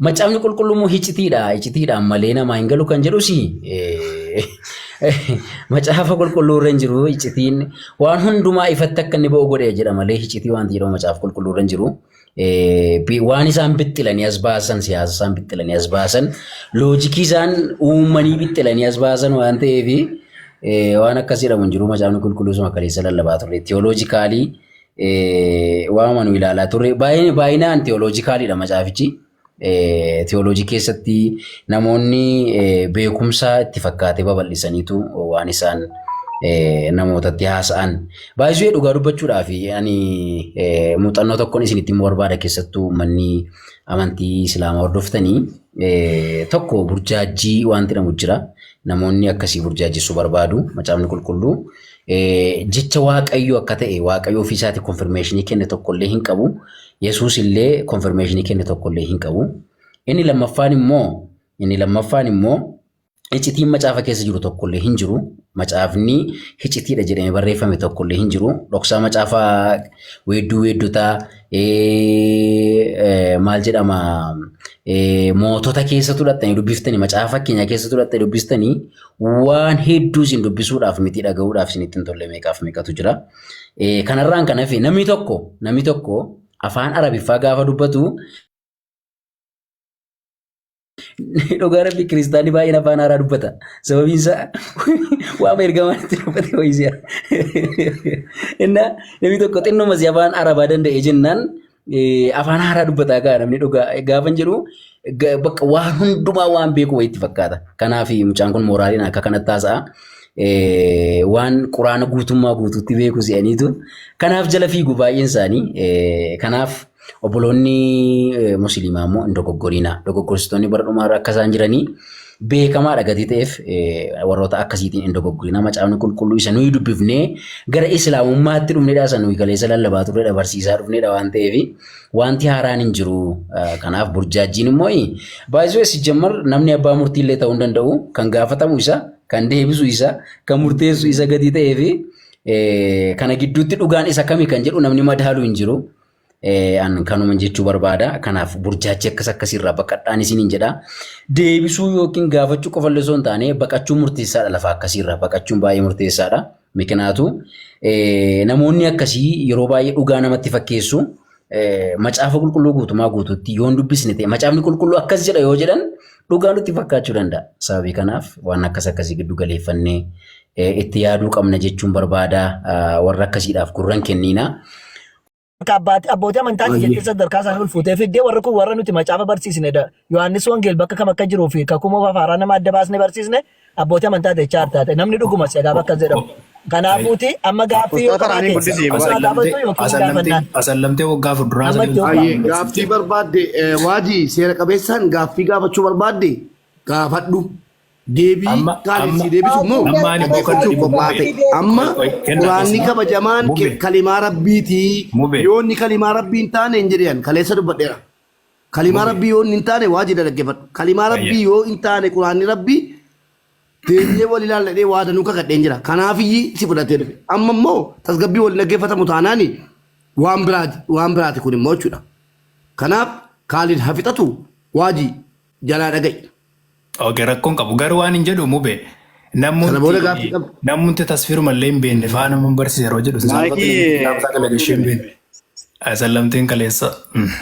Macaafni qulqulluu immoo hicitiidha. Hicitiidhaan malee namaa hin galu kan jedhus macaafa qulqulluu irra hin jiru. Hicitiin waan hundumaa ifatti akka inni ba'u godhe jedha malee hicitii wanti jedhamu macaafa qulqulluu irra hin jiru. Waan isaan bixxilanii as baasan siyaasa isaan bixxilanii as baasan loojikii isaan uumanii bixxilanii as baasan waan ta'eef waan akkas jedhamu hin jiru. Macaafni qulqulluu suma kaleessa lallabaa turre. Tiyooloojikaalii waamuma nu ilaalaa turre. Baay'inaan tiyooloojikaaliidha macaafichi. Tiyooloojii keessatti namoonni beekumsa itti fakkaatee babal'isaniitu waan isaan namootatti haasa'an. Baay'isuu dhugaa dubbachuudhaaf ani muuxannoo tokkoon isinitti himuu barbaada keessattuu manni amantii Islaamaa hordoftanii tokko burjaajjii wanti jedhamu jira. Namoonni akkasii burjaajessuu barbaadu macaafni qulqulluu. Jecha Waaqayyoo akka ta'e Waaqayyo ofii isaatii konfirmeeshinii kenne tokkollee hin qabu. Yesuus illee konfirmeeshinii kenne tokkollee hin qabu. Inni lammaffaan immoo inni lammaffaan immoo icitiin macaafa keessa jiru tokkollee hin jiru. Macaafni hicitiidha jedhamee barreeffame tokkollee hin jiru. Dhoksaa macaafa weedduu weeddotaa maal jedhama mootota keessa tudhattanii dubbiftanii macaafa fakkeenyaa keessa tudhattanii dubbistanii waan hedduu isin dubbisuudhaaf miti dhaga'uudhaaf isinitti hin tolle meeqaaf meeqatu jira. Kanarraan kan hafe namni tokko afaan Arabiffaa gaafa dubbatu dhugaa rabbi kiristaanni baay'een afaan haaraa dubbata. Sababiin isaa waama ergamaan itti dubbate wayisi'a. Inna namni tokko xinnuma si afaan Arabaa danda'e jennaan afaan haaraa dubbataa gaa namni dhugaa gaafan jedhu bakka waan hundumaa waan beeku wayitti fakkaata. Kanaaf mucaan kun mooraaliin akka kanatti haasa'a. Waan quraana guutummaa guutuutti beeku se'aniitu kanaaf jala fiigu baay'een isaanii. Kanaaf obboloonni musliimaa immoo hin dogoggoriina. Dogoggorsitoonni bara dhumaarra akka isaan jiranii beekamaadha gatii ta'eef warroota akkasiitiin hin dogoggorina. Macaafni qulqulluu isa nuyi dubbifnee gara islaamummaatti dhufnedha. Isa nuyi kaleessa lallabaa turredha barsiisaa dhufnedha waan ta'eef wanti haaraan hin jiru. Kanaaf burjaajjiin immoo baay'isuu sijjammar namni abbaa murtii illee ta'uu hin danda'u. Kan gaafatamu isa, kan deebisu isa, kan murteessu isa gatii ta'eef kana gidduutti dhugaan isa kami kan jedhu namni madaalu hin jiru. An kanuma jechuu barbaada. Kanaaf burjaajii akkas akkasiirraa baqadhaan isiniin jedha. Deebisuu yookiin gaafachuu qofa illee osoo hin taane baqachuun murteessaadha lafa akkasiirraa baqachuun baay'ee murteessaadha. Mikinaatu namoonni akkasii yeroo baay'ee dhugaa namatti fakkeessu. Macaafa qulqulluu guutumaa guutuutti yoon dubbisne ta'e macaafni qulqulluu akkas jedha yoo jedhan dhugaa nutti fakkaachuu danda'a. Sababii kanaaf waan akkas akkasii giddu galeeffannee itti yaaduu qabna jechuun barbaada. Warra akkasiidhaaf gurran kenniina. Akka abbootii amantaati jettee sadarkaa isaanii ol fuutee fiddee warri kun warra nuti macaafa barsiisnedha. Yohaannis Wangeelli bakka kam akka jiruu fi kakuu moofaa fi haaraa nama adda baasnee barsiisne abbootii amantaa jechaa jirta. Namni dhuguma si gaafa akkas jedhamu. Kanaafuuti amma gaaffii yoo Ustaaza Raanii qabaate guddisii osoo gaafatu yookiin gaafannaan. Asallamtee waggaa fuulduraa Amma itti Ayyee gaaffii barbaadde waajii seera qabeessaan gaaffii gaafachuu barbaadde gaafadhu. Deebii Amma Kaalid amma sii deebisu immoo amma ani immoo kan dhaggeeffachuuf dhibbu qophaa'aa mube. ta'e. Amma Qoy qoy kenna quraanni kabajamaan mube kalimaa rabbiitii mube yoo inni kalimaa rabbii hin taane hin jedhan kaleessa dubbadheera. Kalimaa mube rabbii yoo inni hin taane waajii dhaggeeffadhu. Kalimaa ayya rabbii yoo hin taane quraanni rabbii deemnee wal ilaalladhee waa danuu kakadheen jira. Kanaafiyyi si fudhatee dhufe. Amma immoo tasgabbii wal dhaggeeffatamu taanaani waan biraati waan biraati kun immoo jechuudha. Kanaaf Kaalid hafixatu waajii jalaa dhaga'i. Okay, rakkoon qabu. Garuu waan hin jedhu mube. Sana booda Namoonni gaaffii qabdu. namoonni tasfiiruma illee hin beekne faana nama barsiisa yeroo jedhu Maayikii kitaaba isaa galagashee hin beekne. Asallamteen kaleessa.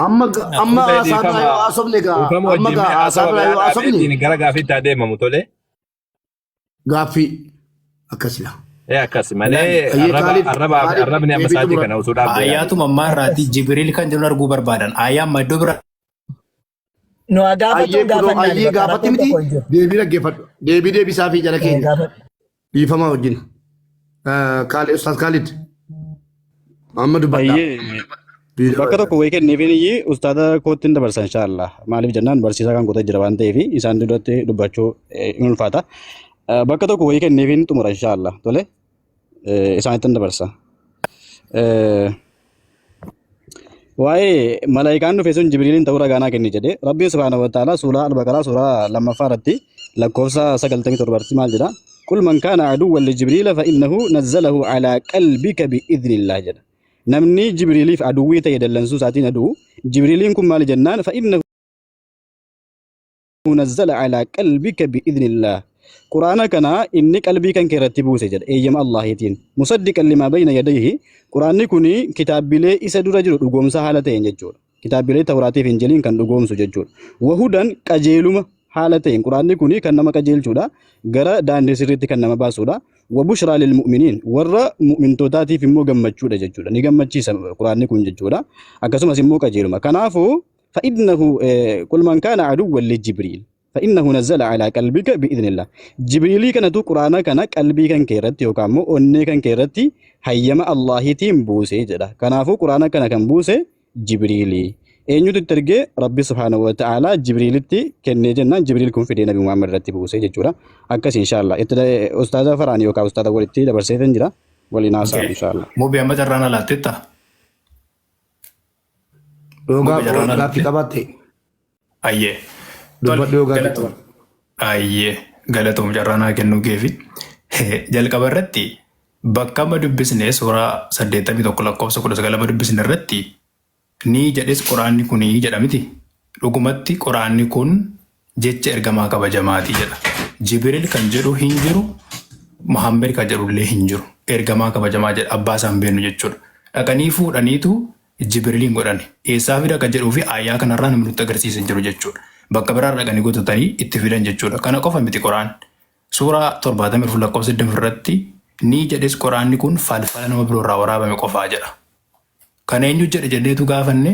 Amma amma Mubee haasaa biraa yoo dhiifama haasofne gaa dhiifama amma wajjin gaa mee haasaa haasawa biraa biraa yoo haasofne dhaabeetiin gara gaaffiitti adeemamu tole. gaaffii akkasidha. Ee akkas malee Ayyee arraba Kaalid arrabaa fi Kaalid arrabni amma deebii sa'aatii xumura. kana osoo dhaabdee yaade. Ayyaatuma ammaa irraatti Jibriil kan jedhu arguu barbaadan. Ayyaa amma iddoo biraa Nu haa gaafatuun Ayyee kunoo gaafannaan ayyee bakka gaafatti rakkoon miti tokko hin jiru. deebii dhaggeeffadhu. Deebii deebisaa fi jara Eh, keenya gaafadhu. dhiifama wajjin. Kaalid Ustaaz Kaalid amma dubbadhaa. Ayyee bakka tokko wayii kenneefin iyyii ustaada kootti hin dabarsa inshaallah. Maaliif jennaan barsiisaa kan gootee jira waan ta'eef isaan duratti dubbachuu hin ulfaata. Bakka tokko wayii kenneefin xumura inshaallah. Tole isaanitti hin dabarsa. Waa'ee malaayikaan dhufe sun Jibriiliin ta'uu ragaa naa kenni jedhe Rabbiin subhaanahu wa ta'ala suuraa Al-Baqaraa suuraa lammaffaa irratti lakkoofsa 97 irratti maal jedha? Qul man kaana aduwwan li Jibriila fa innahu nazzalahu alaa qalbika bi idhnillah jedha. Namni Jibriiliif aduwwii ta'e dallansuu isaatiin adu'u Jibriiliin kun maali jennaan fa innahu Nazzala alaa qalbika bi'idhnillah. Qur'aana kana inni qalbii kan kee irratti buuse jedha eeyyama Allaahiitiin. Musaddiqan limaa bayna yadayhi. Qur'aanni kun kitaabbilee isa dura jiru dhugoomsa haala ta'een jechuudha. Kitaabbilee Tawraatiif Injiliin kan dhugoomsu jechuudha. Wahudan qajeeluma haala ta'een Qur'aanni kun kan nama qajeelchuudha. Gara daandii sirriitti kan nama baasuudha. Wabushraa lil mu'miniin warra mu'mintootaatiif immoo gammachuudha jechuudha. Ni gammachiisa Qur'aanni kun jechuudha. Akkasumas immoo qajeeluma. Kanaafuu فإنه قل من كان عدوا لجبريل فإنه نزل على قلبك بإذن الله جبريلي كانت قرآن كان قلبي كان كيرتي يوكامو أني كان كيرتي هيما الله تيم بوسي جدا كنافو قرآن كان كان بوسي جبريلي eenyutu itti ergee rabbi subhaanahu wa ta'ala jibriilitti kennee jennaan jibriil kun fidee nabi muhammad irratti buusee jechuudha akkas inshaallah itti ustaaza faraan yookaan ustaaza walitti dabarseetan jira waliin haasaa Okay. inshaallah. Mubi amma carraan alaatteetta. Yoo Mubi carraan gaaffii alaatte. qabaatte Ayyee. Tole dubbadhu yoo gaaffii galatoom. qabaatte. Ayyee galatoom carraa naa kennuu keefi. Jalqaba irratti bakka amma dubbisne suuraa 81 lakkoofsa 19 amma dubbisne irratti ni jedhes quraanni kun jedha miti. Dhugumatti quraanni kun jecha ergamaa kabajamaati jedha. Jibriil kan jedhu hin jiru, Muhammad kan jedhu illee hin jiru. Ergamaa kabajamaa jedha abbaa isaan beeknu jechuudha. Dhaqanii fuudhaniitu Jibriiliin godhan. Eessaa fida kan jedhuu fi aayaa kanarraa namni nutti agarsiisa hin jiru jechuudha. Bakka biraa dhaqanii guutatanii itti fidan jechuudha. Kana qofa miti qoraan. Suuraa 74 lakkoofsa 24 irratti ni jedhes qoraanni kun falfala nama biroorraa waraabame qofaa jedha. Kana eenyu jedhe jenneetu gaafanne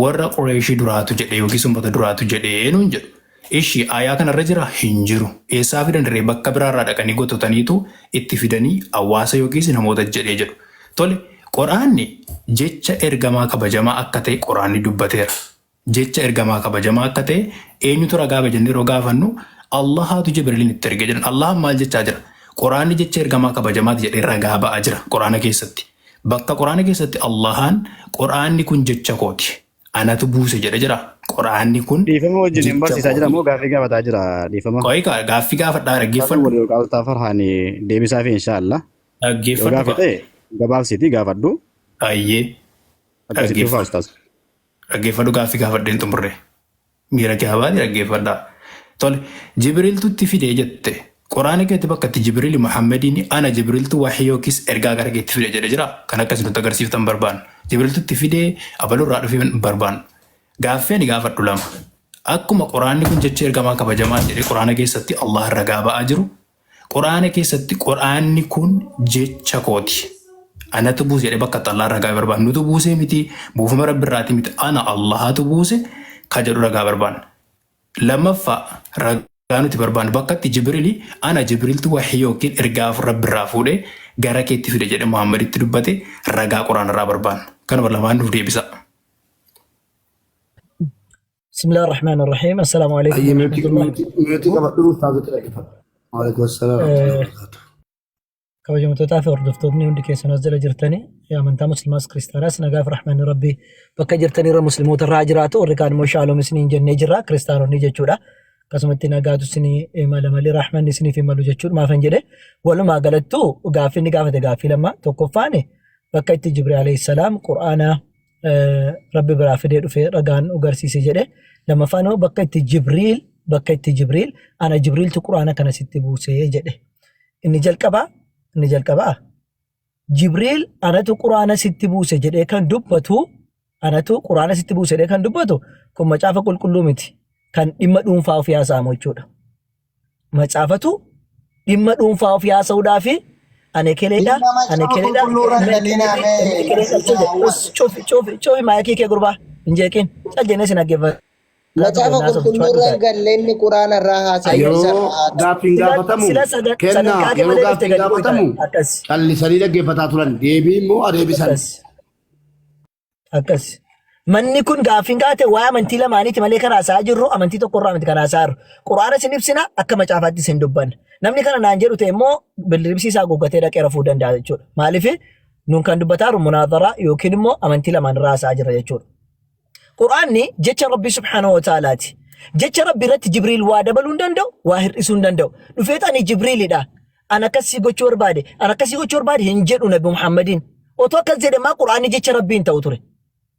warra Qureeshii duraatu jedhe yookiis uummata duraatu jedhee nuun jedhu. Ishi aayaa kanarra jira hin jiru. Eessaa fidan ree bakka biraarraa dhaqanii gototaniitu itti fidanii hawaasa yookiis namoota jedhee jedhu. Tole qoraanni jecha ergamaa kabajamaa akka ta'e qoraanni dubbateera. Jecha ergamaa kabajamaa akka ta'e eenyutu ragaa ba'a jennee yeroo gaafannu Allahaatu Jibriiliin itti ergee jedhan. Allahan maal jechaa jira? Quraanni jecha ergamaa kabajamaati jedhee ragaa ba'aa jira Quraana keessatti. Bakka Quraana keessatti Allahaan Quraanni kun jecha kooti. Anatu buuse jedhe jira. Quraanni kun Dhiifama wajjin hin jecha barsiisaa jira kooti. moo gaaffii gaafataa jira dhiifama. Qoyi kaa gaaffii gaafadhaa Ustaazan dhaggeeffadhu. wal yookaan Ustaaz Farhaan deebisaa fi inshaallah. Yoo Dhaggeeffadhu gaaffii kaa. ta'e gabaabsiitii gaafadhu. Ayyee Akkasitti dhufaa dhaggeeffadhu. Ustaaz. Dhaggeeffadhu gaaffii gaafadheen xumurre. Miira kee habaati dhaggeeffadhaa. Tole, Jibriiltu itti fide jette. Quraana keetti bakka itti Jibriili Muhammadiin ana Jibriiltu wahii yookiis ergaa gara keetti fide jedhe jira. Kan akkasii nutti agarsiiftan barbaanna. Jibriiltu itti fide abalurraa dhufee barbaanna. Gaaffii ani gaafadhu lama. Akkuma quraanni kun jecha ergamaa kabajamaa jedhee quraana keessatti Allah ragaa ba'aa jiru. Quraana keessatti quraanni kun jecha kooti. Anatu buuse jedhee bakka itti Allahan ragaa barbaanna. Nutu buusee miti buufama rabbi irraati miti ana Allahatu buuse ka jedhu ragaa barbaanna. Lammaffaa ragaa nuti barbaannu bakka itti Jibriili ana Jibriiltu wahii yookiin ergaa rabbi irraa fuudhee gara keetti fide jedhee Muhammaditti dubbate ragaa quraana irraa barbaanna. Kanuma lamaan nuuf deebisa. Bismillah ar-Rahman ar-Rahim. Assalaamu alaikum Ayyee wa meetii rahmatullahi. meetii qabadhu ustaazota dhaggeeffadhu. Waalaikum assalaam wa rahmatullahi wa barakaatuh. Kabajamtootaa fi hordoftootni hundi keessan as jala jirtanii amantaa musliimaas kiristaanaas nagaaf rahmanni rabbii bakka jirtanirra musliimoota irraa jiraatu warri kaan immoo shaaloom isiniin jennee jirra kiristaanonni jechuudha. Akkasumatti nagaatu isinii mala malee rahmanni isiniif hin malu jechuudha maafan jedhe walumaa galattuu gaaffii inni gaafate gaaffii lama tokkoffaan bakka itti Jibriil alayhi salaam qur'aana rabbi biraa fidee dhufee ragaan nu garsiise jedhe lammaffaan immoo bakka itti Jibriil bakka itti Jibriil ana Jibriiltu qur'aana kana sitti buusee jedhe. Inni jalqabaa inni jalqabaa Jibriil anatu quraana sitti buuse jedhee kan dubbatu anatu quraana sitti buuse jedhee kan dubbatu kun macaafa qulqulluu miti kan dhimma dhuunfaa ofii haasa'amu jechuudha. Macaafatu dhimma dhuunfaa ofii haasa'uudhaa fi ani ekeleedha Dhimma ani macaafa ekeleedha qulqulluu irra ilma hin galinaa ekeleeti ilma mee ekelee dhalchuu barsiisaa jedhe. awwal. Us cufi cufi cufi maayikii kee gurbaa hin jeeqin cal jennee sin dhaggeeffata. Macaafa Naasoftu qulqulluu cufa irra hin galle inni quraana irraa haasa'e Ayyee. isa Yeroo irraa haasa'e. gaaffiin Sila gaafatamu sila kennaa sadarkaa kee yeroo malee dhufte gaaffiin gadi bu'i ta'a. gaafatamu Akkas. callisanii dhaggeeffataa turan deebii immoo adeebisan. Akkas. Akkas. Manni kun gaaffiin gaafate waa'ee amantii lamaaniiti malee kan haasa'aa jirru amantii tokko irraa miti kan haasa'aa jirru. Qur'aana isin ibsina akka macaafaatti isin dubbanna. Namni kana naan jedhu ta'e immoo bildiribsii isaa guuggatee dhaqee rafuu danda'a jechuudha. Maaliif nuun kan dubbataa jirru munaadaraa yookiin immoo amantii lamaan irraa haasa'aa jirra jechuudha. Qur'aanni jecha Rabbii subhaanahu wa ta'alaati. Jecha Rabbii irratti Jibriil waa dabaluu hin danda'u, waa hir'isuu hin danda'u. Dhufeet ani Jibriilidha. An akkasii gochuu barbaade, an akkasii gochuu barbaade hin jedhu Nabi Muhammadiin. Otoo akkas jedhe maa Qur'aanni jecha Rabbii hin ta'u ture.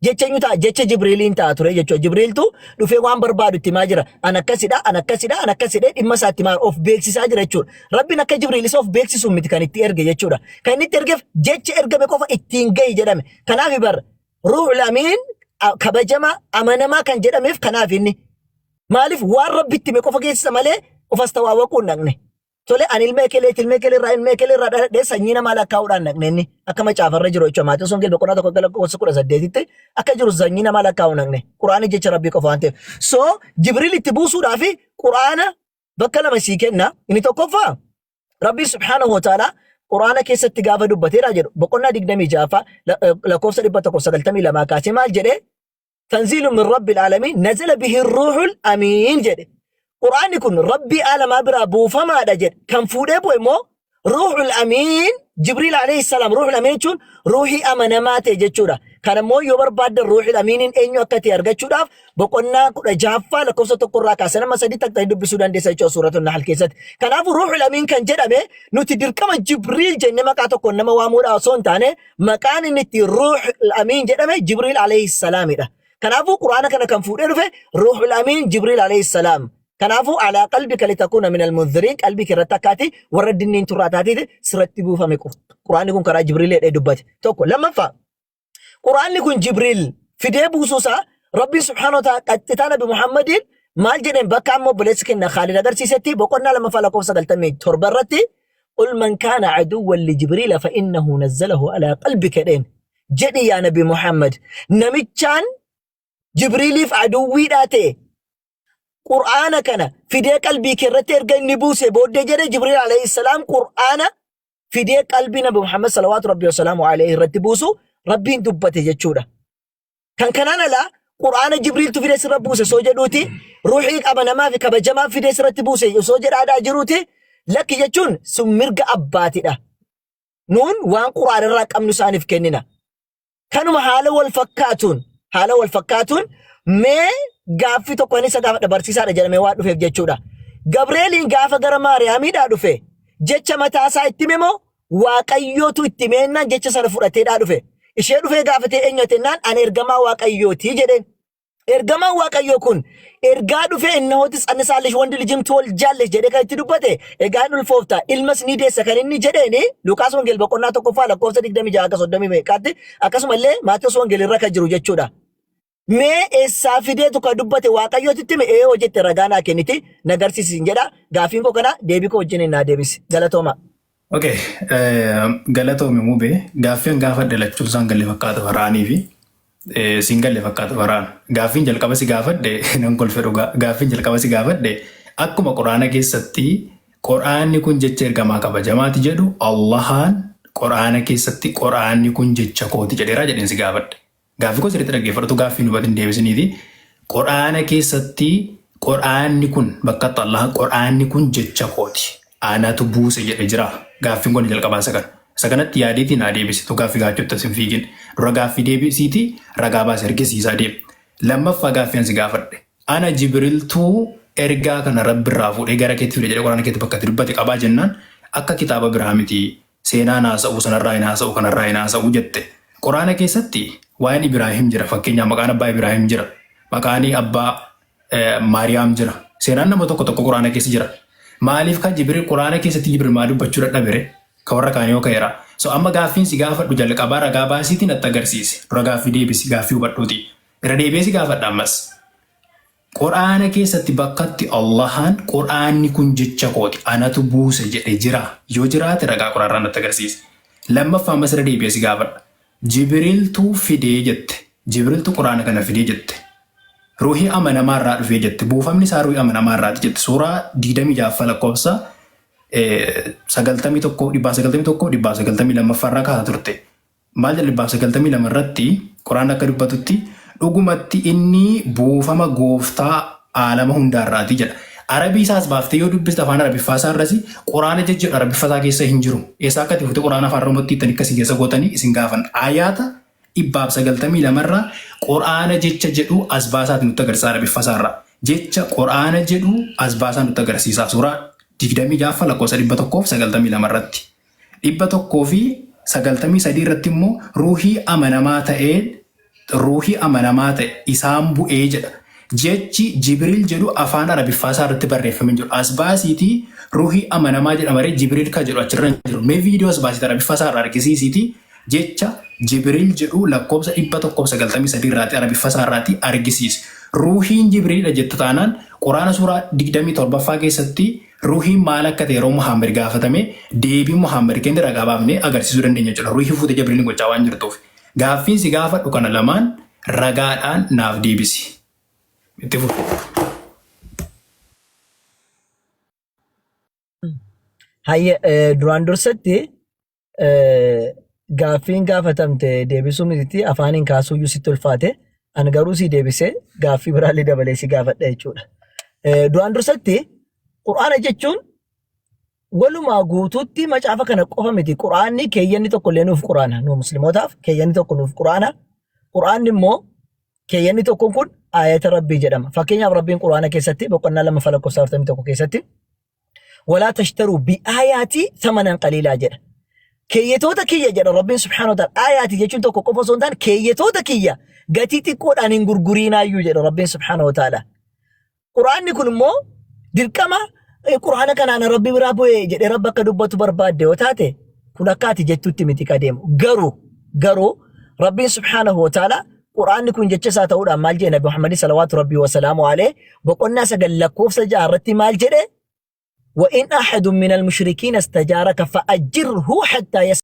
Jecha eenyu ta'a? Jecha Jibriiliin ta'a ture jechuudha. Jibriiltu dhufee waan barbaadu itti himaa jira. An akkasidha, an akkasidha, an akkasidha dhimma isaa itti himaa of beeksisaa jira jechuudha. Rabbiin akka Jibriil isa of beeksisu miti kan itti erge jechuudha. Kan inni itti ergeef jecha ergame qofa ittiin gahi jedhame. Kanaaf bar Ruuhul Amiin kabajamaa amanamaa kan jedhameef kanaaf inni. Maaliif waan Rabbi itti hime qofa geessisa malee of as tawaawwaquu hin dhaqne. Tole ani ilma ekeleeti ilma ekelee irraa ilma ekelee irraa dhaladhee sanyii namaa lakkaa'uudhaan dhaqne inni akka macaafarra jiru jechuudha. Maatewos Wangeela boqonnaa 1 hanga lakkoofsa 18tti akka jiru sanyii namaa lakkaa'uu dhaqne. Quraanni jecha Rabbii qofa waan ta'eef. So Jibriil itti buusuudhaaf Quraana bakka lama sii kenna. Inni tokkoffaa Rabbii subhaanahu wa ta'ala Quraana keessatti gaafa dubbateedha jedhu boqonnaa 26ffaa lakkoofsa 192 kaasee maal jedhee Tanziilun min Rabbil aalamiin nazala bihi ruuhul amiin jedhe. Qur'aanni kun Rabbii aalamaa biraa buufamaadha jedhe. Kan fuudhee bu'e immoo ruuhul amiin Jibriil alayhi salaam ruuhul amiin jechuun ruuhii amanamaa ta'e jechuudha. Kana immoo yoo barbaaddan ruuhul amiiniin eenyu akka ta'e argachuudhaaf boqonnaa 16ffaa lakkoofsa 1 irraa kaasee nama 3 taqxanii dubbisuu dandeessa jechuudha suuratul Nahl keessatti. Kanaafuu ruuhul amiin kan jedhame nuti dirqama Jibriil jennee maqaa tokkoon nama waamuudhaa osoo hin taane Maqaan inni itti Ruuhul Amiin jedhame Jibriil alayhi salaamidha. Kanaafuu Qur'aana kana kan fuudhee dhufe Ruuhul Amiin Jibriil alayhi salaam. Kanaafuu alaa qalbika litakuuna minal munziriin qalbii kee irratti akkaati warra dinniin turraa taatiiti sirratti buufame Qur'aanni kun karaa Jibriil jedhee dubbate. Tokko lammaffaa Qur'aanni kun Jibriil fidee buusuusaa Rabbiin subhaanahu wa ta'ala qaxxitaa Nabi Muhammadiin maal jedheen bakka amma obboleessi keenya Khaalid agarsiisetti boqonnaa lammaffaa lakkoofsa 97 irratti Qul man kaana aduwwan li Jibriila fa innahu nazzalahu alaa qalbika jedheen. Jedhi yaa Nabi Muhammad namichaan Jibriiliif aduwwiidhaa ta'e Qur'aana kana fidee qalbii kee irratti erga inni buuse booddee jedhe Jibriil alayhi salaam Qur'aana fidee qalbii Nabi Muhammad salawaatu Rabbi wasalaamu alayhi irratti buusu Rabbiin dubbate jechuudha. Kan kanaan alaa Qur'aana Jibriiltu fidee sirra buuse soo jedhuuti ruuxii amanamaa fi kabajamaa fidee sirratti buuse osoo jedhaadhaa jiruuti lakki jechuun sun mirga abbaatidha. Nuun waan Qur'aana irraa qabnu isaaniif kennina. Kanuma haala wal fakkaatuun haala wal fakkaatuun mee gaaffii tokko ani isa gaafadha barsiisaadha jedhamee waan dhufeef jechuudha. Gabreeliin gaafa gara Maariyaamiidhaa dhufe jecha mataasaa itti hime moo Waaqayyootu itti himeennaan jecha sana fudhateedhaa dhufe. Ishee dhufee gaafatee eenyu ati jennaan ani ergamaa Waaqayyooti jedheen. Ergamaan Waaqayyoo kun ergaa dhufee innahootis annisaallish wandi lijim tuwalljaallish jedhee kan itti dubbate egaa hin ulfoofta ilmas ni deessa kan inni jedheeni Luqaas Wangeel boqonnaa 1ffaa lakkoofsa 26 akka 30 meeqaatti akkasuma illee Maatewos Wangeel irra kan jiru jechuudha. Mee eessaa fideetu ka dubbate Waaqayyootu itti hime ee hoo jette ragaa naa kenniti na garsiisi sin jedha gaaffiin koo kana deebii koo wajjiniin naa deebisi galatoomaa. Okay, galatoomi mube gaaffiin gaafadhe lachuun isaan galle fakkaata faraanii fi siin galle fakkaata faraan. Gaaffiin jalqaba si gaafadhe nan kolfe dhugaa. Gaaffiin jalqaba si gaafadhe akkuma quraana keessatti quraanni kun jecha ergamaa kabajamaati jedhu Allahaan quraana keessatti quraanni kun jecha kooti jedheeraa jedheen si gaafadhe. Gaaffii koo sirriitti dhaggeeffadhu gaaffii nu hubatin deebisiniiti. Qur'aana keessatti qur'aanni kun bakka itti Allah qur'aanni kun jecha kooti. Anatu buuse jedhe jira. Gaaffiin kun jalqabaa isa kana. Isa kanatti yaadeetii naa deebisi. Tu gaaffii gaachutti as hin fiigin. Dura gaaffii deebisiiti ragaa baasi argisiisaa deem. Lammaffaa gaaffii an si gaafadhe. Ana Jibriltuu ergaa kana Rabbirraa fuudhee gara keetti fide jedhee qur'aana keetti bakka itti dubbate qabaa jennaan akka kitaaba biraa miti. Seenaa hin haasa'u, sanarraa hin haasa'u, kanarraa hin haasa'u jette. Qur'aana keessatti waa'een Ibraahim jira. Fakkeenyaaf maqaan abbaa Ibraahim jira. Maqaan abbaa Maariyaam jira. Seenaan nama tokko tokko Qur'aana keessa jira. Maaliif kan Jibriil Qur'aana keessatti Jibriil maa dubbachuu dadhabere? Ka warra kaanii yoo ka'eera. So amma gaaffiin si gaafadhu jalqabaa ragaa baasiitiin natti agarsiisi. Dura gaaffii deebisi gaaffii hubadhuuti. Irra deebi'ee si gaafadha ammas. Qur'aana keessatti bakkatti Allahaan Qur'aanni kun jecha kooti anatu buuse jedhe jiraa? Yoo jiraate ragaa Qur'aanarraa natti agarsiisi. Lammaffaa ammas irra deebi'ee si gaafadha. Jibriltu fide jette. Jibriltu Qur'aana kana fide jette. Ruuhii amanamaa irraa dhufee jette. Buufamni isaa ruuhii amanamaa irraati jette. Suuraa 26ffaa lakkoofsa 91 191 192ffaa irraa kaasa turte. Maal jedha 192 irratti Qur'aan akka dubbatutti dhugumatti inni buufama gooftaa aalama hundaarraati jedha. Arabii isaas baaftee yoo dubbiste afaan Arabiffaa isaa irras Qur'aana jechi jedhu Arabiffa isaa keessa hin jiru. Eessaa akka itti fuutee Qur'aana afaan Oromootti hiiktanii akkasii keessa gootanii isin gaafan. Ayaata 192 irraa Qur'aana jecha jedhu as baasaati nutti agarsiisa Arabiffa isaa irraa. Jecha Qur'aana jedhu as baasaa nutti agarsiisa. Suuraa 26ffaa lakkoofsa 192 irratti. 193 irratti immoo ruuhii amanamaa ta'een Ruuhii amanamaa ta'e isaan bu'ee jedha. Jechi Jibriil jedhu afaan Arabiffaa isaa irratti barreeffamee hin jiru. As baasiitii ruuhii amanamaa jedha malee Jibriil kan jedhu achirra hin jiru. Mee viidiyoo as baasiitii Arabiffaa isaa irraa argisiisiitii jecha Jibriil jedhu lakkoofsa 193 irraati Arabiffa isaa irraati argisiisi. Ruuhiin Jibriilidha jetta taanaan Quraana suuraa 27ffaa keessatti ruuhiin maal akka ta'e yeroo Muhammad gaafatame deebii Muhammad kenne ragaa baafnee agarsiisuu dandeenya jechuudha. Ruuhii fuutee Jibriiliin gochaa waan jirtuuf. Gaaffiin si gaafadhu kana lamaan ragaadhaan naaf deebisi. Itti fufi. Hayya duraan dursatti gaaffiin gaafatamte deebisuu miti afaaniin kaasuuyyuu sitti ulfaate. Ani garuu si deebisee gaaffii biraallee dabalee si gaafadha jechuudha. Duraan dursatti Qur'aana jechuun walumaa guutuutti macaafa kana qofa miti. Qur'aanni keeyyanni tokko illee nuuf Qur'aana. Nu muslimootaaf keeyyanni tokko nuuf Qur'aana. Qur'aanni immoo keeyyanni tokko kun aayata Rabbii jedhama. Fakkeenyaaf Rabbiin Qur'aana keessatti boqonnaa 2 lakkoofsa 41 keessatti walaa tashtaruu bi aayaatii thamanan qaliilaa jedha. Keeyyatoota kiyya jedha Rabbiin subhaanahu wa ta'ala. Aayaati jechuun tokko qofa osoo hin taane keeyyatoota kiyya gatii xiqqoodhaan hin gurguriinaayyuu jedha Rabbiin subhaanahu wa ta'ala. Qur'aanni kun immoo dirqama Qur'aana kanaan Rabbi biraa bu'e jedhee Rabbi akka dubbatu barbaadde yoo taate kun akka ati jettutti miti ka deemu. Garuu garuu Rabbiin subhaanahu wa ta'ala Qur'aanni kun jecha isaa ta'uudhaan maal jedhe Nabi Muhammad salawaatu Rabbii wa salaamu alayhi boqonnaa 9 lakkoofsa 6 irratti maal jedhe wa in ahadun min al-mushrikiina istajaaraka fa'ajjirhu hatta yas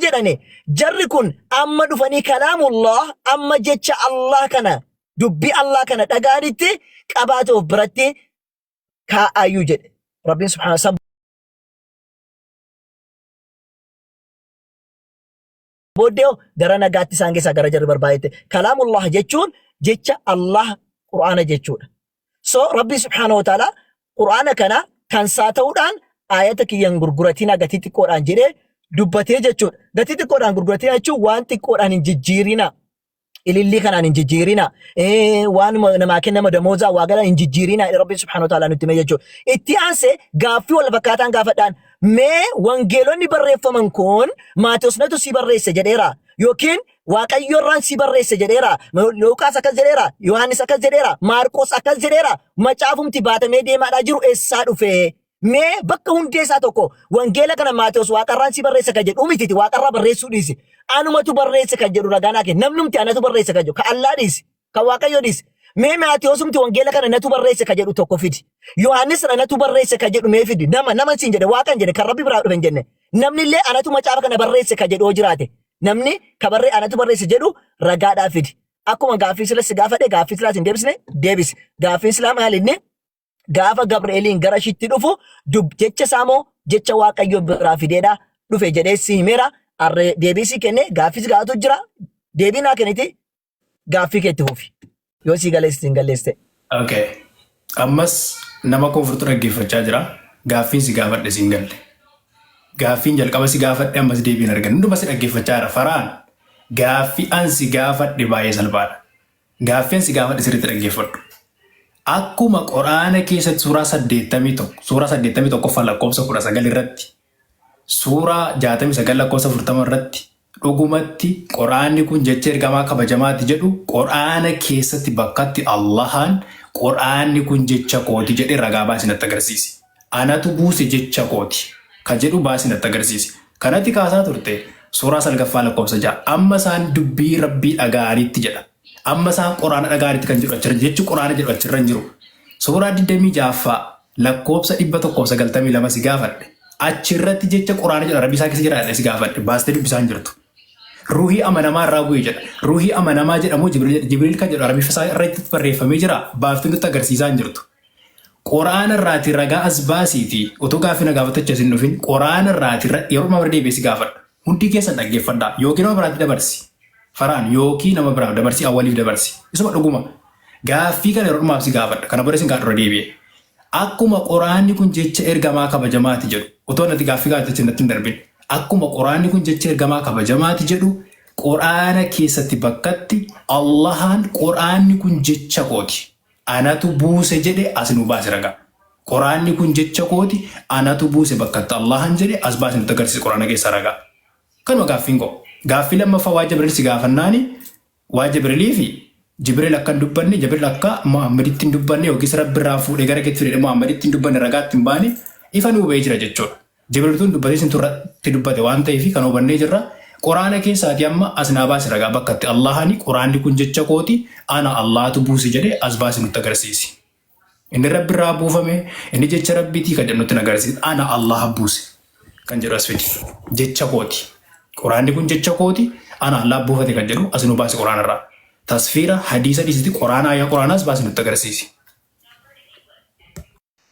jedhane jarri kun amma dhufanii kalaamullah amma jecha Allah kana dubbii Allah kana dhagaanitti qabaate of biratti kaa'aayyuu jedhe Rabbiin subhaanahu san booddee gara nagaatti isaan geessaa gara jarri barbaadetti kalaamullah jechuun jecha Allah Qur'aana jechuudha. So Rabbi subhaanahu wa ta'ala Qur'aana kana kan isaa ta'uudhaan aayata kiyya hin gurguratinaa gatii xiqqoodhaan jedhee dubbatee jechuudha. Gatii xiqqoodhaan gurguratinaa jechuun waan xiqqoodhaan hin jijjiirinaa. Ilillii kanaan hin jijjiirinaa. Waan namaa kennama damoozaa waa galaan hin jijjiirinaa Rabbi subhaanahu wa ta'ala nutti hime jechuudha. Itti aansee gaaffii wal fakkaataan gaafadhaan mee wangeelonni barreeffaman kun Maatewos natu si barreesse jedheera yookiin Waaqayyo irraan si barreesse jedheera. Luqaas akkas jedheera. Yohaannis akkas jedheera. Maarqos akkas jedheera. Macaafumti baatamee deemaadhaa jiru eessaa dhufe? Mee bakka hundee isaa tokko wangeela kana Maatewos waaqarraan si barreesse kan jedhu mititi waaqarraa barreessuu dhiisi. Anumatu barreesse kan jedhu ragaa naa kenni. Namnumti anatu barreesse kan jedhu ka Allaa dhiisi. Kan Waaqayyoo dhiisi. Mee Maatewosumti wangeela kana natu barreesse kan jedhu tokko fidi. Yohaannis anatu barreesse kan jedhu mee fidi. Nama nama siin jedhe waaqa hin jedhe kan Rabbi biraa dhufe hin jenne. Namni illee anatu macaafa kana barreesse kan jedhu yoo jiraate. Namni ka barree anatu barreesse jedhu ragaadhaa fidi. Akkuma gaaffii sila si gaafadhe gaaffii silaas hin deebisne deebisi. Gaaffiin silaa maal inni gaafa Gabri'eeliin gara ishiitti dhufu dub jecha isaa moo jecha Waaqayyo biraa fideedha dhufe jedhee si himeera. Arree deebii si kenne gaaffii si gaafatu jira. Deebii naa kenniti gaaffii kee itti fufi. Yoo sii galees siin gallees ta'e. Okay. Ammas nama koonfurtu dhaggeeffachaa jira. Gaaffiin si gaafadhe siin galle. Gaaffiin jalqaba si gaafadhe ammas deebiin argan. Hunduma si dhaggeeffachaa jira. Faraan gaaffii an si gaafadhe baay'ee salphaadha. Gaaffii an si gaafadhe sirriitti dhaggeeffadhu. Akkuma Quraana keessatti suuraa 81 suuraa 81ffaa lakkoofsa 19 irratti Suuraa 69 lakkoofsa 40 irratti dhugumatti Qur'aanni kun jecha ergamaa kabajamaati jedhu Qur'aana keessatti bakkatti Allahaan Qur'aanni kun jecha kooti jedhe ragaa baasi natti agarsiisi. Anatu buuse jecha kooti ka jedhu baasi natti agarsiisi. Kanatti kaasaa turte suuraa salgaffaa lakkoofsa 6 amma isaan dubbii Rabbii dhaga'anitti jedha. Amma isaan Qur'aana dhaga'anitti kan jedhu achirra jechi Qur'aana jedhu achirra hin jiru. Suuraa 26ffaa lakkoofsa 192 si gaafadhe. Achirratti jecha Qur'aana jedhu Arabbii isaa keessa jira jedhee si gaafadhe. Baastee dubbisaa hin jirtu. Ruuhii amanamaa irraa bu'e jedha. Ruuhii amanamaa jedhamu Jibriil jedha. Jibriil kan jedhu Arabbii isaa irratti barreeffamee jira. Baaftee nutti agarsiisaa hin jirtu. Qur'aana irraati ragaa as baasiiti utuu gaaffii na gaafatacha isin dhufin Qur'aana irraati yeroo nama bira deebi'ee si gaafadha. Hundi keessan dhaggeeffadhaa yookiin nama biraatti dabarsi. Faraan yookiin nama biraaf dabarsi awwaliif dabarsi. Isuma dhuguma. Gaaffii kana yeroo dhumaaf si gaafadha. Kana booda isin gaadhura deebi'e. Akkuma Qur'aanni kun jecha ergamaa kabajamaati jedhu otoo natti gaaffii gaafatacha natti hin darbin. Akkuma Qur'aanni kun jecha ergamaa kabajamaati jedhu Qur'aana keessatti bakkatti Allahaan Qur'aanni kun jecha kooti. Anatu buuse jedhe as nu baasi ragaa. Qur'aanni kun jecha kooti anatu buuse bakka itti Allahan jedhe as baasi nutti agarsiisi Qur'aana keessaa ragaa. Kanuma gaaffiin koo. Gaaffii lammaffaa waa Jibriil si gaafannaani Waa Jibrilii fi Jibril akka hin dubbanne, Jibril akka Muhammaditti hin dubbanne yookiis Rabbi irraa fuudhee gara keetti fide Muhammaditti hin dubbanne ragaa itti hin baane ifa nuu ba'ee jira jechuudha. Jibril tun dubbatee isin turratti dubbate waan ta'eef kan hubannee jirra. Quraana keessaatii amma as naa baasi ragaa bakka itti Allahani quraanni kun jecha kooti ana Allahatu buuse jedhee as baasi nutti agarsiisi. Inni Rabbi irraa buufame, inni jecha Rabbiitii kan jedhu nutti hin agarsiisu. Ana Allah buuse kan jedhu as fidi. Jecha kooti. Quraanni kun jecha kooti, ana Allah buufate kan jedhu as nu baasi quraana irraa. Tasfiira, hadiisa dhiisiti quraana ayaa quraanaas baasi nutti agarsiisi.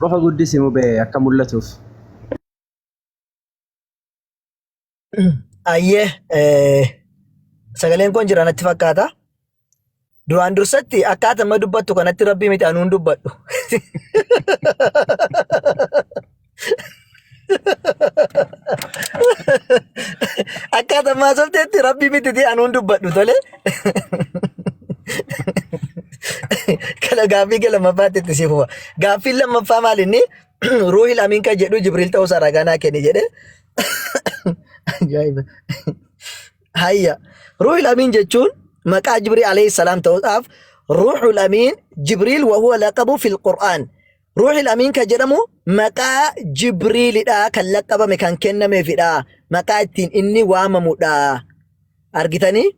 Qofa guddisi mube akka mul'atuuf. Ayyee sagaleen kun jira natti fakkaata. Duraan dursatti akkaata amma dubbattu kanatti rabbii miti anuun dubbadhu. Akkaata ammaa haasofteetti rabbii miti anuun dubbadhu tole. Kana gaaffii kee lammaffaatti itti si fufa. Gaaffiin lammaffaa maal inni Ruuhil Amiin kan jedhu Jibriil ta'uu isaa ragaa naa kenni jedhe. Ajaa'iba. Hayya. Ruuhil Amiin jechuun maqaa Jibriil alayhi salaam ta'uudhaaf Ruuhul Amiin Jibriil wa huwa laqabu fil Qur'aan. Ruuhil Amiin kan jedhamu maqaa Jibriilidha kan laqabame kan kennameefidha. Maqaa ittiin inni waamamudha. Argitanii?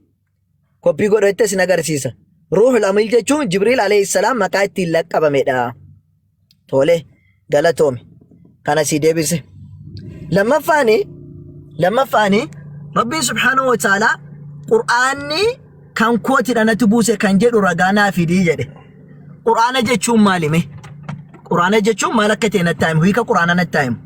Koppii godhatte isin agarsiisa. Ruuhul Amiin jechuun Jibriil alayhi salaam maqaa ittiin laqqabamedha. Tole galatoomi. Kana sii deebise. Lammaffaani lammaffaani Rabbiin subhaanahu wa ta'aalaa Qur'aanni kan kootidha natti buuse kan jedhu ragaa naa fidii jedhe. Qur'aana jechuun maali mee? Qur'aana jechuun maal akka ta'e natti himu. Hiika Qur'aana natti himu.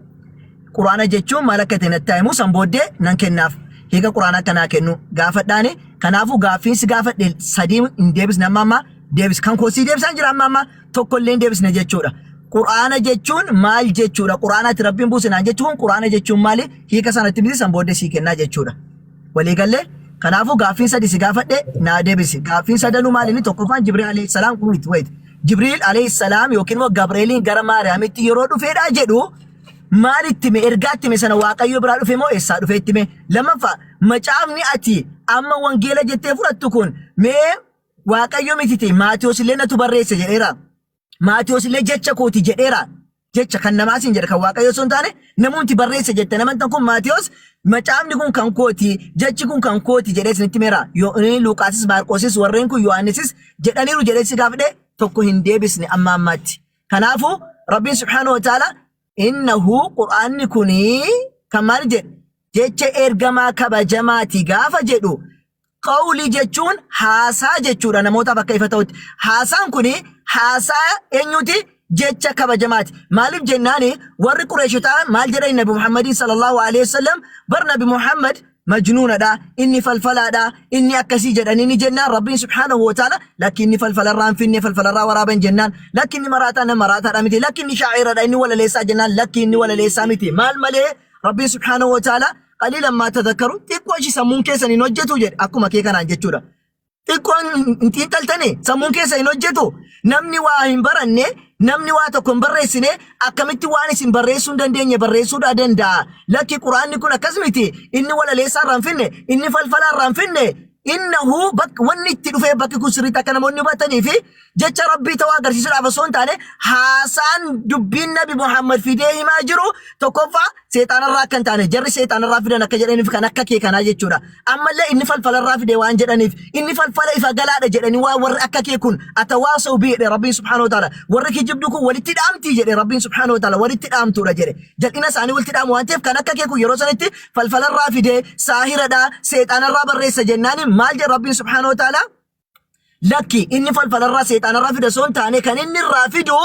Qur'aana jechuun maal akka ta'e natti himu san booddee nan kennaaf. Hiika Qur'aana akka naa kennu gaafadhaani. Kanaafuu gaaffiin si gaafadhe sadii hin deebisne amma amma deebis. Kan koo sii deebisaan jira amma amma tokko illee hin deebisne jechuudha. Qur'aana jechuun maal jechuudha? Qur'aana ati Rabbiin buuse naan jechuun Qur'aana jechuun maali? Hiika sanatti miti san booddee sii kennaa jechuudha. Walii gallee? Kanaafuu gaaffiin sadi si gaafadhe naa deebisi. Gaaffiin sadanuu maali inni tokkoffaan Jibriil alayhi salaam wait wait. Jibriil alayhi salaam yookiin immoo Gabreeliin gara Maariyaamitti yeroo dhufeedha jedhu maal itti hime ergaa itti hime sana Waaqayyo biraa dhufe moo eessaa dhufe itti hime? Lammaffaa macaafni ati amma wangeela jettee fudhattu kun mee Waaqayyo mititi Maatiyos illee natu barreesse jedheera. Maatiyos illee jecha kooti jedheera. Jecha kan namaa siin jedhe kan Waaqayyo osoo hin taane namumti barreesse jette namantan kun Maatiyos macaafni kun kan kooti jechi kun kan kooti jedhee isinitti himeera. Luuqaasis Maarqoosis warreen kun Yohaannisis jedhaniiru jedhee si gaafadhe tokko hin deebisne amma ammaatti. Kanaafuu Rabbiin subhaanahu wa ta'ala innahu qur'aanni kuni kan maal jedhe jecha ergamaa kabajamaati gaafa jedhu qawlii jechuun haasaa jechuudha namootaaf akka ifa ta'utti. Haasaan kuni haasaa eenyuti? Jecha kabajamaati. Maaliif jennaani warri Qureeshotaa maal jedhan Nabi Muhammadiin sallallahu alaihi wasallam bar Nabi Muhammad majnuunadha, inni falfalaadha, inni akkasii jedhanii ni jennaan Rabbiin subhaanahu wa ta'ala lakki inni falfalarraa hin finne falfalarraa waraaban jennaan lakki inni maraataa nama maraataadha miti lakki inni shaa'iradha inni walaleessaa jennaan lakki inni walaleessaa miti maal malee Rabbiin subhaanahu wa ta'ala qaliilan maa tadhakkaru xiqqoo ishii sammuun keessan hin hojjetu jedhe akkuma kee kanaan jechuudha. Xiqqoon hin xiinxaltanii sammuun keessa hin hojjetu. Namni waa hin baranne, namni waa tokko hin barreessine akkamitti waan isin barreessuu hin dandeenye barreessuudhaa danda'a. Lakki quraanni kun akkas miti. Inni walaleessaa irraa hin finne, inni falfalaa irraa hin finne. Innahu bakki wanni itti dhufee bakki kun sirriitti akka namoonni hubatanii fi jecha rabbii ta'uu agarsiisuudhaaf osoo hin taane haasaan dubbiin nabi Muhammad fidee himaa jiru tokkoffaa seexaanarraa akka hin taane jarri seexaanarraa fidan akka jedhaniif kan akka kee kanaa jechuudha. Ammallee inni falfalarraa fide waan jedhaniif inni falfala ifa galaadha jedhanii waan warri akka kee kun atawaasaw bi jedhe rabbiin subhaanahu wa ta'ala warri kijibdu kun walitti dhaamtii jedhe rabbiin subhaanahu wa ta'ala walitti dhaamtuudha jedhe jal'ina isaanii walitti dhaamu waan ta'eef kan akka kee kun yeroo sanitti falfalarraa fide saahiradha seexaanarraa barreessa jennaani maal jedhe rabbiin subhaanahu wa ta'ala lakki inni falfalarraa seexaanarraa fide osoo hin taane kan inni irraa fidu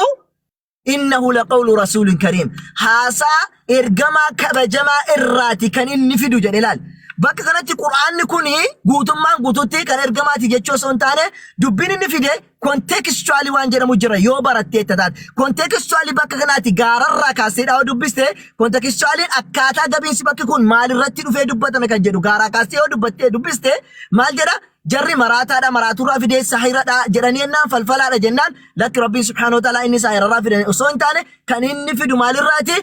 Innahu laqawlu rasuulin kariim. Haasaa ergamaa kabajamaa irraati kan inni fidu jedhe laal. Bakka kanatti qur'aanni kun guutummaan guututti kan ergamaati jechuu osoo hin taane dubbiin inni fide contextually waan jedhamu jira yoo barattee taate. Contextually bakka kanaati gaararraa kaastee yoo dubbiste contextually akkaataa gabiinsi bakki kun maalirratti dhufee dubbatame kan jedhu gaaraa kaastee yoo dubbattee dubbiste maal jedha Jarri maraataadha, maraaturraa fidee saahiradha jedhanii jennaan falfalaadha jennaan lakki Rabbiin subhaanahu wa ta'ala inni saahirarraa fide osoo hin taane kan inni fidu maalirraati?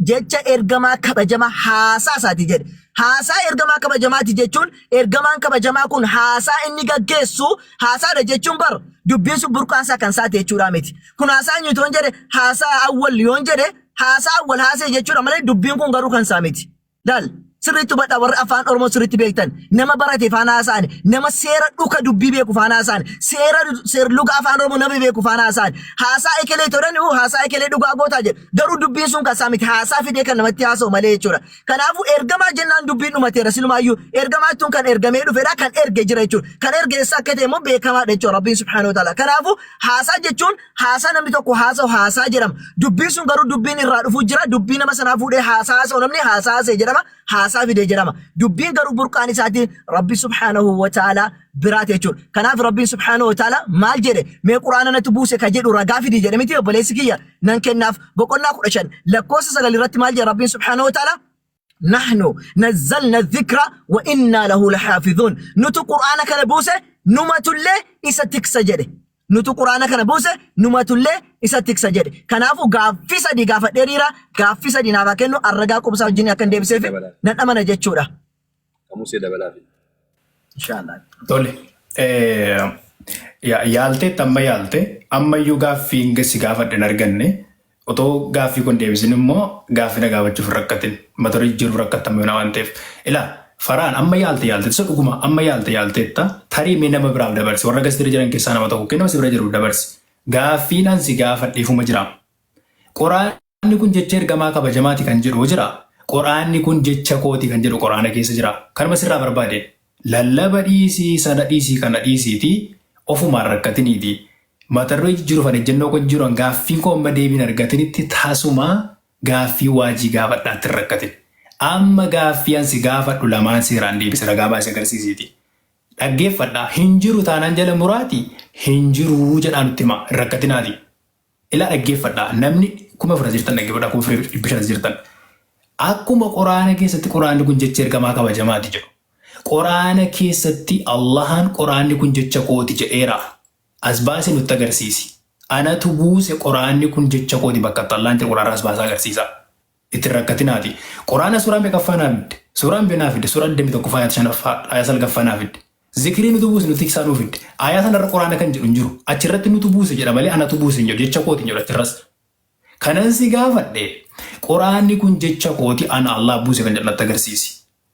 Jecha ergamaa kabajamaa haasaa isaati jedhe. Haasaa ergamaa kabajamaati jechuun ergamaan kabajamaa kun haasaa inni gaggeessu haasaadha jechuun bar dubbiin sun burqaan isaa kan isaati jechuudha miti. Kun haasaa eenyuti yoon jedhe, haasaa Awwal yoon jedhe, haasaa Awwal haasa'e jechuudha malee dubbiin kun garuu kan isaa miti. Laal, sirriitti hubadhaa warri afaan Oromoo sirriitti beektan. Nama barate faana haasa'an, nama seera dhuka dubbii beeku faana haasa'an, seera seerluga afaan Oromoo nama beeku faana haasa'an. Haasaa ekelee tolan uu haasaa ekelee dhugaa gootaa jedhu. Garuu dubbiin sun kan isaa miti. Haasaa fidee kan namatti haasa'u malee jechuudha. Kanaafuu ergamaa jennaan dubbiin dhumateera silumaayyuu. Ergamaa jechuun kan ergamee dhufedha, kan erge jira jechuudha. Kan erge eessa akka ta'e immoo beekamaadha jechuudha Rabbiin subhaanahu wa ta'ala. Kanaafuu haasaa jechuun haasaa namni tokko haasa'u haasaa jedhama. Dubbiin sun garuu dubbiin irraa dhufuu jira. Dubbii nama sanaa fuudhee haasaa haasa'u namni haasaa haasa'e jedhama. Haasaa fide jedhama. Dubbiin garuu burqaan isaatiin Rabbi subhaanahu wa ta'ala biraati jechuudha. Kanaaf Rabbiin subhaanahu wa ta'ala maal jedhe? Mee Qur'aana natti buuse ka jedhu ragaa fidi jedhe miti obboleessi kiyya nan kennaaf. Boqonnaa 15 lakkoofsa 9 irratti maal jedhe Rabbiin subhaanahu wa ta'ala? Nahnu nazzalna dhikra wa innaa lahu lahaafidhuun. Nutu Qur'aana kana buuse, numatullee isa tiksa jedhe. Nutu Qur'aana kana buuse, numatullee isa tiksa jedhe. Kanaafuu gaaffii sadii gaafadhee riira gaaffii sadii naaf haa kennu, arragaa qubsaa wajjin akka hin deebiseef nan amana jechuudha. Musee dabalaafi. Inshaallah. Tole. Yaalteetti amma yaalte ammayyuu gaaffii si gaafadhe hin arganne. Otoo gaaffii kun deebisin immoo gaaffii na gaafachuuf hin rakkatin. Mata duree jijjiiruuf rakkatta amma waan ta'eef. Ilaa Faraan, amma yaalte yaalte isa dhuguma amma yaalte yaalteetta, tarii mee nama biraaf dabarsi, warra gastira jiran keessaa nama tokko kennama si bira jiruuf dabarsi. Gaaffiin an si gaafadhe ifuma jira. Quraanni kun jecha ergamaa kabajamaati kan jedhu jira. Quraanni kun jecha kooti kan jedhu quraana keessa jira. Kanuma sirraa barbaade. Lallaba dhiisii, sana dhiisii, kana dhiisiitii ofumaan rakkatiniitii. Mata duree jijjiiruuf an ejjennoo koo jijjiiruun gaaffiin koo amma deebiin argatinitti tasumaa gaaffii waajii gaafadhaatti hin rakkatin. Amma gaaffii an si gaafadhu lamaan seeraan deebisi, ragaa baasi agarsiisiiti. Dhaggeeffadhaa, hin jiru taanaan jala muraati hin jiruu jedhaa nutti himaa, hin rakkatinaati. Ilaa dhaggeeffadhaa, namni 4,000 as jirtan dhaggeeffadhaa, 4,500 as jirtan. Akkuma Quraana keessatti Quraanni kun jecha ergamaa kabajamaati jedhu. Quraana keessatti Allahaan Quraanni kun jecha kooti jedheera. As baasi nutti agarsiisi. Anatu buuse, Quraanni kun jecha kooti bakka itti Allahan jedhu Quraana as baasaa agarsiisa. Itti hin rakkatinaati. Quraana suuraa meeqaffaa naa fidde? Suuraan bee naa fidde? Suuraa 21ffaa ayat 5ffaa ayat 9ffaa naa fidde. Zikrii nutu buuse nuti tiksaa nuu fidde. Ayaa sanarra Quraana kan jedhu hin jiru. Achirratti nutu buuse jedha malee anatu buuse hin jedhu, jecha kooti hin jedhu achirras. Kanan si gaafadhe, Quraanni kun jecha kooti, ana Allah buuse kan jedhu natti agarsiisi.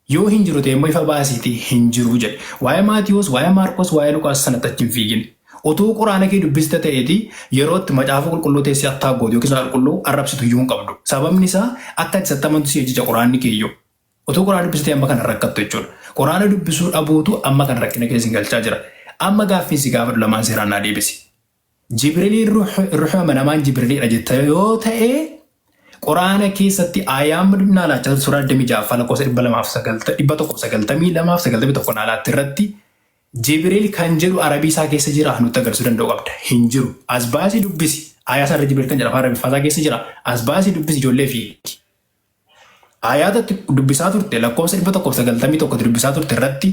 Yoo hin jiru ta'e immoo ifa baasiitii hin jiru jedhe. Waa'ee Maatiyoos, waa'ee Maarqos, waa'ee Luqaas sanatti achi hin fiigin. Utuu Quraana kee dubbista ta'eeti yeroo itti macaafa qulqulluu teessee attaa gootu yookiis macaafa qulqulluu arrabsitu iyyuu hin qabdu. Sababni isaa akka ati isatti amantu si ajaja Quraanni kee iyyuu. Utuu Quraana dubbista ta'e amma kana rakkattu jechuudha. Quraana dubbisuu dhabuutu amma kana rakkina keessa si galchaa jira. Amma gaaffiin si gaafadhu lamaan seeraan naa deebisi. Jibriliin ruuhii amanamaan Jibriliidha jetta yoo ta'e, Quraana keessatti aayaan naa laachaa suuraa 26ffaa lakkoofsa 292 fi 91 naa laatte irratti Jibriil kan jedhu Arabii isaa keessa jira nutti agarsiisuu danda'u qabda. Hin jiru. As baasii dubbisi. Aayaa isaa irra Jibriil kan jedhu afaan Arabiffaa isaa keessa jira. As baasii dubbisi ijoollee fi aayaata dubbisaa turte lakkoofsa 191 dubbisaa turte irratti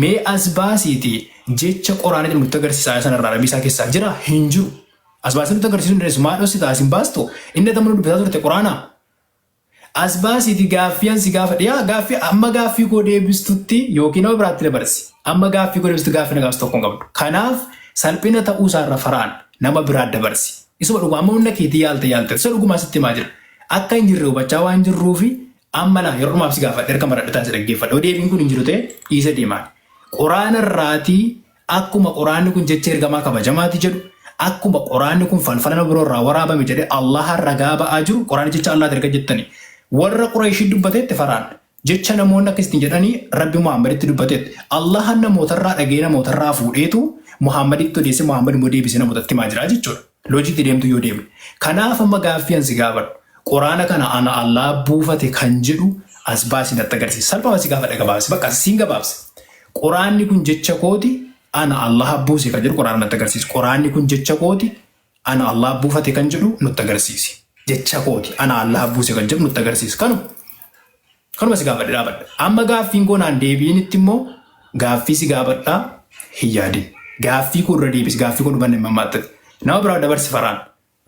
mee as baasiitii jecha Quraana jedhu nutti agarsiisa aayaa sanarraa Arabii isaa keessaa jira hin jiru. As baasii nutti agarsiisuu hin dandeessu. Maa dhossita as hin baastu? Inni atamma dubbisaa turte Quraana. As baasiitii gaaffii an si gaafadhe, yaa gaaffii amma gaaffii koo deebistutti yookiin nama biraatti dabarsi. Amma gaaffii koo deebistutti gaaffii na gaafatu tokko hin qabdu. Kanaaf salphina ta'uu isaarra Faraan nama biraa dabarsi. Isuma dhuguma amma humna keetii yaalte yaalte isa dhugumaa sitti himaa jira. Akka hin jirre hubachaa waan jirruufi amma laa yeroo dhumaaf si gaafadhe, erga maradhe taasise dhaggeeffadhe. Yoo deebiin kun hin jiru ta'e dhiisa deemaa. Quraana irraatii akkuma Quraanni kun jecha ergamaa kabajamaati jedhu, akkuma Quraanni kun falfala nama biroo irraa waraabame jedhee Allahaan ragaa ba'aa jiru, Quraanni jecha Allaati erga jettanii. Warra Qurayshii dubbateetti Faraan jecha namoonni akkasitti jedhanii Rabbi Muhammaditti dubbateetti. Allahan namootarraa dhagee namootarraa fuudheetu Muhammaditti odeessee, Muhammad immoo deebisee namootatti himaa jira jechuudha. Loojiitti deemtu yoo deemne. Kanaaf amma gaaffii an si gaafadhu. Quraana kana ana Allah buufate kan jedhu as baasii natti agarsiisi. Salphama si gaafadha, gabaabsi. Bakka siin gabaabse. Quraanni kun jecha kooti, ana Allah buuse kan jedhu Quraana natti agarsiisi. Quraanni kun jecha kooti, ana Allah buufate kan jedhu nutti agarsiisi. Jecha kooti, ana Allah buuse kan jedhu nutti agarsiisi. Kanuma. Kanuma si gaafadhe dhaabadha. Amma gaaffiin koo naan deebi'initti immoo gaaffii si gaafadhaa hin yaadin. Gaaffii koo irra deebisi. Gaaffii koo dhubanne hin mammaattati. Nama biraa dabarsi Faraan.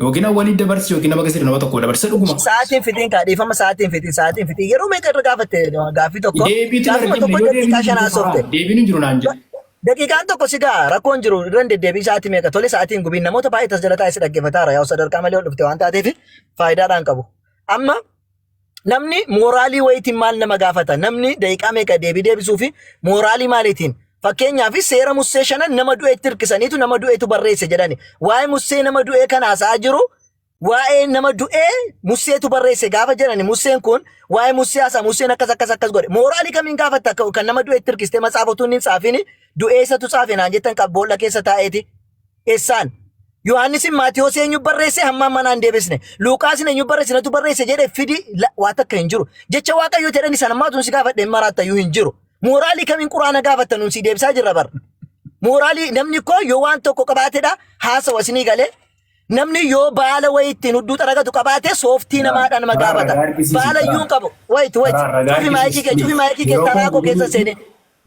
Yookiin awwalii dabarsi yookiin nama keessa nama tokko dabarsi dhuguma. Sa'aatiin fixiin kaa dhiifama sa'aatiin fixiin sa'aatiin fixiin yeroo meeqa irra gaafatte gaaffii tokko Deebiitu hin gaafuma argamne tokko yoo daqiiqaa deebiin shan hin jiru haasofte. deebiin hin jiru naan jedhe. Daqiiqaan tokko si ga'a rakkoon jiru irra hin deddeebiin sa'aatii meeqa tole sa'aatiin gubiin namoota baay'ee tas jala taa'ee si dhaggeeffataara yaa sadarkaa malee ol dhufte waan taateef faayidaadhaan qabu. Amma namni mooraalii wayiitiin maal nama gaafata namni daqiiqaa meeqa deebii deebisuu fi mooraalii maaliitiin fakkeenyaaf seera mussee shanan nama du'eetti hirkisaniitu nama du'eetu barreesse jedhani waa'ee mussee nama du'ee kan haasa'aa jiru waa'ee nama du'ee musseetu barreesse gaafa jedhani musseen kun waa'ee mussee haasa'a musseen akkas akkas akkas godhe mooraalii kamiin gaafatta akka kan nama du'eetti hirkistee matsaafa utuu inni hin tsaafiin du'ee isatu tsaafe naan jettan qab boolla keessa taa'eeti Eessaan? Yohaannisin Maatiyoos eenyu barreesse hamma amma naan deebisne. Luuqaasin eenyu barreesse natu barreesse jedhe fidi waa takka hin jiru. Jecha Waaqayyoo jedhani sana ammaa si gaafadhe hin maraatta iyyuu hin jiru. Mooraalii kamiin quraana gaafatta nuun si deebisaa jirra bar. Mooraalii namni koo yoo waan tokko qabaatedha haasawa isinii galee. Namni yoo baala wayii ittiin hudduu xaragatu qabaate sooftii namaadha nama Karaa gaafata. ragaa argisiisi, Baala iyyuu hin qabu. Wait wait. Karaa ragaa Cufi maayikii kee cufi maayikii kee Yeroo taraa koo keessa kun seeni.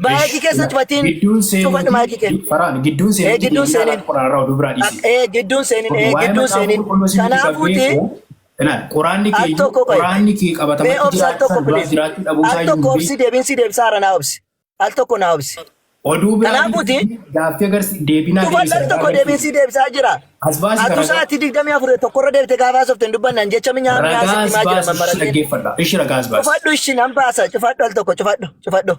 Maayikii keessa cufatiin Gidduun cufadhu maayikii kee. seenuuti. Faraan gidduun Ee seenuuti. gidduun seenin. Quraanarraa oduu biraa dhiisi. Ee gidduun seenin. Ee Waa'ee gidduun macaafa seenin. qulqulluu isinitti kan Kanaafuuti beeku. Ilaal, Quraanni al kee tokko qoy. quraanni kee Mee qabatamatti obsi al jiraachuu tokko san dura please. jiraachuu dhabuu Al isaa tokko iyyuu obsi deebiin si deebisaa hara naa obsi. Al tokko naa obsi. Oduu biraa Kanaafuuti gaaffii agarsi deebinaa cufadhu al tokko deebiin si deebisaa jira. As baasi Atu ragaa. sa'aatii 24 tokkorra deebite gaafa haasofte hin dubbannan jecha minyaa minyaa Ragaa sitti as himaa jira baasi ishi mammarateen. dhaggeeffadha. Ishi ragaa as baasi. Cufadhu ishi nan baasa cufadhu al tokko cufadhu cufadhu.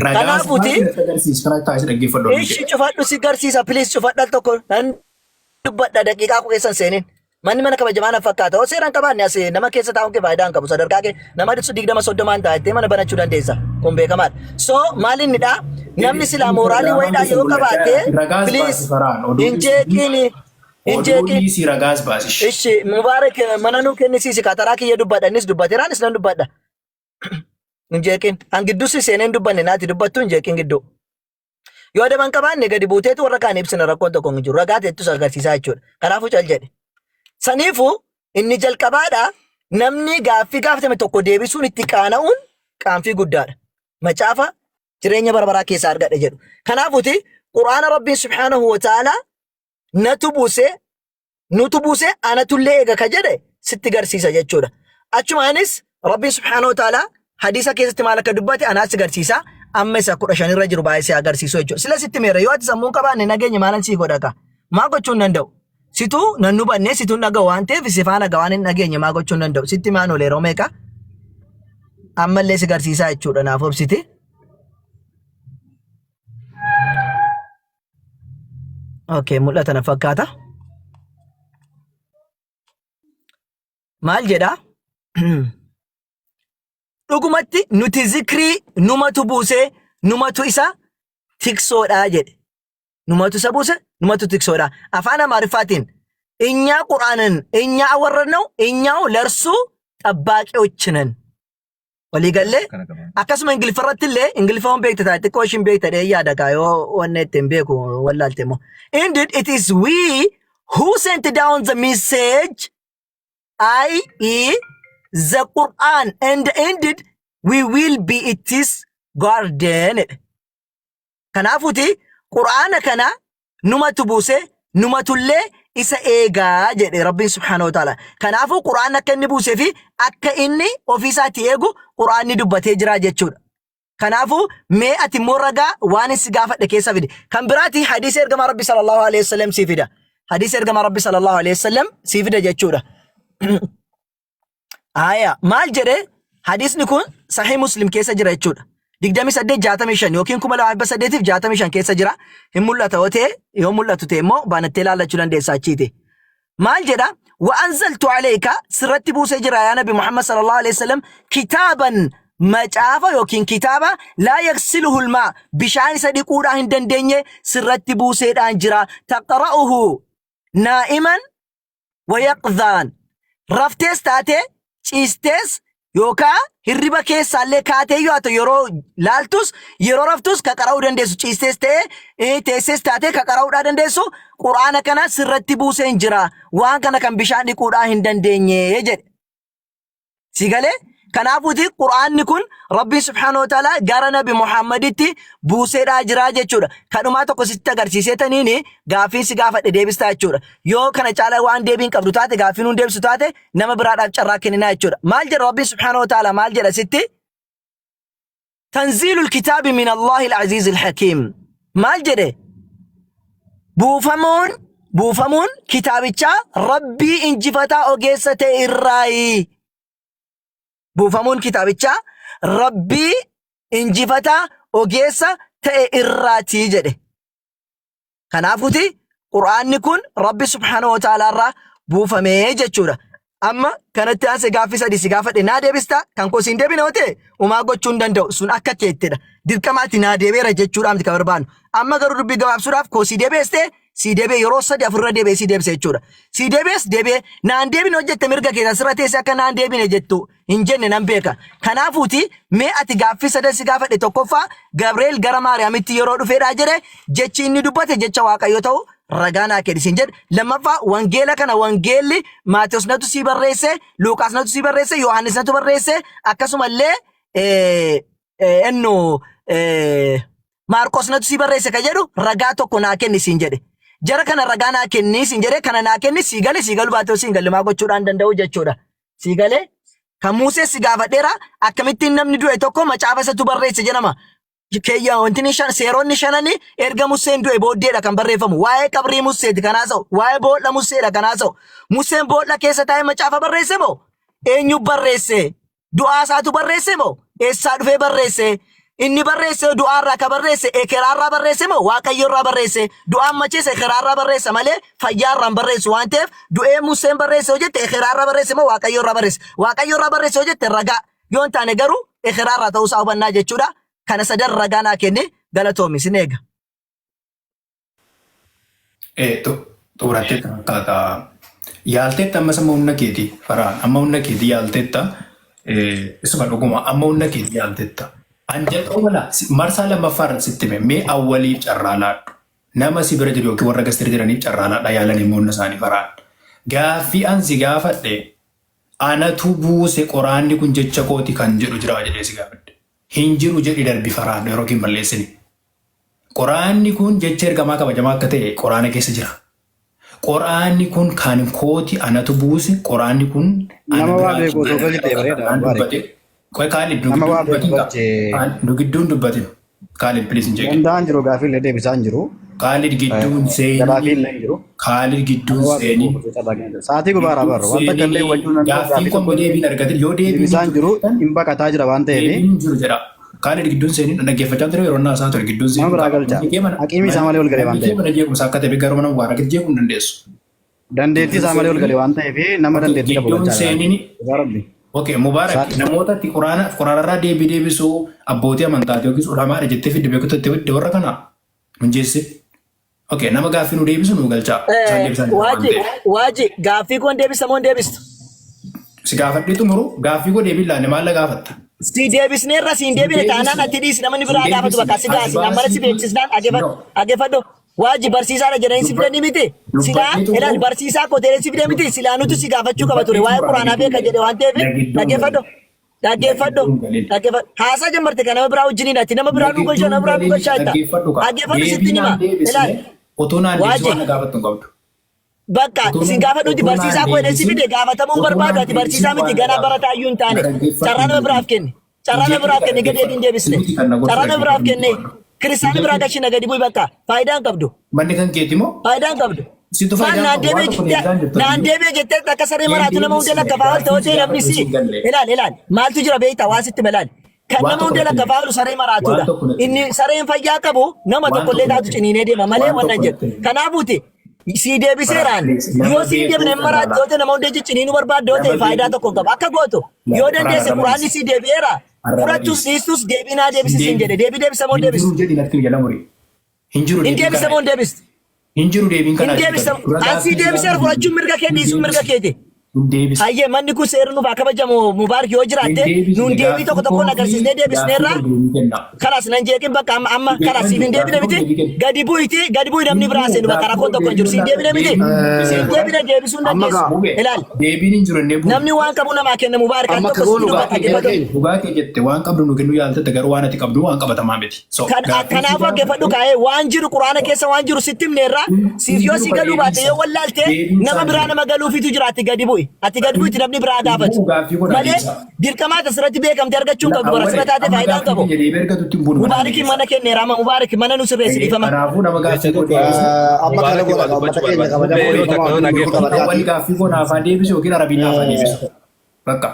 Ragaa as Kanaafuuti baasi natti agarsiisi. Kana taasisi dhaggeeffadhu. ishi cufadhu si garsiisa please cufadhu al tokko nan dubbadha daqiiqaa koo keessa hin seenin. Manni mana kabajamaa na fakkaata. Hoo seera hin qabaanne as nama keessa taa'uun kee faayidaa hin qabu. Sadarkaa kee nama 20 30n taa'ettee mana banachuu dandeessa. Kun beekamaadha. So maal inni dha? Namni silaa mooraalii wayiidhaa yoo qabaate Ragaas please baasi Faraan. Oduu hin jeeqiini. Hin Oduu jeeqiin. dhiisii ragaas baasi. Ishi Mubaarak mana nuu kennisiisi kataraa kiyya dubbadha. Innis dubbateera anis nan dubbadha. Hin jeeqin. An gidduu si seenee hin dubbanne naati dubbattu hin jeeqin gidduu. Yoo adaba hin qabaanne gadi buuteetu warra kaan ibsina rakkoon tokko hin jiru. Ragaa teettus agarsiisaa jechuudha. Kanaafuu cal jedhe. Saniifuu inni jalqabaadha namni gaaffii gaafatame tokko deebisuun itti qaana'uun qaanfii guddaadha. Macaafa jireenya bara baraa keessaa argadhe jedhu. Kanaafuuti Qur'aana Rabbiin subhaanahu wa ta'aalaa natu buuse nutu buuse anatullee eega ka jedhe sitti garsiisa jechuudha. Achumaanis Rabbiin subhaanahu wa ta'aalaa hadiisa keessatti maal akka dubbate anaa si garsiisa. Amma isa 15 irra jiru baay'ee si agarsiisu jechuudha. Sila sitti meera yoo ati sammuu hin qabaanne nageenya maalan sii godha ka? Maa gochuu hin danda'u? Situu nan hubanne situu hin dhaga'u waan ta'eef si faana ga'a waan hin dhageenye maa gochuu hin danda'u? Sitti maan oola yeroo meeqa? Ammallee si garsiisaa jechuudha naaf obsiti. Okay, mul'ata na fakkaata. Maal jedha? Dhugumatti nuti zikrii numatu buusee numatu isa tiksoodha jedhe. Numatu isa buuse numatu tiksoodha. Afaan Amaariffaatiin እኛ ቁርአንን እኛ አወረድነው እኛው ለእርሱ ጠባቂዎች ነን። Walii gallee akkasuma Ingiliffa irratti illee Ingiliffa waan beekte taate xiqqoo ishiin beekte dhee yaada kaa yoo wanna ittiin beeku wallaalte immoo. Indeed it is we who sent down the message i.e. the Quran and indeed we will be its guardian. Kanaafuuti Qur'aana kana numatu buuse numatullee isa eegaa jedhe Rabbiin subhaanahu wa ta'ala. Kanaafuu Qur'aan akka inni buusee fi akka inni ofiisaatii eegu Qur'aanni dubbatee jira jechuudha. Kanaafuu mee ati immoo ragaa waan si gaafadhe keessa fidi. Kan biraati hadiisa ergamaa Rabbi sallallahu alaihi wasallam sii fida. Hadiisa ergamaa Rabbi sallallahu alaihi wasallam sii fida jechuudha. Aya maal jedhe hadiisni kun Sahih Muslim keessa jira jechuudha. 2865 yookiin 2865 keessa jira. Hin mul'ata yoo ta'e yoo mul'atu ta'e immoo banattee ilaallachuu dandeessa achiiti. Maal jedha? Wa anzaltu alayka sirratti buusee jira yaa Nabi Muhammad sallallahu alaihi wasallam kitaaban macaafa yookiin kitaaba laa yaghsiluhu almaa bishaan isa dhiquudhaan hin dandeenye sirratti buuseedhaan jira. Taqra'uhu naa'iman wayaqdhaan raftees taate ciistees yookaa hirriba keessaallee kaatee yoo haa ta'u yeroo laaltus yeroo raftus ka qara'uu dandeessu ciistees ta'ee teessees taatee ka qara'uudhaa dandeessu qur'aana kana sirratti buuseen jira waan kana kan bishaan dhiquudhaa hin dandeenye jedhe. Si galee? Kanaafuuti Qur'aanni kun Rabbiin subhaanahu wa ta'ala gara Nabi Muhammaditti buuseedhaa jira jechuudha. Kanumaa tokko sitti agarsiisee taniini gaaffii si gaafadhe deebistaa jechuudha. Yoo kana caalaa waan deebii hin qabdu taate gaaffii nuun deebisu taate nama biraadhaaf carraa kenninaa jechuudha. Maal jedha Rabbiin subhaanahu wa ta'ala maal jedha sitti? Tanziilul kitaabi min Allaahil aziizil hakiim. Maal jedhe? Buufamuun buufamuun kitaabichaa Rabbii injifataa ogeessa ta'e irraayi. Buufamuun kitaabichaa Rabbii injifataa ogeessa ta'e irraati jedhe. Kanaafuuti Qur'aanni kun Rabbi subhaanahu wa ta'aalaa irraa buufamee jechuudha. Amma kanatti aansee gaaffii sadii si gaafadhe naa deebista kan koo siin deebine yoo ta'e umaa gochuu hin danda'u sun akka keettidha. Dirqamaatti naa deebi'eera jechuudhaan miti kan barbaannu. Amma garuu dubbii gabaabsuudhaaf koo sii deebi'este sii deebi'e yeroo sadii afur irra deebi'ee sii deebise jechuudha. Sii deebi'es deebi'e naan deebine hojjette mirga keessa sirra teessee akka naan deebine jettu hin jenne nan beeka. Kanaafuuti mee ati gaaffii sadan si gaafadhe tokkoffaa Gabri'eel gara Maariyaamitti yeroo dhufeedhaa jedhe jechi inni dubbate jecha Waaqayyoo ta'u ragaa naa kenni siin jedhe. Lammaffaa wangeela kana wangeelli Maatewos natu sii barreesse, Luuqaas natu sii barreesse, Yohaannis natu barreesse akkasumallee ennu Maarqos natu sii barreesse ka jedhu ragaa tokko naa kenni siin jedhe. Jara kana ragaa naa kenni siin jedhe kana naa kenni sii gale sii galu baatee siin galle maa gochuudhaan danda'u jechuudha. Sii galee? Kan Musee si gaafadheera akkamittiin namni du'e tokko macaafa isatu barreesse jedhama. Keeyya wanti inni shan seeronni shanani erga Museen du'e booddeedha kan barreeffamu. Waa'ee qabrii Museeti kan haasa'u. Waa'ee boolla Museedha kan haasa'u. Museen boolla keessa taa'ee macaafa barreesse moo? Eenyu barreesse? Du'aa isaatu barreesse moo? Eessaa dhufee barreesse? Inni barreesse du'aa irraa ka barreesse ekeraa irraa barreesse moo Waaqayyo irraa barreesse? Du'aan macheessa ekeraa irraa barreessa malee fayyaa irraa hin barreessu waan ta'eef du'ee Museen barreesse yoo jette ekeraa irraa barreesse moo Waaqayyo irraa barreesse? Waaqayyo irraa barreesse yoo jette ragaa yoo hin taane garuu ekeraa irraa ta'uu isaa hubannaa jechuudha. Kana sadan ragaa naa kenni galatoomi sin eega. Xumuratteetta fakkaata. Yaalteetta ammas amma humna keeti Faraan amma humna keeti yaalteetta. Isuma dhuguma amma humna keeti yaalteetta. An jalqaba mala marsaa lammaffaa irratti sitti hime mee awwaliif carraa laadhu. Nama si bira jiru yookiin warra gastira jiraniif carraa laadhaa yaalan immoo humna isaanii Faraan. Gaaffii an si gaafadhe anatu buuse qoraanni kun jecha kooti kan jedhu jira jedhee si gaafadhe. Hin jiru jedhi darbi Faraan yeroo kee hin balleessini. Qur'aanni kun jecha ergamaa kabajamaa akka ta'e Qur'aana keessa jira. Qur'aanni kun kan kooti anatu buuse Qur'aanni kun ana Nama waa biraa beeku osoo galche ta'e bareeda Qur'aan Mubaarik. dubbate. Qoy Kaalid nu Nama gidduun waa beeku dubbatin kaa. galche Nu gidduun dubbatin. Kaalid please hin jeeqin. danda'an jiru gaafii illee deebisaa hin jiru. Kaalid gidduun Galaafii seenii. illee hin jiru. Kaalid gidduun Nama waa beeku seenii. osoo carraa kennan. Sa'aatii gubaara Gidduun barru. Wanta akka illee seenii hubachuu danda'u gaaffiin gaafii kun tokko illee deebiin argatin yoo deebiin deebisaa hin hin jiru jiru hin baqataa jira waan ta'eef deebiin hin jiru jedha. Kaalid gidduun seenii dhaggeeffachaa ture yeroo naasaa ture gidduun nama seenii biraa galcha. manni kee mana Haqiimii isaa malee ol galee waan manni kee ta'eef. mana jeequmsa akka ta'e garuu mana mubaarakitti jeequu hin dandeessu. Dandeettii Gidduun isaa malee ol seenii galee waan ta'eef nama okay dandeettii qabu gidduun galchaa jira. seenii Dhugaa rabbi. okay mubaarak Sa'aatii namoota itti quraana quraanarraa deebii deebisuu abbootii amantaati yookiis ulamaadha jettee fidde beekota itti fidde warra kana hunjeessi. Okay nama gaaffii nu deebisu nu galchaa isaan deebisan jira waan Waaji, ta'eef. waaji, gaaffii koon deebista moo hin deebistu? Si gaafadhee xumuru gaaffii koo deebii laanne maal na gaafatta? Si deebisneerra si hin Hin deebine taanaan deebisne. ati dhiisi namni Hin biraa gaafatu deebisne. bakka si As gaasi ammana si baasiitii beeksisnaan no. dhaggeeffadhu. Waaji barsiisaadha jedhanii si fidanii miti. Silaa Dubbadhee ilaali xumuru barsiisaa koo jedhanii si fidee miti silaa nuti si gaafachuu qaba ture dubbadhee waa'ee xumura quraanaa na gidduun beeka jedhe waan ta'eef na gidduun dhaggeeffadhu. galin. Na Dhaggeeffadhu. gidduun galin. Dhaggeeffadhu. Haasaa jammarte kan nama biraa wajjiniin ati nama Na biraa nu galchaa gidduun nama biraa nu galin galchaa jetta. dhaggeeffadhu kaa. Dhaggeeffadhu sitti Deebii hima. naan deebisne Ilaali. utuu naan deebisu Waaji. waan na gaafattu hin qabdu. Bakka Utuu isin naan gaafadhuuti utuu naan barsiisaa koo jedhee si deebisin fide gaafatamuun utuu barbaadu naan ati barsiisaa deebisin miti waan na ganaa gaafattu. barataa iyyuu hin Na taane dhaggeeffadhu carraa hin nama biraaf jedhin. kenni Hin carraa nama jeeqin biraaf ka kenni gadi dhaggeeffadhu. hin deebisne Sinuti kan na gorsu carraa nama biraaf dhaggeeffadhu kenne miti waan. kiristaana Hin biraa jeeqin. gashii na gadi bu'i bakka faayidaa hin qabdu Manni kan keeti moo? faayidaa hin qabdu Situ maal faayidaa naan hin qabu. Waan deebi'e tokko jettee deebisaan jirtu naan iyyuu. deebi'e jettee akka saree Hin maraatu nama hunda deebisne. lakkafaa ol Gaaffiin ta'uu si ta'e namni gaafadhu si si hin galle. ilaal ilaal maaltu jira beektaa waan sitti ilaal kan Waan nama tokko hunda natti himi. lakkafaa oolu saree Waan maraatuudha tokko natti inni himi. sareen fayyaa qabu nama Waan tokko illee tokko taatu natti himi. ciniinee deema malee Waan wannan tokko jedhu natti himi. kanaafuuti sii Faraan deebiseeraan please nama yoo sii deebine beekuu hin maraatti carraa yoo ta'e nama hunda ciniinuu barbaadde yoo Nama ta'e faayidaa beekuu tokko hin qabu akka gootu yoo Faraan dandeesse arraba quraanni dhiisi. sii deebi'eera Arraba fudhattus dhiisi. dhiistus deebii naa Hin deebisi siin deebisu. jedhe deebii deebisa moo hin Hin deebistu jiru jedhi natti jala muri. Hin jiru hin deebiin deebisa kana. moo hin deebistu Hin jiru deebiin hin kana deebisa dura an sii gaaffii si deebiseera gaafadhu hin fudhachuun jiru. mirga kee Hin dhiisuun mirga deebisne. keeti. Hin deebisne. Hayyee manni kun seerri nuuf haa kabajamu Mubaarak yoo Hin jiraatte nuun deebisne deebii gaaffii tokko koo tokkoon fi agarsiisnee gaaffii deebisneerra. koo deebii kennaa. Kalas nan jeeqin bakka amma amma kalas siif hin deebine Gaaffii koo miti deebii kenna. gadi bu'iti gadi bu'i namni Hin biraa bu'u seenu bakka gaaffii rakkoon koo tokko hin jiru deebii siin deebine miti deebiin siin hin deebine deebisuu hin Amma dandeessu gaa Mube ilaali deebiin hin jiru innee bu'u. namni waan qabu namaa kenna Mubaarak al amma tokko akka sitti goonu gaa dubbata Dhugaa kee jara dhaggeeffadhu keenya. dhugaa kee jette waan qabdu nu kennuu yaaltette garuu waan ati qabdu waan qabatamaa miti. So Kan gaaffiin si kanaafuu dhaggeeffadhu gaafadhe kaa'ee waan jiru quraana keessa waan jiru sitti himneerra hin siif yoo jiru si ka galuu deebiin baate isaa yoo wallaalte deebiin isaa nama hin biraa jiru. nama galuufitu jira ati gadi bu'i ati gadi bu'iti namni biraa Hin gaafatu bu'u gaaffii kun malee adeemsa. dirqamaa asirratti beekamte argachuu hin qabdu bara Awwalee sira taate amma faayidaa hin gaaffii qabu kiyya deebii argatutti hin buunu mana Mubaarikiin keessa. mana kenneera amma Mubaarik mana nu sirreessi dhiifama. Kanaafuu nama Jecha gaaffii koo tokko deebisu Amma kana Mubaarakii goona waa gaa uummata dubbachuu keenya barbaada. kabajamoo Mubee yeroo dhiifama takka yoo wajjin nuti dhaggeeffatu. Awwal kabajaati. gaaffii koo naaf haa deebisu yookiin arabiin naaf haa deebisu. Bakka.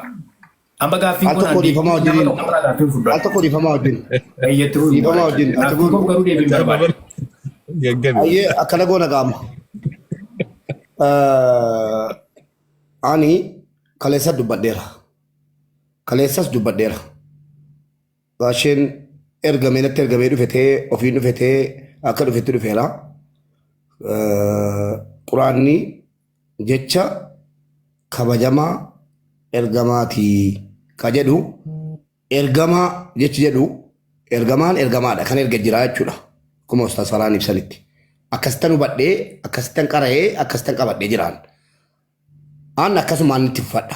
Amma gaaffiin Al kun tokko aan dhiifama deebiin nama wajjiniin. tokko irraa gaaffiin Al fudhadha. tokko dhiifama wajjin. Eeyyatti fufi Dhiifama Mubaarak. wajjin. Ati Gaaffii goonu. koof garuu deebiin barbaada. Gaggabi. Ayyee akkana goona gaama. Ani kaleessa dubbadheera. Kaleessas dubbadheera. Baasheen ergamee natti ergamee dhufe ta'ee ofiin dhufe ta'ee akka dhufetti dhufeera. Quraanni jecha kabajamaa ergamaati ka jedhu ergamaa jechi jedhu ergamaan ergamaadha kan erga jira jechuudha. Akkuma Ustaaz Farhaan ibsanitti. Akkasittan hubadhee akkasittan qara'ee akkasittan qabadhee jiraan. Aan akkasumaan itti fufadha.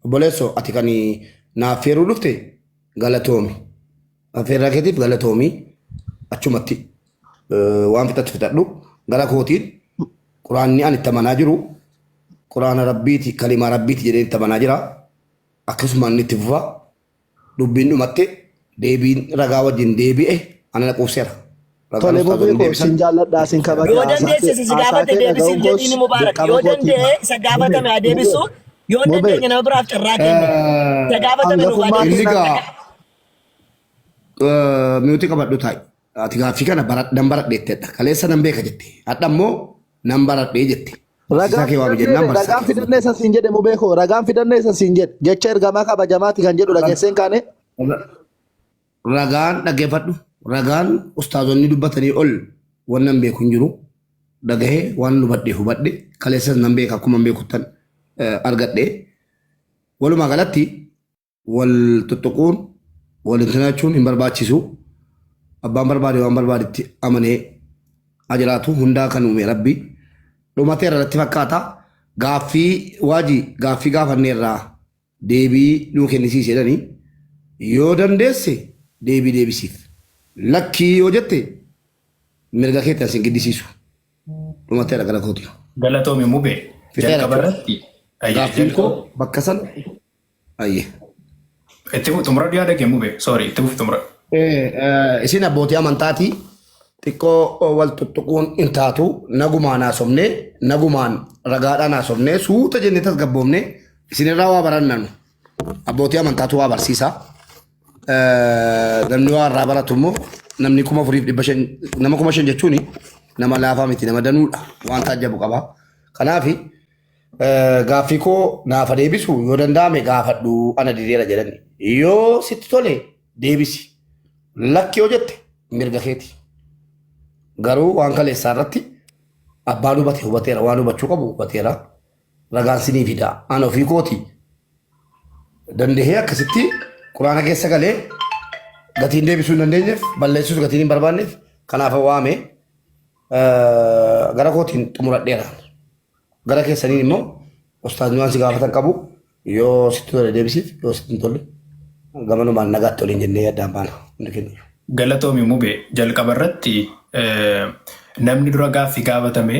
Obboleessoo ati kan naaf feeruu dhufte galatoomi. Affeerraa keetiif galatoomi. Achumatti waan fixattu fixadhu. Gara kootiin quraanni ani itti amanaa jiru quraana rabbiiti kalimaa rabbiiti jedhee itti amanaa jira. Akkasumaan inni itti fufa. Dubbiin dhumatte deebiin ragaa wajjin deebi'e ana na quubseera. Ragaan Tole ustaazonni Mubee koo deebisan. sin jaalladha sin kabaja Yoo haasaa dandeesse kee si haasaa gaafate kee deebisiif dhaga'uun koos jedhiin Mubaarak. dirqama Yoo kootii. danda'e isa gaafatame haa Mubee deebisu. Yoo hin Mubee dandeenye nama biraaf carraa kenne. Isa gaafatame nuuf haa hangafummaa Inni deebisu. gaa miyuutii qabadhu taa'i. Ati gaaffii kana nan baradhe jettedha. Kaleessa nan beeka jette. Hadha immoo nan baradhe jette. Barsiisaa Ragaan kee waami jennaan fidannee barsiisaa ragaan kee fidannee san siin jedhe mubee koo ragaan fidannee san siin jedhe jecha ergamaa kabajamaati kan jedhu dhageesseen kaane Ragaan dhaggeeffadhu. Ragaan ustaazonni dubbatanii ol wannan beeku hin jiru. Dhagahee waan hubadhe hubadhe. Kaleessas nan beeka akkuma beekuttan argadhe. Walumaa galatti wal tuttuquun wal hintinaachuun hin barbaachisu. Abbaan barbaade waan barbaadetti amanee haa jiraatu. Hundaa kan uume Rabbi. Dhumateera natti fakkaata. Gaaffii waajii gaaffii gaafanneerraa deebii nuu kennisiisi jedhanii yoo dandeesse deebii deebisiif. Lakkii yoo jette mirga keetti an sin giddisiisu. Dhumateera gara kooti. Galatoomi Mube Fixeera jalqaba jechuudha. irratti ayyee Gaaffiin jalqaba koo bakka sana ayyee. itti fufi xumura yaada kee Mube sorry itti fufi xumura. Isin abbootii amantaati xiqqoo wal tuttuquun hin taatu nagumaan haasofnee nagumaan ragaadhaan haasofnee suuta jennee tasgabboofnee isinirraa waa barannanu abbootii amantaatu waa barsiisa. Namni waa irraa baratu immoo namni 4,500 nama 5,000 jechuun nama laafaa miti nama danuudha waan taajjabu qaba. Kanaaf gaaffii koo naafa deebisu yoo danda'ame gaafadhu ana dideera jedhani. Yoo sitti tole deebisi. Lakki yoo jette mirga keeti. Garuu waan kaleessaa irratti abbaan hubate hubateera waan hubachuu qabu hubateera. Ragaan sinii fida. Ana ofii kooti. Dandahee akkasitti quraana keessa galee gatiin deebisuu hin dandeenyeef balleessuus gatiin hin barbaanneef kanaaf waame gara kootiin xumuradheera. Gara keessaniin immoo ustaazni waan si gaafatan qabu yoo sitti tole deebisiif yoo sitti hin tolle gamanumaan nagaatti waliin jennee addaan baana hundi keenya. Galatoomi Mube jalqaba irratti namni dura gaaffii gaafatame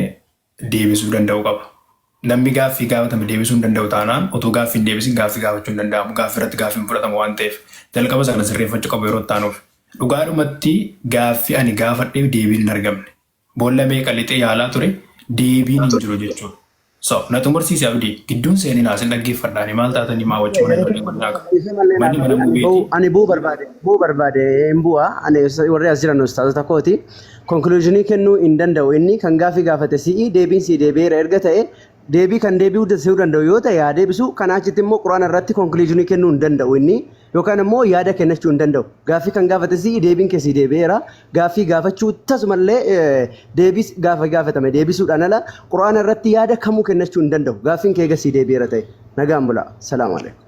deebisuu danda'u qaba. Namni gaaffii gaafatame deebisuu hin danda'u taanaan utuu gaaffii hin deebisin gaaffii gaafachuu hin danda'amu. Gaaffii irratti gaaffiin fudhatama waan ta'eef jalqaba sana sirreeffachuu qabu yeroo itti aanuuf. Dhugaadhumatti gaaffii ani gaafadheef deebiin hin argamne. Boolla meeqa lixee yaalaa ture deebiin hin jiru jechuudha. So na xumursiisi Abdii gidduun seeninaa sin dhaggeeffadhaani maal taatanii maa wajjin mana ijoollee godinaa qaba. Dhiifama Manni mana ani mubeeti. ba'uu ani bu'uu barbaade bu'uu barbaade hin bu'a ani warri as jiran ustaazota kooti conclusionii kennuu hin danda'u inni kan gaafii gaafate si'i deebiin sii deebi'eera erga ta'e Deebii kan deebi'uu danda'u yoo ta'e haa deebisu. Kanaa achitti immoo Quraana irratti conclusion kennuu hin danda'u inni yookaan immoo yaada kennachuu hin danda'u. Gaaffii kan gaafate si deebiin keessi deebi'eera. Gaaffii gaafachuu tasumallee deebii gaafa gaafatame deebisuudhaan ala Quraana irratti yaada kamuu kennachuu hin danda'u. Gaaffiin kee eega sii deebi'eera ta'e. Nagaan bulaa. Salaamu alaikum.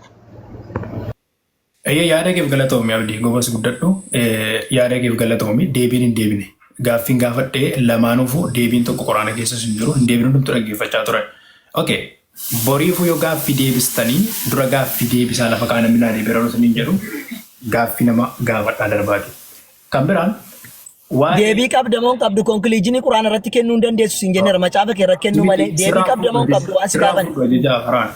Eeyyee, yaada keef galatoomi Abdii, gobas guddadhu. Yaada keef galatoomi, deebiin hin deebine. Gaaffiin gaafadhee lamaanuufuu deebiin tokko Quraana keessas hin jiru, hin deebine, hundumtu dhaggeeffachaa turan. Okay. Boriifuu yoo gaaffii deebistanii dura gaaffii deebisaa lafa kaa, namni naa deebi'eera isiniin jedhu gaaffii nama gaafadhaa darbaati. Kan biraan waa'ee Deebii qabda moo hin qabdu? Conclusion Quraana irratti kennuu hin dandeessu siin jenneera, macaafa kee irratti kennuu malee. Deebii Sirraa qabda moo hin fudhu qabdu waan si sirraa gaafanne? fudhu ajaja afraan.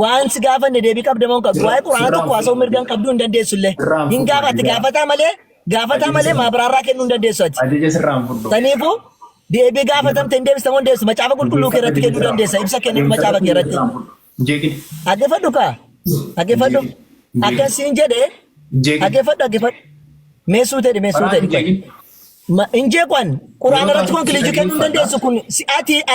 Waan si gaafanne deebii qabda moo hin qabdu? Waa'ee Quraana Sirraan tokko haasa'uu fudhu mirga hin qabdu, hin dandeessu illee. Sirraan Hin fudhu gaafatti ajaja gaafataa ajaja malee sirraan maabiraarraa kennuu hin dandeessu ati. Ajaja sirraan fudhu. Saniifuu deebii gaafatamte hin deebista moo hin deebistu? Macaafa qulqulluu kee irratti Dhaggeeffadhu kennuu ajaja dandeessa. sirraan Ibsa kennu macaafa kee Dhaggeeffadhu irratti. sirraan fudhu. Jeeqin. Dhaggeeffadhu kaa. Dhaggeeffadhu. Jeeqin. Akkan siin jedhee Jeeqin. dhaggeeffadhu, dhaggeeffadhu. Meessuu ta'e, meessuu Faraan ta'e. hin jeeqin. Hin jeeqan. Quraana Yeroo irratti taatu conclusion kennuu hin dhaggeeffadha. dandeessu kun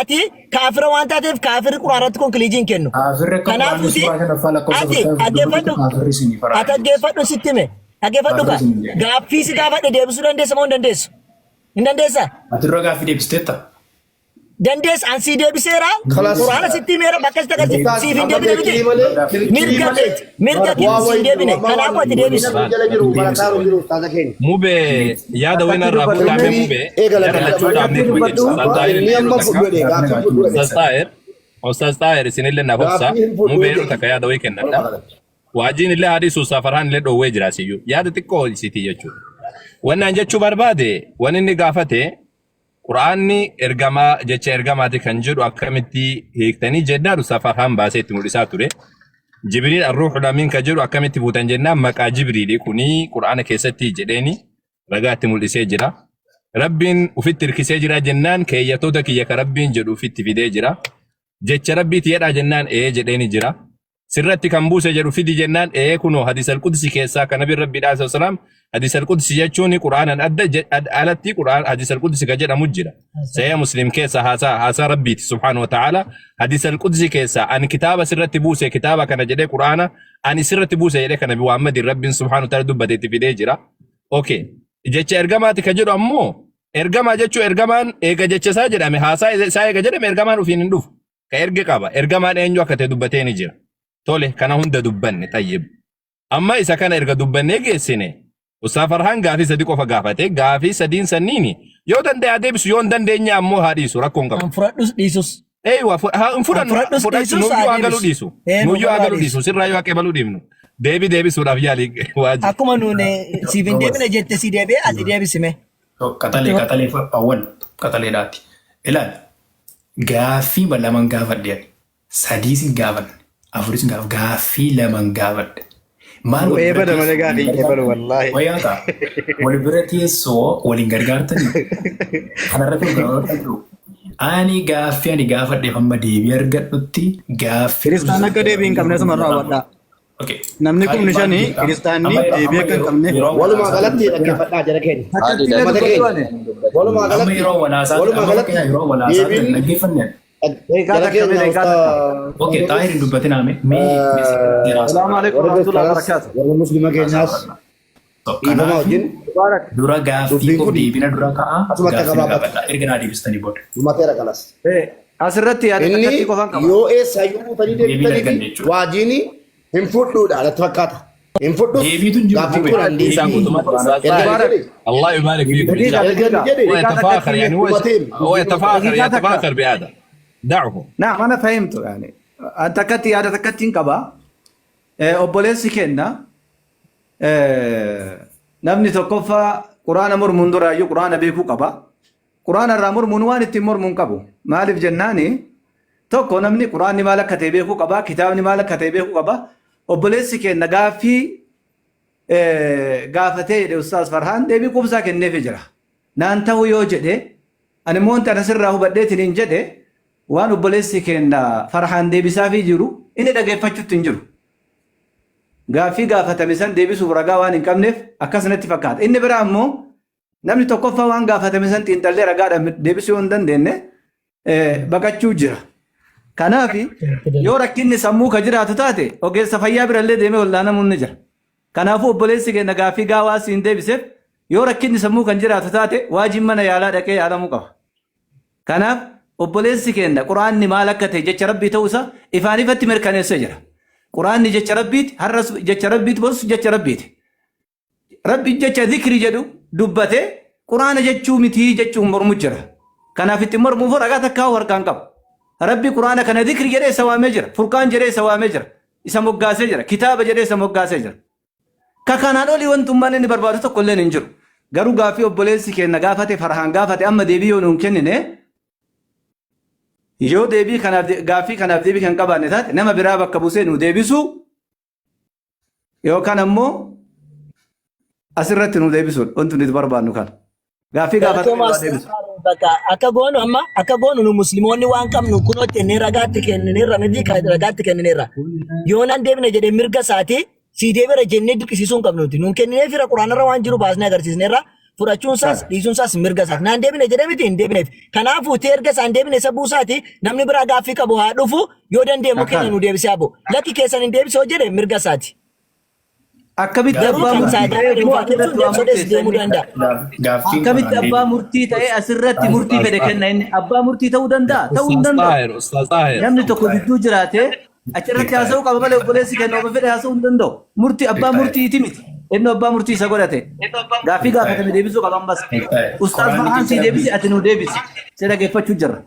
ati kaafira waan taateef kaafirri Quraana irratti conclusion hin kennu. Kaafirri akka Kanaaf Quraanni uti suuraa shanaffaa lakkoofsa ati 44 dhaggeeffadhu. kaafirri isinii Ati faraan. dhaggeeffadhu, sitti hime. Dhaggeeffadhu Kaafirri kaa. isinii jedhe. Gaaffii si gaafadhe deebisuu dandeessa moo hin dandeessu? Hin dandeessaa? Ati dura gaaffii deebisteetta? Dandeessa, an sii deebiseera. Kalaas. Quraana sitti himeera, bakka sitti agarsiisa. Ustaaz, Siif hin amma deebine miti. kirkirii malee, kirkirii Mirga malee. keeti. Mirga keeti Waa siif hin wayii deebine. amma Kanaafuu waan ati deebisi. inni jala jiru barataa jiru ustaaza keenya. Mube yaada Akkatti wayina irraa dubbatu fuudhamee mee? mube Eegala jara lachuu dhaabnee Akkatti ture dubbadhu. jechuudha. Ustaaz Xaahir Inni illee amma yeroo fudhu takka. jedhe, gaaffii fudhu jedhe. Ustaaz Xaahir, Ustaaz Xaahir isinillee naaf obsa. Gaaffii hin fudhu Mube yeroo jedhe. takka yaada wayii kennadha. Waajiin illee hadiisu Ustaaz Farhaan illee dhoowwee jira siyyuu. Yaada xiqqoo isitii jechuudha. Wanni an jechuu barbaade, wanni inni gaafate Quraanni ergamaa jecha ergamaati kan jedhu akkamitti hiiktanii jennaan Ustaaz Farhaan baasee itti mul'isaa ture. Jibriil arruuxul amiin kan jedhu akkamitti fuutan jennaan maqaa Jibriili kuni Quraana keessatti jedheeni ragaa itti mul'isee jira. Rabbiin ufitti hirkisee jira jennaan keeyyatoota kiyya ka Rabbiin jedhu ufitti fidee jira. Jecha Rabbiiti jedhaa jennaan ee jedheeni jira. Sirratti kan buuse jedhu fidi jennaan ee kunoo hadiis al-qudsi keessaa kan nabiin Rabbiidhaa sallallahu alaihi wasallam, hadiis al-qudsi jechuun Qur'aanan adda alatti Qur'aan hadiis al-qudsi kan jedhamu jira. Sahih Muslim keessa haasaa Rabbiiti subhaanahu wa ta'ala, hadiis al-qudsi keessaa ani kitaaba sirratti buuse, kitaaba kana jedhee Qur'aana ani sirratti buuse jedhee kan Nabi Muhammadin Rabbiin subhaanahu wa ta'ala dubbate itti fidee jira. Okay. Jecha ergamaati kan jedhu ammoo ergamaa jechuu ergamaan eega jecha isaa jedhame, haasaa isaa eega jedhame, ergamaan ofiin hin dhufu. Ka erge qaba. Ergamaan eenyu akka ta'e dubbatee ni jira. Tole, kana hunda dubbanne, xayyib. Amma isa kana erga dubbannee geessine, Ustaaz Farhaan gaafii sadi qofa gaafate, gaafii sadiin sanniini yoo danda'e haa deebisu, yoo hin dandeenye ammoo haa dhiisu, rakkoo hin qabu. An fudhadhus dhiisus. Eeywa haa hin An fudhannu fudhadhus fudhachu dhiisus nuyyuu haa haa galuu deebisu. dhiisu. Ee, nuu Nuyyuu haa galuu haa galuu dhiisu. dhiisu, sirraa yoo haa qeebaluu dhiifnu. Deebii deebisuudhaaf yaali waajji. Akkuma nuun siif hin deebine jette si deebi'ee ati deebisime. Qaxalee, qaxalee, awwal qaxaleedhaati. Ilaali, gaaffii laman gaafadhe ani. Sadiis hin gaafanne. Afuris hin gaafadhe. Gaaffii laman gaafadhe. Maal wal Bu'ee bira bada malee teessoo gaafii waliin hin qeebalu gargaartanii? wallaahi. Wayyaa ta'a. Wal bira teessoo waliin gargaartanii? Kanarratti wal gaafadhu. Ani gaaffii ani gaafadheef amma deebii argadhutti gaaffii Kiristaan akka deebii hin qabne asuma irraa hubadhaa. Okay. Namni kumni Maal shani jettaa? kiristaanni Amma yeroo deebii amma akka hin yeroo qabne. yeroo Walumaa walaasaa galatti dubbatina. dhaggeeffadhaa jara keenya. Akkatti illee Uummata dubbatu keenya. ani. Walumaa Amma galatti yeroo walaasaatti walumaa amma galatti fakkeenyaaf yeroo walaasaatti deebiin dhaggeeffanne. Daqiiqaa jara takka mee, keenya daqiiqaa takka. Okay, Xaahir hin dubbatinaa mee mee mee Salaamu alaikum warra warahmatullahi kiristaanaas wabarakatuh. warra muslima keenyaas dhiifama Kanaaf wajjin Mubarak. dura gaaffii dubbiin koof kun deebina dura ka'a, asumatti akka gaaffii na gabaabatu gaafadha erga naa deebistanii booda. dhumateera kalas. Asirratti yaada Inni takkatti qofan qaba. yoo eessaayyuu buutanii Deebiin deebitanii arganne fi jechuudha. waajiini hin fudhuudha natti fakkaata. Hin fudhus Deebiitu hin jiru gaaffiin mube. kun an Isaa deebii guutummaatti Ustaaz erga Xaahir. ni Mubarak. jedhe الله يبارك فيكم إن Daqiiqa شاء الله. erga ni daqiiqa. jedhe هو Daqiiqaa يتفاخر takkatti يعني mee. هو dhumateem هو dubbiin dhumateem. يتفاخر Daqiiqaa takka. يتفاخر بهذا، دعه. نعم أنا فهمت يعني. Takkatti yaada takkatti hin qaba. Obboleessi kenna. Namni tokkoffaa Quraana mormuun duraayyuu Quraana beekuu qaba. Quraana irraa mormuun waan ittiin mormuun qabu. Maaliif jennaani, tokko namni Quraanni maal akka ta'e beekuu qaba. Kitaabni maal akka ta'e beekuu qaba. Obboleessi kenna gaaffii gaafatee jedhe Ustaaz Farhaan deebii quubsaa kenneefii jira. Naan ta'uu yoo jedhe, ani immoo wanti ana sirraa hubadheetiin hin jedhe, waan obboleessi keenya Farhaan deebisaafii jiru inni dhageeffachuutti hin jiru. Gaaffii gaafatame san deebisuuf ragaa waan hin qabneef akkas natti fakkaata. Inni biraa immoo namni tokkoffaa waan gaafatame san xiinxallee ragaadhaan deebisuu yoo hin dandeenye baqachuu jira. Kanaaf yoo rakkinni sammuu ka jiraatu taate ogeessa fayyaa birallee deemee wallaanamuun ni jira. Kanaafuu obboleessi keenya gaaffii gaawaa siin deebiseef yoo rakkinni sammuu kan jiraatu taate waajiin mana yaalaa dhaqee yaalamuu qaba. Kanaaf obboleessi keenya Quraanni maal akka ta'e jecha Rabbii ta'uu isaa ifaan ifatti mirkaneessee jira. Quraanni jecha Rabbiiti, har'as jecha Rabbiiti, borus jecha Rabbiiti. Rabbi jecha zikri jedhu dubbate Quraana jechuu mitii jechuun mormu jira. Kanaaf itti mormuuf ragaa takkaa harkaan qabu. Rabbi Quraana kana zikri jedhee isa waamee jira. Furqaan jedhee isa waamee jira. Isa moggaasee jira. Kitaaba jedhee isa moggaasee jira. Ka kanaan olii wantummaan inni barbaadu tokko illee hin jiru. Garuu gaaffii obboleessi keenya gaafate Farhaan gaafate amma deebii yoo nuun kennine yoo deebii kanaaf gaaffii kanaaf deebii kan qabaanne taate nama biraa bakka buusee nu deebisuu yookaan ammoo asirratti nu deebisuudha wanti nuti barbaannu kana. Gaaffii gaafatame Galatoomaa nu deebisu. Bakka akka goonu amma akka goonu nu musliimoonni waan qabnu kunootti inni ragaatti kennineerra miti kan ragaatti kennineerra. Yoo nan deebine jedhee mirga isaatii sii deebira jennee dirqisiisuu hin qabnu nuti. Nuun kenninee fira quraanarra waan jiru baasnee agarsiisneerra fudhachuun isaas dhiisuun isaas mirga isaati. Naan deebine jedhee miti hin deebineef. Kanaafuu ta'e erga isaan deebine isa buusaati namni biraa gaaffii qabu haa dhufu yoo danda'e keenya nu deebisee haa bu'u. Lakki keessan hin deebisoo jedhe mirga isaati. Akkamitti Garuu abbaa kan murtii saadaa ta'ee immoo dhuunfaa asirratti jechuun waa deebisoo murteessa deemuu inni? danda'a. Gaaffiin kun Akkamitti aan abbaa deebi'u. murtii ta'ee asirratti murtii fedhe kenna inni? Abbaa murtii ta'uu danda'a? Ta'uu hin Ustaaz danda'u. Taahir, Ustaaz Taahir. Namni tokko gidduu jiraatee achirratti haasa'uu qaba malee obboleessi kenna obbo fedhe haasa'uu hin danda'u. Murtii abbaa murtiiti miti. Inni abbaa murtii isa godhate. Gaaffii gaafatame deebisuu qaba ammas. Ustaaz Quraanni Farhaan jecha sii deebisi rabbii. ati nuu deebisi. Si dhaggeeffachuu jirra.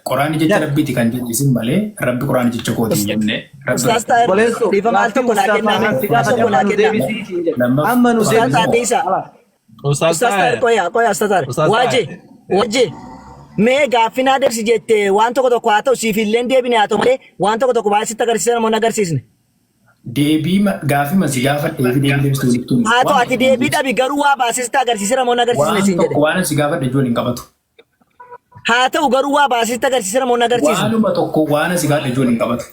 Quraanni jecha rabbiiti kan jedhu isin malee rabbi quraanni jecha kooti hin jenne. Rabbi Ustaaz Taahir Obboleessoo dhiifama al gaaffii tokko naa Ustaaz kennaa Farhaan si al gaafate tokko amma naa nu kennaa. deebisii siin jedhe. Lammaffaa Amma nu Ustaaz deebisi. Taahir dhiisa. Ustaaz Ustaaz Taahir Taahir. qoya qoya Ustaaz Taahir. Ustaaz Waje Taahir. waje mee gaaffii naa deebisi jette waan tokko tokko haa ta'u siif illee deebine haa ta'u malee waan tokko tokko baay'ee sitti agarsiisan moo hin agarsiisne. Deebii gaaffii ma si gaafadhee fi deebii deebistuu walitti himi. Haa ta'u Waan ati deebii dhabi garuu waa baasee sitti agarsiiseera moo hin agarsiisne waan siin jedhe. tokko waan si gaafadhe ijoollee hin qabatu. Haa ta'u garuu waa baasee sitti agarsiiseera moo hin agarsiisne. Waanuma tokko waan si gaafadhe ijoollee hin qabatu.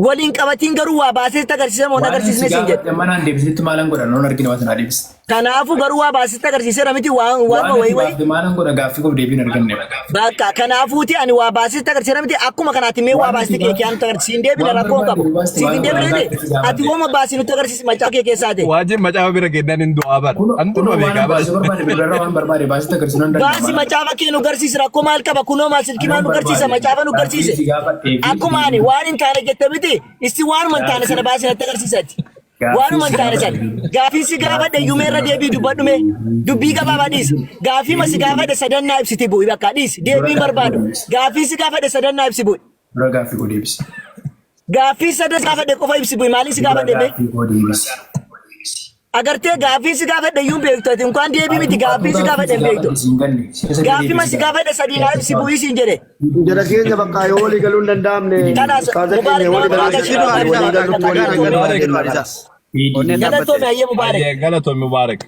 Waliin qabatiin garuu waa baasee sitti agarsiiseera moo hin Waan si agarsiisne siin jedhe. gaafadhe manaan deebisitti maalan godha noon argina waan sana deebisa. Kanaafuu garuu waa baasee sitti agarsiiseera miti waan Waan waanuma ati wayii wayii. baafte maalan godha gaaffii koof deebiin arganne. Bakka kanaafuuti ani waa baasee sitti agarsiiseera miti akkuma kanaatti mee waa Waan baasite ati kee kee nutti agarsiisi hin deebine waan rakkoo hin barbaadde qabu. baaste Siif waan hin deebine barbaadde miti si ati gaafadhe. wooma baasii nutti agarsiisi macaa kee keessaa ta'e. Waajjin macaafa bira kennaan hin du'aa bara. Kunoo An kunoo duruma waan beekaa bara. baasuu barbaade bilbilarraa waan barbaade baasite agarsiisuu nan danda'a Baasi maal. macaafa kee nu garsiisi rakkoo maal qaba kunoo maal silkii maal Anan nu garsiisa barbaade macaafa nu gaaffii garsiise. si gaafadhee fi Akkuma ani deebii waan hin taane jette miti isti waanuma hin taane sana gaaffii baasii natti agarsiisati. gaaffii Waanuma si hin taane sana gaafadhe gaaffii si gaafadhe gaaffii si iyyuu meerra deebii gaafadhe dubbadhu mee dubbii gabaabaa dhiisi gaaffii ma si deebii gaafadhe sadannaa ibsiti bu'i bakka dhiisi dura deebii hin gaaffii koo barbaadu deebisi gaaffii si gaafadhe sadannaa ibsi bu'i dura gaaffii koo deebisi gaaffii sadan gaafadhe qofa ibsi bu'i maaliin si dura gaafadhe mee gaaffii koo deebisi agartee gaaffii si gaafadhe iyyuu hin beektu ati inkaan deebii miti atuu gaaffii atuu si gaaffii gaafadhe si hin beektu gaafadhe siin galle si'a sadii gaaffii ma deebisi si gaafadhe sadii naa ibsi bu'ii siin jedhe Jara keenya bakka yoo walii galuu hin danda'amne Kanaas ustaaza Mubaarak keenya nama walii biraa galuu galchi hin danda'amne Mubaarak walii galuutti walii galatoomi. galuu Mubaarak. jenna kanas. Onneen dhaabbatte. Galatoomi hayyee Mubaarak. Ayyee galatoomi Mubaarak.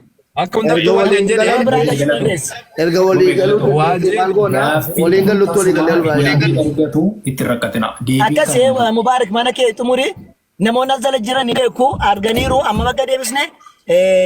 Akka Erga hundattuu wanti waliin hin jedhe Nama galan biraa galchuu dandeessa. erga walii galuu dandeenye waajjin maal goona Gaaffii waliin gallutti walii gallee tasuma walii deebii argatu itti rakkatina. Deebii Akkas kana Mubaarak mana kee xumuri namoonni as jala jiran ni beeku arganiiru amma bakka deebisne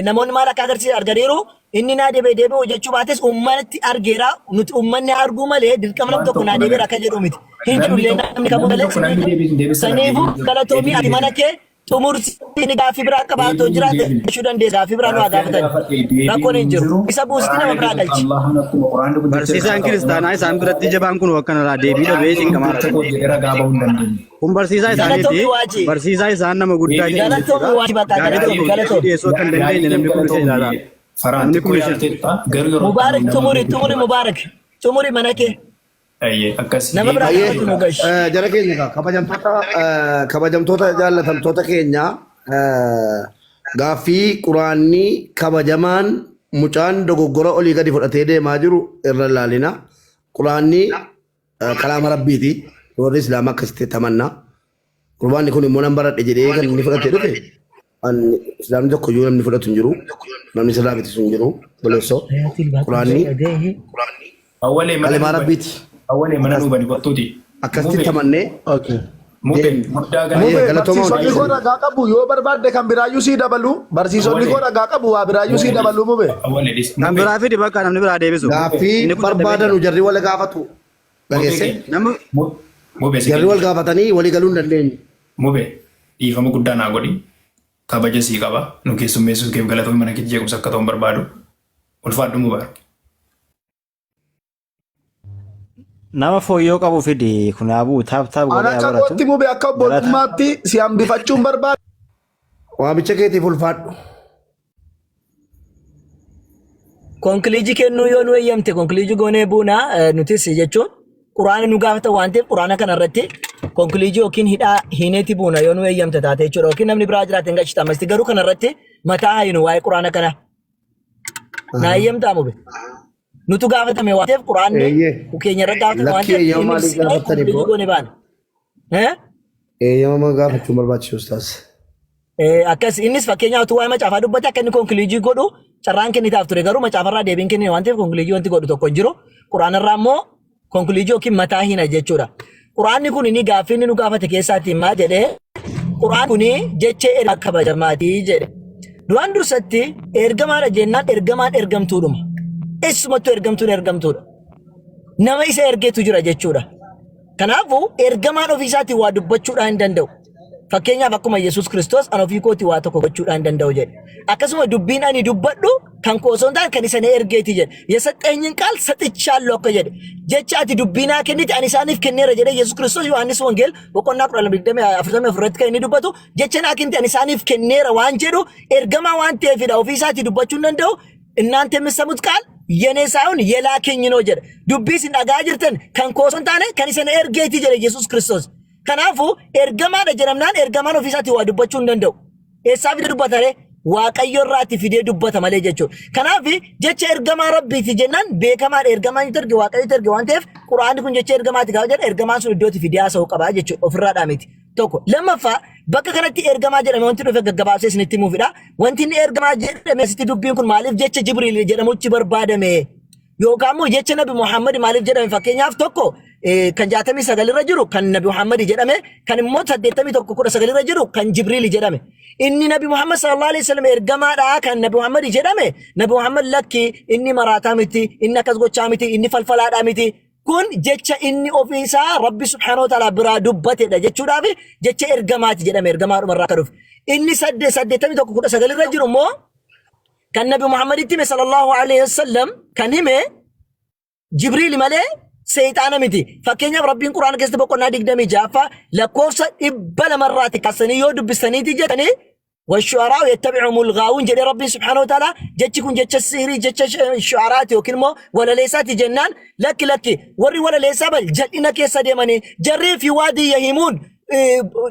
namoonni maal akka agarsiisan arganiiru inni naa deebi'e deebi'u jechuu baates uummanatti argeera nuti uummanni arguu malee dirqama namni waan tokko tokko naa na deebi'eera gara. akka jedhu miti hin Namni jedhu illee tokko namni kamuu namni malee tokko namni deebii hin deebisne saniifuu deebii galatoomii deebii ati mana deebina. kee xumursi gaaffii biraa qabaatoo Deebii jiraate deebina. jechuu dandeessa gaaffii biraa nu haa Gaaffii ani gaafatan gaafadhe deebiin rakkoon hin hin jiru jiru. isa buusitti nama Quraana biraa keessatti galchi. Allahan akkuma quraanni kun jecha Barsiisaan irraa qabu kiristaanaa isaan biratti jabaan kun akkanarraa deebii dhabee quraanni kun cinqamaa jecha jira. koo jedhee ragaa bahuu hin dandeenye. Kun barsiisaa isaaniiti. Galatoomi waaji. Barsiisaa isaan nama guddaa Deebii jedhan Galatoomi jechuudha. waaji bakka Gaaffii galatoomi tokko deebii galatoomi. dhiyeessuu akka hin Yaadni dandeenye kee namni kun isa ilaala. galatoomi Faraan Namni xiqqoo kun isa. yaalteetta garuu yeroo Mubaarak nama xumuri beeku xumuri Mubaarak xumuri mana kee Ayyee akkas nama biraa deebii Ayyee gaafatu nu gashi. jara keenya egaa kabajamtoota kabajamtoota jaallatamtoota keenya gaaffii quraanni kabajamaan mucaan dogoggora olii gadi fudhatee deemaa jiru irra laalina. Quraanni kalaama rabbiiti. Warri islaamaa akkasitti tamanna. Qurbaanni kun immoo nan baradhe jedhee kan inni fudhatee dhufe an islaamni tokko iyyuu namni fudhatu hin jiru. Namni sirraa bitisu hin jiru. Boleessoo quraanni Awwalee mana kalimaa nuubani. rabbiiti. Awwalee mana nuubani kottuuti. Akkasitti Mube tamannee Okay. mube deemna. guddaa Ayyee galatoomii. Mube galatooma hundi barsiisonni koo keessan. ragaa qabu yoo barbaadde kan biraayyuu sii dabalu barsiisonni koo Awwalee ragaa qabu waa biraayyuu sii awwalee dabalu mube. awwalee dhis Kan mube biraa fidi bakka namni biraa deebisu. Gaaffii Inni kun dadhabee jira. barbaadanu jarri wal gaafatu mube dhageesse. keenya Nama Mubee si Jarri wal kenna. gaafatanii walii galuu hin dandeenye. Mubee dhiifama guddaa naa godhi. Kabaja sii qaba. Nu keessummeessuu keef galatoomi mana kee jeequmsa akka ta'u hin barbaadu. Ulfaadhu Mubaarak. Nama fooyyoo qabu fidi kun abuu taap taap Ana godhee haa akka baratu. kootti mube akka Galata. obbolummaatti si hambifachuun barbaada. Waamicha keetiif ulfaadhu. Konkiliijii kennuu yoo nu eeyyamte konkiliijii goonee buunaa nutis jechuun quraana nu gaafata waan ta'eef quraana kana irratti konkiliijii yookiin hidhaa hiineeti buuna yoo nu eeyyamte taate jechuudha yookiin namni biraa jiraate hin gashita ammasti garuu kana irratti mataa hayinu waa'ee quraana kana naa eeyyamtaa mube. Nutu gaafatame waan ta'eef quraanni Eeyyee. keenya irra gaafatame waan Lakkii ta'eef eeyyama inni maaliif ibsinee gaafattani konkiliijii boo? goone baana. Eh? Eeyyama gaafachuun barbaachisu ustaas. Akkas innis fakkeenyaaf utuu waa'ee macaafaa dubbate akka inni konkiliijii godhu carraan kennitaaf ture garuu macaafarraa deebiin kennine waan ta'eef konkiliijii wanti godhu tokko hin jiru. Quraanarraa immoo konkiliijii yookiin mataa hina jechuudha. Quraanni kun inni gaaffii inni nu gaafate keessaatti maal jedhee Quraan kun jecha ergaa kabajamaati jedhe. Duraan dursatti ergamaadha jennaan ergamaan ergamtuudhuma. Eessumattuu ergamtuun ergamtuudha. Nama isa ergeetu jira jechuudha. Kanaafuu ergamaan ofii isaatiin waa dubbachuudhaan hin danda'u. Fakkeenyaaf akkuma Yesuus Kiristoos an ofii kootii waa tokko gochuudhaan hin danda'u jedhe. Akkasuma dubbiin ani dubbadhu kan koo osoo hin taane kan isa na ergeeti jedhe. Yesaxxeenyin qaal saxichaallu akka jedhe. Jecha ati dubbii naa kennite ani isaaniif kenneera jedhe Yesuus Kiristoos Yohaannis Wangeel boqonnaa 12:24 irratti kan inni dubbatu jecha naa kennite ani isaaniif kenneera waan jedhu ergamaa waan ta'eefidha ofii isaatii dubbachuu hin danda'u. እናንተ የምትሰሙት ቃል የኔ ሳይሆን የላከኝ ነው jedhe. Dubbii isin dhagaa jirtan kan koo osoo hin taane kan isa na ergeeti jedhe Yesuus Kiristoos. Kanaafuu ergamaadha jedhamnaan ergamaan ofii isaatii waa dubbachuu hin danda'u. Eessaa fidee dubbata ree? Waaqayyo irraati fidee dubbata malee jechuudha. Kanaaf jecha ergamaa rabbiiti jennaan beekamaadha ergamaan itti erge waaqayyo itti erge waan ta'eef quraanni kun jecha ergamaati gaafa jedhan ergamaan sun iddootti fidee haasa'uu qaba jechuudha ofirraadhaa miti. Tokko lammaffaa bakka kanatti ergamaa jedhame wanti dhufe gaggabaabsee isinitti himuufidha. Wanti inni ergamaa jedhame asitti dubbiin kun maaliif jecha Jibriil jedhamutti barbaadame? Yookaan immoo jecha Nabi Muhammad maaliif jedhame fakkeenyaaf tokko kan 69 irra jiru kan Nabi Muhammad jedhame kan immoo 81 19 irra jiru kan Jibriil jedhame. Inni Nabi Muhammad sallallahu alaihi wasallam ergamaadha kan Nabi Muhammad jedhame Nabi Muhammad lakki inni maraataa miti inni akkas gochaa miti inni falfalaadhaa miti kun jecha inni ofii isaa Rabbi subhaanahu wa ta'ala biraa dubbatedha jechuudhaaf jecha ergamaati jedhame ergamaadhuma irraa akka dhufe. Inni 81 19 irra jiru immoo kan Nabi Muhammaditti hime sallallahu alaihi wasallam kan hime Jibriil malee seexaana miti. Fakkeenyaaf Rabbiin Quraana keessatti boqonnaa 26ffaa lakkoofsa 200 irraati kaasanii yoo dubbistaniiti jedhanii washu'araa yattabi'umul ghaawun jedhee Rabbiin subhaanahu wa ta'ala jechi kun jecha sihirii jecha shu'araati yookiin immoo walaleessaati jennaan lakki lakki warri walaleessaa bal jal'ina keessa deemanii jarrii fi waadii yahimuun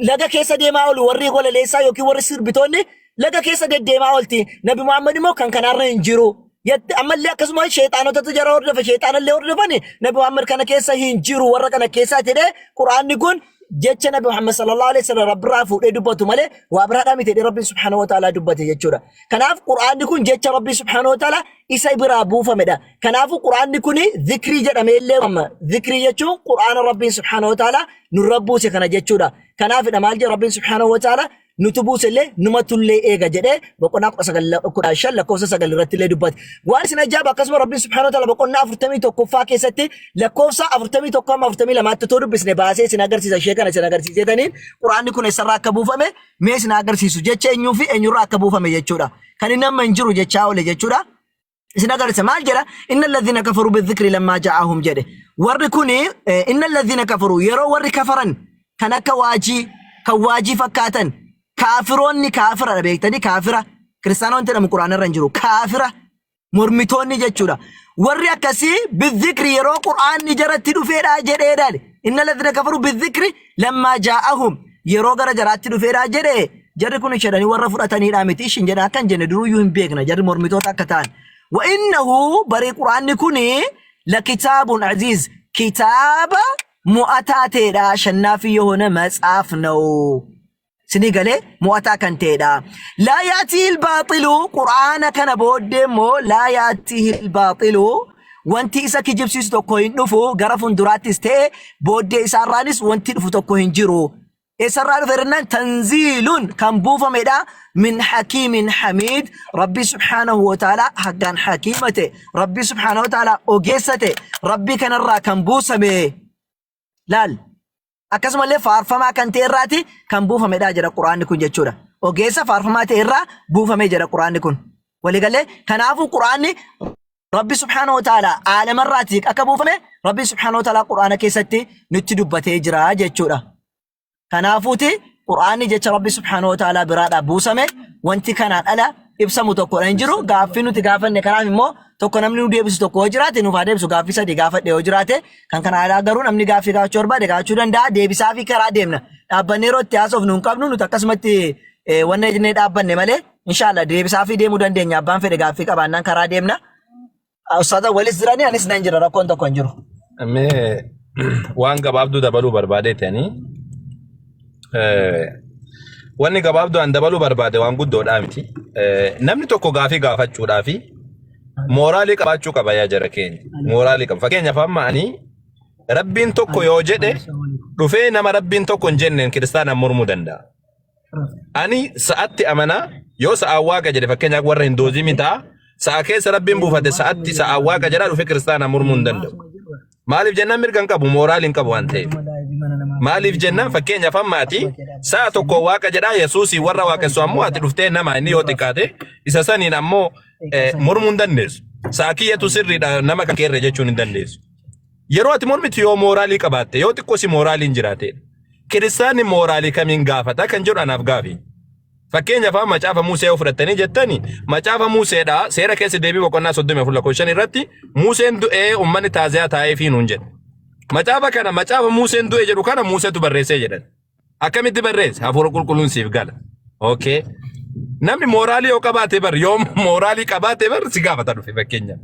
laga keessa deemaa oolu warri walaleessaa yookiin warri sirbitoonni laga keessa deddeemaa oolti. Nabi Muhammad immoo kan kanaarra hin jiru. Yatti ammallee akkasuma sheexaanotatu jara hordofa sheexaanallee hordofani Nabi Muhammad kana keessa hin jiru warra kana keessaa jedhee Qur'aanni kun jecha Nabi Muhammad sallallahu alaihi wasallam Rabbirraa fuudhee dubbatu malee waa biraadhaa miti jedhee Rabbiin subhaanahu wa ta'ala dubbate jechuudha. Kanaaf Qur'aanni kun jecha Rabbii subhaanahu wa ta'ala isa biraa buufamedha. Kanaafuu Qur'aanni kun zikrii jedhamee illee waamama. Zikrii jechuun Qur'aana Rabbiin subhaanahu wa ta'ala nurra buuse kana jechuudha. Kanaafidha maal jedha Rabbiin subhaanahu wa ta'ala nutu buuse illee numatullee eega jedhee boqonnaa 15 lakkoofsa 9 irratti illee dubbate. Waan isin ajaa'ibu akkasuma Rabbiin subhaanahu wa ta'ala boqonnaa 41ffaa keessatti lakkoofsa 41 amma 42tti otoo dubbisne baasee isin agarsiisa ishee kana isin agarsiiseetaniin Quraanni kun eessarraa akka buufame mee isin agarsiisu jecha eenyuu fi eenyurraa akka buufame jechuudha. Kan inni amma hin jiru jechaa oole jechuudha. Isin agarsiisa maal jedha inna alladhina kafaru bidhikri lammaa ja'ahum jedhe warri kun inna alladhina kafaru yeroo warri kafaran kan akka waajii kan waajii fakkaatan kaafiroonni kaafira beektanii kaafira kiristaana wanti jedhamu quraana irra hin jiru kaafira mormitoonni jechuudha warri akkasii bidhikri yeroo quraanni jaratti dhufeedha jedheedhaan inna alladhina kafaru bidhikri lammaa ja'ahum yeroo gara jaraatti dhufeedha jedhe Jarri kun jedhanii warra fudhataniidha miti ishin jedhan akka hin jenne duruyyuu hin beekna jarri mormitoota akka ta'an. Wa innahu barii quraanni kun lakitaabun aziz kitaaba mo'ataa ta'edha ashannaafi የሆነ መጽሐፍ ነው። Sinii galee mo'ataa kan ta'edha. Laa yaatihi baaxilu quraana kana booddee immoo laa yaatihi baaxilu wanti isa kijibsiisu tokko hin dhufu gara fuulduraattis ta'e booddee isaarraanis wanti dhufu tokko hin jiru. Eessarraa dhufe jennaan tanziilun kan buufamedha min hakiimin hamiid Rabbii subhaanahu wa ta'ala haggaan hakiima ta'e Rabbii subhaanahu wa ta'ala ogeessa ta'e Rabbii kanarraa kan buusame laal. Akkasumallee faarfamaa kan ta'e irraati kan buufamedha jedha Qur'aanni kun jechuudha. Ogeessa faarfamaa ta'e irraa buufame jedha Qur'aanni kun. Waliigalee kanaafuu Qur'aanni Rabbi subhaanahu wa ta'ala aalamarraati akka buufame Rabbi subhaanahu wa ta'ala Qur'aana keessatti nutti dubbatee jira jechuudha. Kanaafuuti Qur'aanni jecha Rabbi subhaanahu wa ta'ala biraadhaa buusame wanti kanaan ala ibsamu tokko hin jiru. Gaaffii nuti gaafanne kanaaf immoo tokko namni nu deebisu tokko yoo jiraate nuuf haa deebisu. Gaaffii sadii gaafadhe yoo jiraate kan kana alaa garuu namni gaaffii gaafachuu barbaade gaafachuu danda'a. Deebisaa fi karaa deemna. Dhaabbannee yeroo itti haasofnu hin qabnu nuti akkasumatti wanna jennee dhaabbanne malee inshaallah deebisaa fi deemuu dandeenya. Abbaan fedhe gaaffii qabaannaan karaa deemna. Ustaaza walis jiranii anis nan jira rakkoon tokko hin jiru. Mee waan gabaabduu dabaluu barbaadeetanii wanni gabaabduu an dabaluu barbaade waan guddoodhaa miti. Namni tokko gaafii gaafachuudhaa fi mooraalii qabaachuu qaba yaa jara keenya. Mooraalii qaba. Fakkeenyaaf amma ani rabbiin tokko yoo jedhe dhufee nama rabbiin tokko hin jenneen kiristaanaan mormuu danda'a. Ani sa'atti amanaa yoo sa'aan waaqa jedhe fakkeenyaaf warra hindoozimii ta'a sa'a keessa rabbiin buufate sa'atti sa'aan waaqa jedhaa dhufe kiristaanaa mormuu hin danda'u. Maaliif jennaan mirga hin qabu mooraalii hin qabu waan ta'eef. Maaliif jennaan fakkeenyaaf amma ati sa'a tokko waaqa jedhaa Yesuusii warra waaqessu ammoo ati dhuftee nama inni yoo xiqqaate isa saniin ammoo mormuu hin dandeessu. Sa'a kiyyatu sirriidha nama kan keerre jechuun hin dandeessu. Yeroo ati mormitu yoo mooraalii qabaatte yoo xiqqoo si mooraaliin jiraatedha. Kiristaanni mooraalii kamiin gaafata kan jedhu anaaf gaafi. Fakkeenyaaf amma macaafa Musee yoo fudhattanii jettani macaafa Museedha seera keessa deebii boqonnaa 34 lakkoofsa 5 irratti Museen du'ee uummanni taaziyaa taa'ee fi nuun jedha. Macaafa kana macaafa Museen du'e jedhu kana Museetu barreessee jedhan. Akkamitti barreesse? Hafuura qulqulluun siif gala. Okay. Namni mooraalii yoo qabaate bar yoo mooraalii qabaate bar si gaafata dhufe fakkeenyaaf.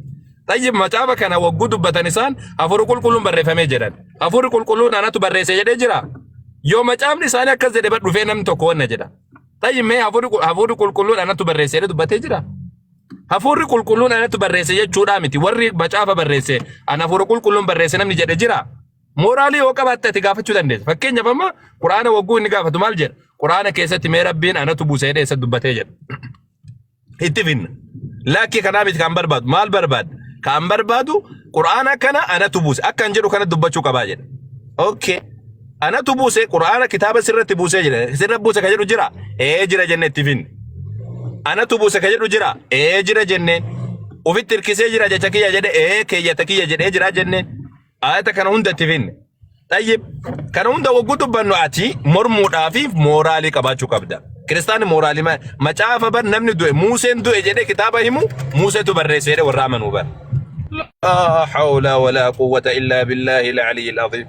Tayyib macaafa kana wagguu dubbatan isaan hafuura qulqulluun barreeffamee jedhan. Hafuurri qulqulluun anatu barreesse jedhee jira. Yoo macaafni isaanii akkas jedhe bar dhufee namni tokko wanna jedha. Tayyib mee hafuurri qulqulluun anatu barreesse jedhee dubbatee jira. Hafuurri qulqulluun anatu barreesse jechuudhaa miti. Warri macaafa barreesse an hafuura qulqulluun barreesse namni jedhe jira. Mooraalii yoo qabaatte ati gaafachuu dandeessa. Fakkeenyaaf amma Quraana wagguu inni gaafatu maal jedha? Quraana keessatti mee Rabbiin anatu buuse jedhee eessa dubbatee jedha. Itti finna. Lakki kanaa miti kan barbaadu. Maal barbaada? Kan barbaadu Quraana kana anatu buuse. Akka hin jedhu kana dubbachuu qabaa jedha. Okay. Anatu buuse Quraana kitaaba sirratti buusee jedha. Sirra buuse kan jedhu jira? Ee jira jenne itti finne. Anatu buuse kan jedhu jira? Ee jira jenneen. Ofitti hirkisee jira jecha kiyya jedhe ee keeyyata kiyya jedhee jira jenneen. Ayata kana hunda itti finne. Tayyib kana hunda wagguu dubbannu ati mormuudhaafi mooraalii qabaachuu qabda. Kiristaanni mooraalii macaafa bar namni du'e Muuseen du'e jedhee kitaaba himu Muuseetu barreesse jedhee warra amanuu bar. Laa hawla walaa quwwata illaa billaahi al-aliyyil aziim.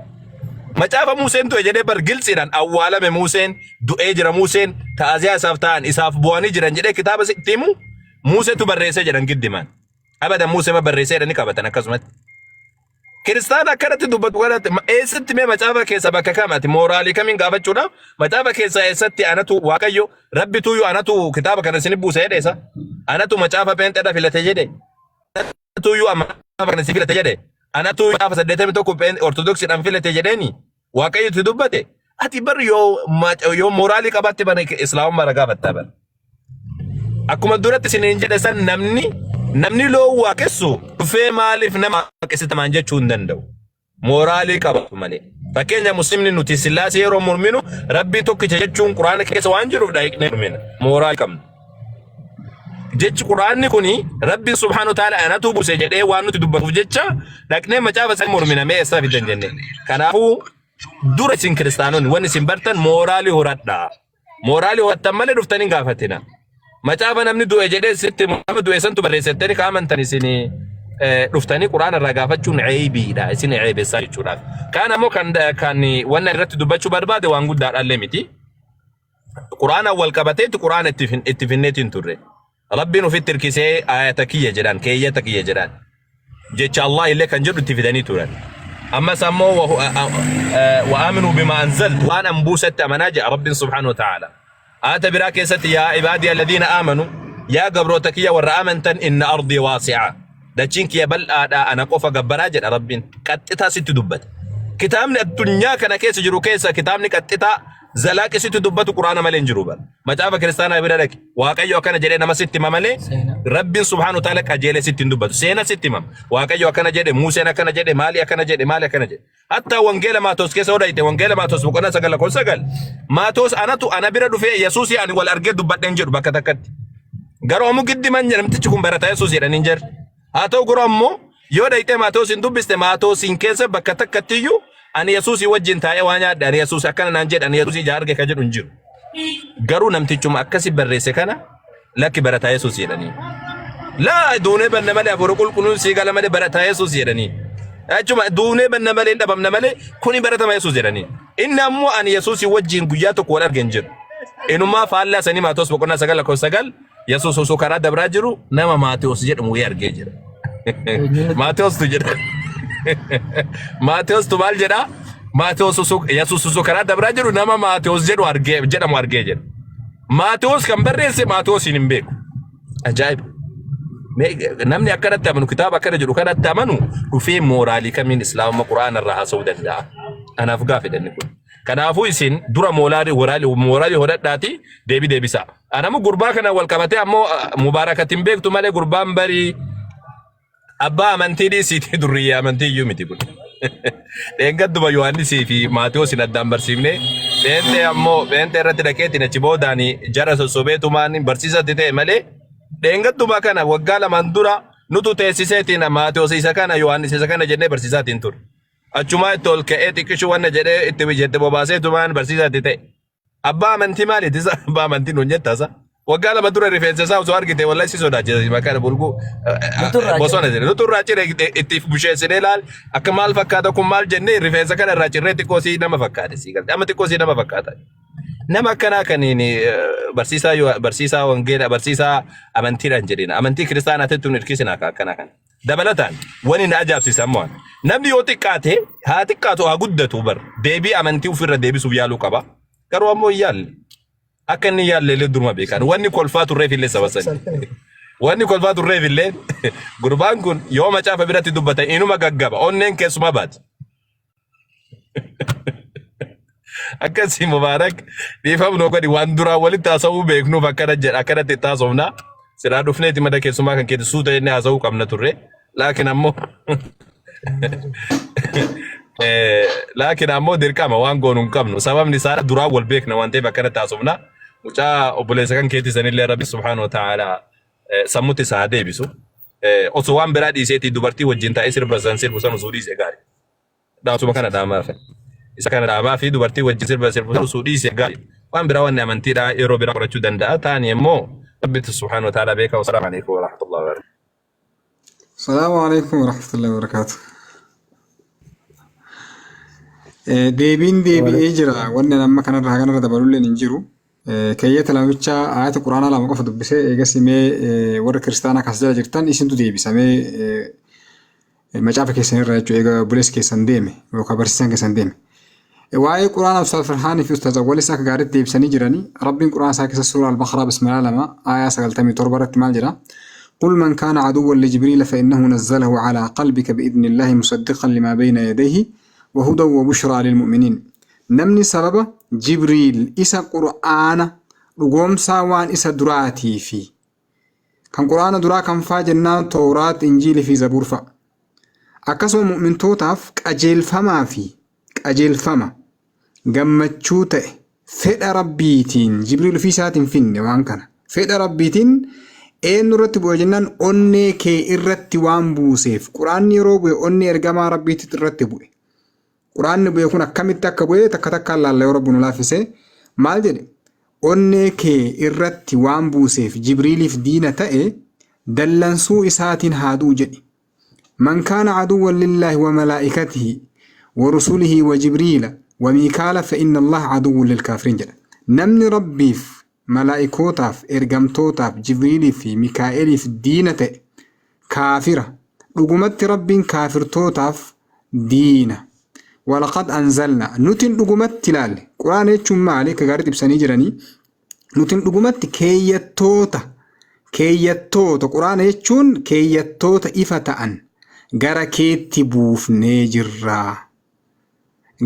Macaafa Muuseen du'e jedhee bar giltsiidhaan awwaalame Muuseen du'ee jira Muuseen ta'aziyaa isaaf ta'an isaaf bu'anii jiran jedhee kitaaba sitti himu Muuseetu barreesse jedhan giddimaan. Abadan Muusee barreessee jedhanii qabatan akkasumatti. Kiristaana akkanatti dubbatu kanatti eessatti mee macaafa keessa bakka kam ati mooraalii kamiin gaafachuudhaaf macaafa keessa eessatti anatu waaqayyo rabbituyyuu anatu kitaaba kana isin buuse jedhe isa anatu macaafa pheenxeedha filate jedhe anatuyyuu macaafa kana isin filate jedhe anatu macaafa 81 ortodoksiidhaan filate jedheeni waaqayyo itti dubbate ati bar yoo mooraalii qabaatte bara islaamummaa ragaa gaafattaa bara. Akkuma duratti isiniin jedhe san namni namni loon waaqessu dhufee maaliif nama waaqessitamaan jechuu hin danda'u. Mooraalii qabatu malee. Fakkeenya muslimni nuti sillaasee yeroo morminu rabbii tokkicha jechuun quraana keessa waan jiruuf dhaqnee mormina. Mooraalii qabna. Jechi quraanni kuni rabbi subhaanahu wa ta'ala anatu buuse jedhee waan nuti dubbatuuf jecha dhaqnee macaafa isaa mormina mee eessaa fiddan jennee. Kanaafuu dura isin kiristaanonni wanni isin bartan mooraalii horadhaa. Mooraalii horattan malee dhuftanii hin gaafatina. Macaafa namni du'e jedhee sitti nama du'e santu barreessettanii kaamantan isin dhuftanii quraana irraa gaafachuun ceebiidha isin ceebessaa jechuudhaaf. Kaan ammoo kan kan wanna irratti dubbachuu barbaade waan guddaadhaallee miti. Quraana wal qabateetti quraana itti finneetiin turre. Rabbiin ofitti hirkisee ayata kiyya jedhaan keeyyata kiyya jedhaan. Jecha Allah illee kan jedhu itti fidanii turan. Ammas ammoo wa aminu bima anzaltu waan an buusetti amanaa jedha Rabbiin subhaanahu wa ta'ala. Ayata biraa keessatti yaa ibaadii alladhiina aamanu yaa gabroota kiyya warra amantan inna ardii waasi'a. Dachiin kiyya bal'aadha ana qofa gabbaraa jedha Rabbiin. Qaxxitaa sitti dubbata. Kitaabni addunyaa kana keessa jiru keessa kitaabni qaxxitaa Zalaaqi sitti dubbatu Quraana malee hin jiru bara. Macaafa kiristaanaa bira dhaqi. Waaqayyo akkana jedhee nama sitti hima malee Rabbiin subhaanahu wa ta'ala qajeelee sitti hin dubbatu. Seena sitti himama. Waaqayyo akkana jedhe, Muuseen akkana jedhe, maali akkana jedhe, maali akkana jedhe. Hatta wangeela Maatoos keessa yoo dhayite wangeela Maatoos boqonnaa 9 lakkoofsa 9 Maatoos anatu ana bira dhufee Yesuusii ani wal argee dubbadheen jedhu bakka takkatti. Garuu ammoo giddi man namtichi kun barataa Yesuus jedhanii hin jirre. Haa ta'u garuu ammoo yoo dhayitee Maatoos hin dubbiste Maatoosiin keessa bakka takkatti iyyuu ani Yesuusii wajjin taa'ee waa nyaadhe ani Yesuus akkana naan jedhe ani Yesuusii ija arge ka jedhu hin jiru. Garuu namtichuma akkasi barreesse kana lakki barataa Yesuus jedhanii. Laa duunee banna malee hafuura qulqulluun sii gala malee barataa Yesuus jedhanii. Achuma duunee banna malee hin dhabamna malee kuni baratama Yesuus jedhanii. Inni ammoo ani Yesuusii wajjin guyyaa tokko wal arge hin jedhu. Inumaa faallaa sanii Maatewos boqonnaa 9 lakkoofsa 9 Yesuus osoo karaa dabraa jiru nama Maatewos jedhamu wayii argee jira. Maatewos tu jedha. Maatewos tu maal jedha? Maatewos osoo Yesuus osoo karaa dabraa jiru nama Maatewos jedhu argee jedhamu argee jira. Maatewos kan barreesse Maatewosiin hin beeku. Ajaa'iba. Mee namni akkanatti amanu kitaaba akkana jedhu kanatti amanu dhufee mooraalii kamiin islaamummaa quraana irraa haasa'uu danda'a? Anaaf gaafidha inni kun. Kanaafuu isin dura moolaarii woraalii mooraalii hodhadhaati deebii deebisaa. Anamu gurbaa kana wal qabatee ammoo mubaarakatti hin beektu malee gurbaan barii abbaa amantii dhiisiitii durriyyee amantii iyyuu miti kun. Dheengadduma Yohaannisii fi Maatewos hin addaan barsiifne pheenxee ammoo pheenxee irratti dhaqeetiin achi boodaan jara sossobeetumaan barsiisatti ta'e malee dheengadduma kana waggaa lamaan dura nutu teessiseetiin Maatewos isa kana Yohaannis isa kana jennee barsiisaatiin ture. Achumaa itti ol ka'ee xiqqishu wanna jedhee itti jette bobaaseetumaan barsiisaatti ta'e. Abbaa amantii maaliiti isa abbaa amantii nuun jetta isa. Waggaa 2 dura rifeensa isaa osoo argite wallahi si sodaachisa maqaan bulguu Nutu irraa bosona jedhe nutu irraa cire itti busheessinee laal akka maal fakkaata kun maal jennee rifeensa kana irraa cirree xiqqoo sii nama fakkaate sii galte amma xiqqoo sii nama fakkaata. Nama akkanaa kaniin barsiisaa barsiisaa wangeela barsiisaa amantiidhaan jedhina amantii kiristaanaatti tun hirkisina akka akkanaa kana. Dabalataan wani na ajaa'ibsiise ammoo namni yoo xiqqaate haa xiqqaatu haa guddatu bar deebii amantii ofirra deebisuuf yaaluu qaba. Garuu ammoo hin yaalle. Akka inni hin yaalle illee duruma beekan. Wanni kolfaa turreef illee saba sani. Wanni kolfaa turreef illee gurbaan kun yoo macaafa biratti dubbatan inuma gaggaba onneen keessuma baati. Akkasii Mubaarak dhiifama nuu godhi waan duraan walitti haasa'uu beeknuuf akkana jedha akkanatti itti haasofna. Silaa dhufneeti mada keessumaa kan keeti suuta jennee haasa'uu qabna turre. Laakiin ammoo laakiin ammoo dirqama waan goonu hin qabnu. Sababni isaa duraan wal beekna waan ta'eef akkanatti haasofna. Mucaa obboleessa kan keeti sanillee Rabbi subhaanahu wa ta'ala sammutti isaa haa deebisu. Osoo waan biraa dhiiseetii dubartii wajjin taa'ee sirba san sirbu san osoo dhiise gaarii. Dhaamsuma kana dhaamaa fi isa kana dhaamaa fi dubartii wajjin sirba sirbu osoo dhiise gaarii. Waan biraa wanni amantiidha yeroo biraa qorachuu danda'a. Taani immoo Rabbitu subhaanahu wa ta'ala beeka. Wassalaamu alaikum wa rahmatullahi wa barakatuh. Salaamu alaikum warahmatullahi wabarakatuh. Deebiin deebi'ee jira. Wanni amma kanarra kanarra dabalulleen hin jiru. Keeyyata lamichaa ayata quraanaa lama qofa dubbisee eegas mee warra kiristaanaa kas jala jirtan isintu deebisa mee macaafa keessan irraa jechuudha eega obboleessi keessan deeme yookaan barsiisaan keessan deeme. Waa'ee quraana Ustaaz Farhaanii fi Ustaaz Awwalis akka gaariitti deebisanii jiranii Rabbiin quraana isaa keessa suuraa Al-Baqaraa bismilaa 2 aayaa 97 irratti maal jedha? قل من كان عدوا لجبريل فإنه نزله على قلبك بإذن الله مصدقا لما بين يديه وهدى وبشرى للمؤمنين Namni sababa Jibriil isa Qur'aana dhugoomsaa waan isa duraatii fi Kan Qur'aana duraa kam faa jennaan Towraat, Injiil fi Zabuur fa'a. Akkasuma mu'mintootaaf qajeelfamaa fi qajeelfama, gammachuu ta'e fedha Rabbiitiin Jibriil ofii isaatiin finne waan kana. Fedha Rabbiitiin eenyu irratti bu'e jennaan onnee kee irratti waan buuseef. Qur'aanni yeroo bu'e onnee ergamaa Rabbiitti irratti bu'e. Qur'aanni bu'e kun akkamitti akka bu'e takka takkaan laalla yoo Rabbi nu laaffise. Maal jedhe? Onnee kee irratti waan buuseef Jibriiliif diina ta'e dallansuu isaatiin haa du'u jedhi. Man kaana aduwwan lillaahi wa malaa'ikatihi wa rusulihi wa Jibriila wa Miikaala fa inna Allaha aduwwun lil kaafiriin jedha. Namni Rabbiif, malaa'ikootaaf, ergamtootaaf, Jibriiliif fi Mikaa'eliif diina ta'e kaafira. Dhugumatti Rabbiin kaafirtootaaf diina. Walaqad anzalna nutin dhugumatti ilaalle. Quraana jechuun maali? Akka gaariitti ibsanii jiranii. Nutin dhugumatti keeyyattoota keeyyattoota quraana jechuun keeyyattoota ifa ta'an gara keetti buufnee jirra.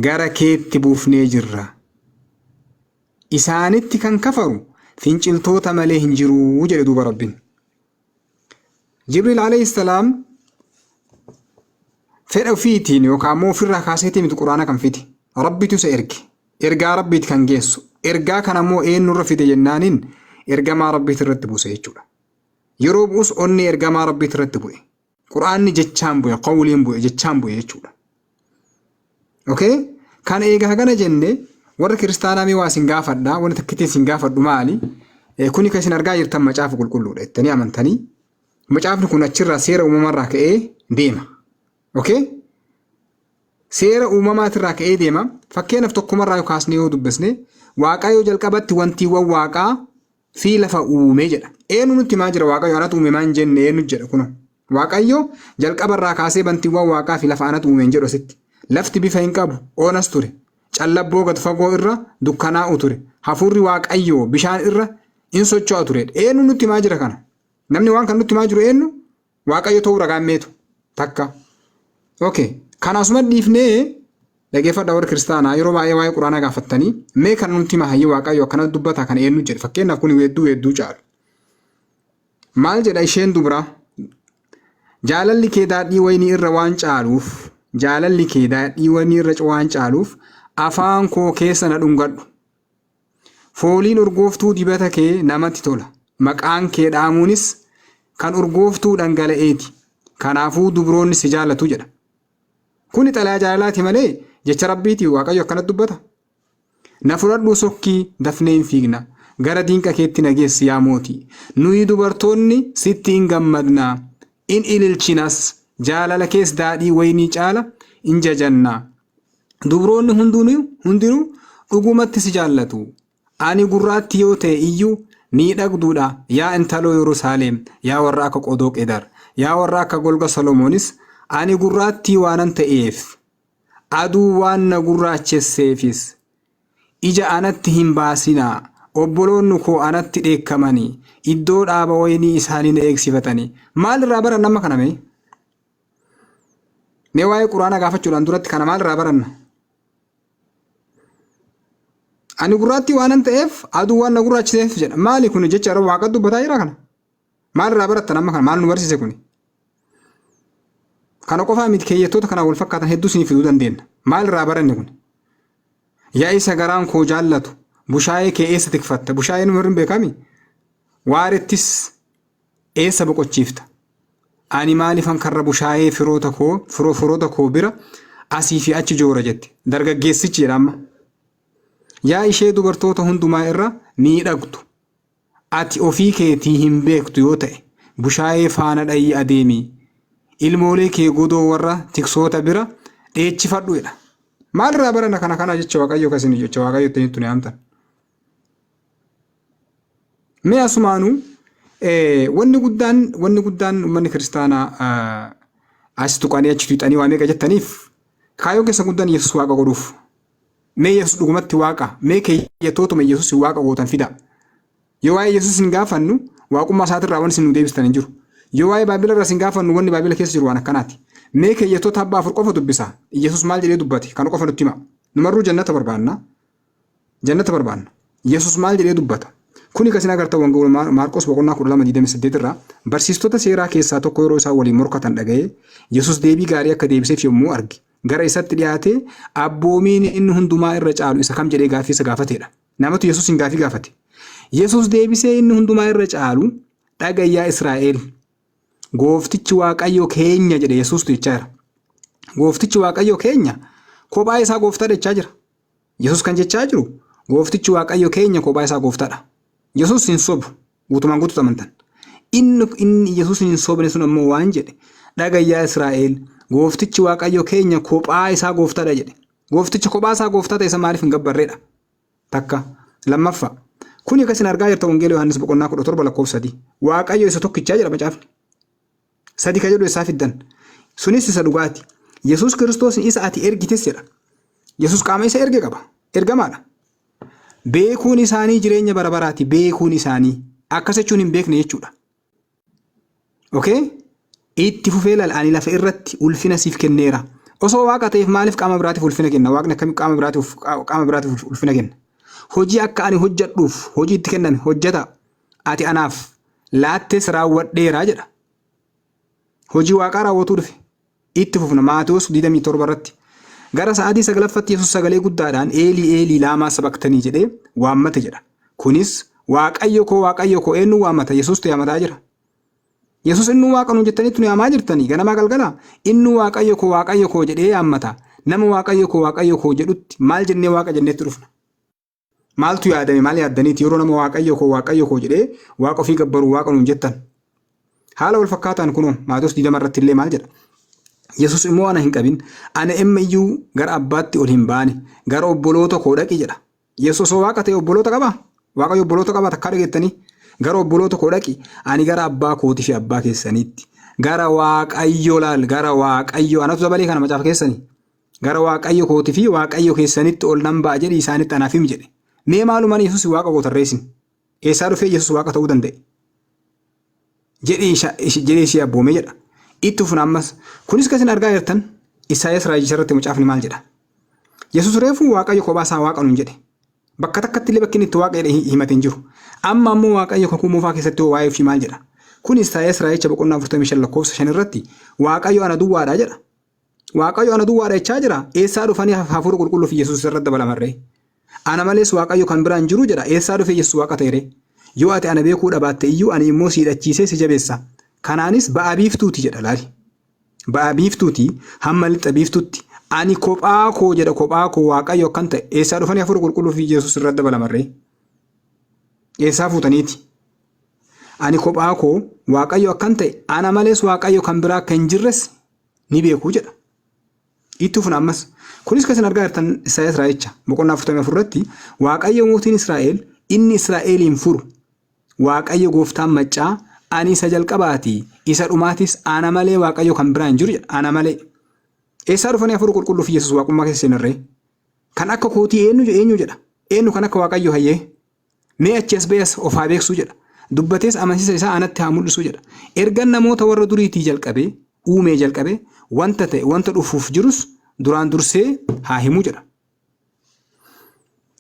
Gara keetti buufnee jirra. Isaanitti kan kafaru finciltoota malee hin jiru jedhe duuba Rabbiin. Jibriil alayhi salaam fedha ofiitiin yookaan immoo ofirraa kaaseetii miti Qur'aana kan fide. Rabbitu isa erge. Ergaa Rabbiiti kan geessu. Ergaa kana immoo eenyurra fide jennaaniin ergamaa Rabbiiti irratti buuse jechuudha. Yeroo bu'us onnee ergamaa Rabbiiti irratti bu'e. Qur'aanni jechaan bu'e, qawliin bu'e, jechaan bu'e jechuudha. Okay? Kana egaa hagana jenne warra kiristaanaa mee waa isin gaafadha, wanti takkittiin isin gaafadhu maali? Kuni kan isin argaa jirtan macaafa qulqulluudha jettanii amantanii. Macaafni kun achirraa seera uumamarraa ka'ee deema. Okay? Seera uumamaatirraa ka'ee deema. Fakkeenyaaf tokkumarraa yoo kaasnee yoo dubbisne Waaqayyo jalqabatti wantiiwwan waaqaa fi lafa uume jedha. Eenyu nutti himaa jira Waaqayyo anatu uume maan jenne eenyu jedha kunoo. Waaqayyo jalqabarraa kaasee bantiiwwan waaqaa fi lafa anatu uume hin jedhu asitti. Lafti bifa hin qabu, onas ture. Callabboo gad fagoo irra dukkanaa'u ture. Hafuurri Waaqayyoo bishaan irra in socho'a ture. Eenyu nutti himaa jira kana? Namni waan kan nutti himaa jiru eenyu? Waaqayyo ta'uu ragaan meetu takka. Okay. Kana asuma dhiifnee dhageeffadha warri kiristaanaa yeroo baay'ee waa'ee quraanaa gaafattanii mee kan nutti hima hayyee Waaqayyo akkana dubbata kana eenyu jedhe fakkeenyaaf kun weedduu weedduu caalu. Maal jedha isheen dubraa? Jaalalli kee daadhii wayinii irra waan caaluuf jaalalli kee daadhii wayinii irra waan caaluuf afaan koo keessa na dhungadhu. Fooliin urgooftuu dibata kee namatti tola. Maqaan kee dha'amuunis kan urgooftuu dhangala'eeti. Kanaafuu dubroonni si jaallatu jedha. Kuni xalayaa jaalalaati malee jecha Rabbiiti Waaqayyo akkanatti dubbata. Na fudhadhuu sokkii dafnee hin fiigna. Gara diinqa keetti na geessi yaa mootii. Nuyi dubartoonni sitti in gammadna, in ililchinas, jaalala kees daadhii wayinii caala in jajanna. Dubroonni hundinuu dhugumatti si jaallatu. Ani gurraatti yoo ta'e iyyuu miidhagduudha, yaa intaloo Yerusaalem, yaa warra akka qodoo Qedar, yaa warra akka golga Solomoonis, ani gurraattii waanan ta'eef, aduu waan na gurraachesseefis, ija anatti hin baasinaa. Obboloonni koo anatti dheekkamanii, iddoo dhaaba wayinii isaanii na eegsifatanii. Maal irraa baranna amma kana mee? Mee waa'ee Quraana gaafachuudhaan duratti kana maal irraa baranna? Ani gurraattii waanan ta'eef aduu waan na gurraachiseef jedha. Maali kun jecha irra waaqa dubbataa jira kana? Maal irraa barattan amma kana? Maal nu barsiise kuni? Kana qofaa miti keeyyattoota kanaan wal fakkaatan hedduu isinii fiduu dandeenya. Maal irraa baranne kun? Yaa isa garaan koo jaallatu bushaayee kee eessa tikfatta? Bushaayeen warri hin beekami? Waarettis eessa boqochiifta? Ani maaliifan karra bushaayee firoota koo firoo firoota koo bira asii fi achi joora jette. Dargaggeessichi jedha amma. Yaa ishee dubartoota hundumaa irra miidhagdu, ati ofii keetii hin beektu yoo ta'e, bushaayee faana dha'ii adeemi, ilmoolee kee godoo warra tiksoota bira dheechifadhu jedha. Maal irraa baranna kana kana jecha Waaqayyo kan isin jecha Waaqayyo ittiin tuni amtan. Mee asumaanuu wanni guddaan wanni guddaan uummanni kiristaanaa as tuqanii achi tuqanii waa meeqa jettaniif kaayyoon keessa guddaan Yesuus waaqa godhuuf. Mee Yesuus dhugumatti waaqa mee keeyyattootuma Yesuus waaqa gootan fidaa. Yoo waa'ee Yesuus hin gaafannu waaqummaa isaatirraa wanni isin nu deebistan hin jiru. Yoo waa'ee Baabila irraa isin gaafannu wanni Baabila keessa jiru waan akkanaati. Mee keeyyattoota abbaa afur qofa dubbisa. Yesuus maal jedhee dubbate kana qofa nutti hima. Numarruu jannata barbaanna. Jannata barbaanna. Yesus maal jedhee dubbata? Kuni kan isin agartan wangeela Maarqos boqonnaa 12 28 irraa barsiistota seeraa keessaa tokko yeroo isaan waliin morkatan dhaga'ee Yesus deebii gaarii akka deebiseef yommuu arge gara isatti dhiyaatee abboomiin inni hundumaa irra caalu isa kam jedhee gaaffii isa gaafateedha. Namatu Yesuusin gaaffii gaafate. Yesus deebisee inni hundumaa irra caalu dhaga'i yaa Israa'el Gooftichi Waaqayyo keenya jedhe Yesuustu jechaa jira. Gooftichi Waaqayyo keenya kophaa isaa gooftaa jechaa jira. Yesuus kan jechaa jiru gooftichi Waaqayyo keenya kophaa isaa gooftaadha. Yesuus hin sobu guutumaan guutuutti amantan. Inni inni Yesuus hin sobne sun ammoo waan jedhe dhaga'i yaa Israa'el gooftichi Waaqayyo keenya kophaa isaa gooftaadha jedhe. Gooftichi kophaa isaa gooftaa ta'e isa maaliif hin gabbarreedha? Takka. Lammaffaa. Kuni kan isin argaa jirtan Wangeela Yohaannis boqonnaa 17 lakkoofsa 3. Waaqayyo isa tokkichaa jedha macaafni. Sadi ka jedhu eessaa fiddan? Sunis isa dhugaati. Yesuus Kiristoos isa ati ergites jedha. Yesuus qaama isa erge qaba. Ergamaadha. Beekuun isaanii jireenya bara baraati. Beekuun isaanii. Akkas jechuun hin beekne jechuudha. Okay? Itti fufee laal ani lafa irratti ulfina siif kenneera. Osoo waaqa ta'eef maaliif qaama biraatiif ulfina kenna? Waaqni akkamitti qaama biraatiif ulfina kenna? Hojii akka ani hojjedhuuf hojii itti kenname hojjeta ati anaaf laattes raawwadheera jedha. Hojii Waaqaa raawwatuu dhufe. Itti fufna Maatewos 27 irratti. Gara sa'aatii saglaffatti Yesus sagalee guddaadhaan Eelii Eelii laamaa sabaktanii jedhee waammate jedha. Kunis Waaqayyo koo Waaqayyo koo eenyu waammata? Yesuustu yaamataa jira. Yesus innuu Waaqa nuun jettaniitu nu yaamaa jirtanii ganamaa galgala. Innuu Waaqayyo koo Waaqayyo koo jedhee yaammata. Nama Waaqayyo koo Waaqayyo koo jedhutti maal jennee Waaqa jenneetti dhufna? Maaltu yaadame maal yaaddaniiti yeroo nama Waaqayyo koo Waaqayyo koo jedhee Waaqa ofii gabbaru Waaqa nuun jettan? Haala wal fakkaataan kunoo Maatewos 20 irratti illee maal jedha? Yesus immoo ana hin qabin, ana amma iyyuu gara abbaatti ol hin baane, gara obboloota koo dhaqi jedha. Yesus osoo Waaqa ta'e obboloota qabaa? Waaqayyo obboloota qabaa takkaa dhageettanii? Gara obboloota koo dhaqi, ani gara abbaa kootii fi abbaa keessaniitti, gara Waaqayyo laal, gara Waaqayyo anatu dabalee kana macaafa keessanii. Gara Waaqayyo kootii fi Waaqayyo keessanitti ol nan ba'a jedhi isaanitti anaaf himi jedhe. Mee maalumaan Yesus Waaqa koo tarreessin? Eessaa dhufee Yesus Waaqa ta'uu danda'e? Jedhee ishee abboome jedha. Itti fufna ammas. Kunis kan isin argaa jirtan Isaayyaas raajicha irratti mucaafni maal jedha? Yesus reefuu Waaqayyo kophaa isaa Waaqa nuun jedhe. Bakka takkatti illee bakki inni itti Waaqa jedhe himate hin jiru. Amma ammoo Waaqayyo kakuu moofaa keessatti hoo waa'ee ofii maal jedha? Kun Isaayyaas raajicha boqonnaa 45 lakkoofsa 5 irratti Waaqayyo ana duwwaadha jedha. Waaqayyo ana duwwaadha jechaa jira. Eessaa dhufanii hafuura qulqulluu fi Yesuus irratti dabalamarree? Ana malees Waaqayyo kan biraa hin jiru jedha. Eessaa dhufee Yesuus Waaqa ta'e ree? Yoo ati ana beekuu dhabaatte iyyuu ani immoo si hidhachiisee si jabeessa. Kanaanis ba'a biiftuuti jedha laali. Ba'a biiftuuti hamma lixa biiftuutti ani kophaa koo jedha kophaa koo Waaqayyo akkan ta'e. Eessaa dhufanii hafuura qulqulluu fi Yesuus irratti dabalamarree? Eessaa fuutaniiti? Ani kophaa koo Waaqayyo akkan ta'e ana malees Waaqayyo kan biraa akka hin jirres ni beeku jedha. Itti fufna ammas. Kunis kan isin argaa jirtan Isaayyaas raajicha boqonnaa 44 irratti Waaqayyo mootiin Israa'el inni Israa'eliin furu Waaqayyo gooftaan maccaa ani isa jalqabaati isa dhumaatis ana malee Waaqayyo kan biraa hin jiru jedha ana malee. Eessaa dhufanii hafuura qulqulluu fi Yesuus waaqummaa keessa seenarree? Kan akka kootii eenyu eenyu jedha? Eenyu kan akka Waaqayyo hayyee? Mee achi as ba'ee as of haa beeksisuu jedha. Dubbatees amansiisa isaa anatti haa mul'isuu jedha. Ergan namoota warra duriitii jalqabee, uumee jalqabee, wanta ta'e, wanta dhufuuf jirus duraan dursee haa himuu jedha.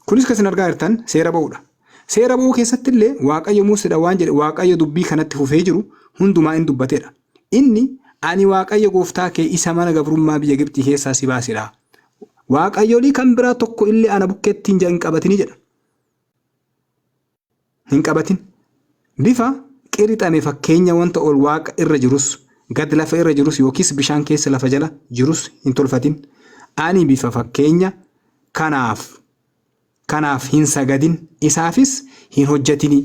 Kunis kan isin argaa jirtan seera ba'uudha. Seera ba'uu keessatti illee Waaqayyo Museedhaan waan jedhe Waaqayyo dubbii kanatti fufee jiru hundumaa in dubbateedha. Inni ani Waaqayyo gooftaa kee isa mana gabrummaa biyya Gibxii keessaa si baasedha. Waaqayyolii kan biraa tokko illee ana bukkeetti hin qabatini jedha. hin qabatin. Bifa qirixame fakkeenya wanta ol waaqa irra jirus, gad lafa irra jirus yookiis bishaan keessa lafa jala jirus hin tolfatin. Ani bifa fakkeenya kanaaf kanaaf hin sagadin, isaafis hin hojjetini.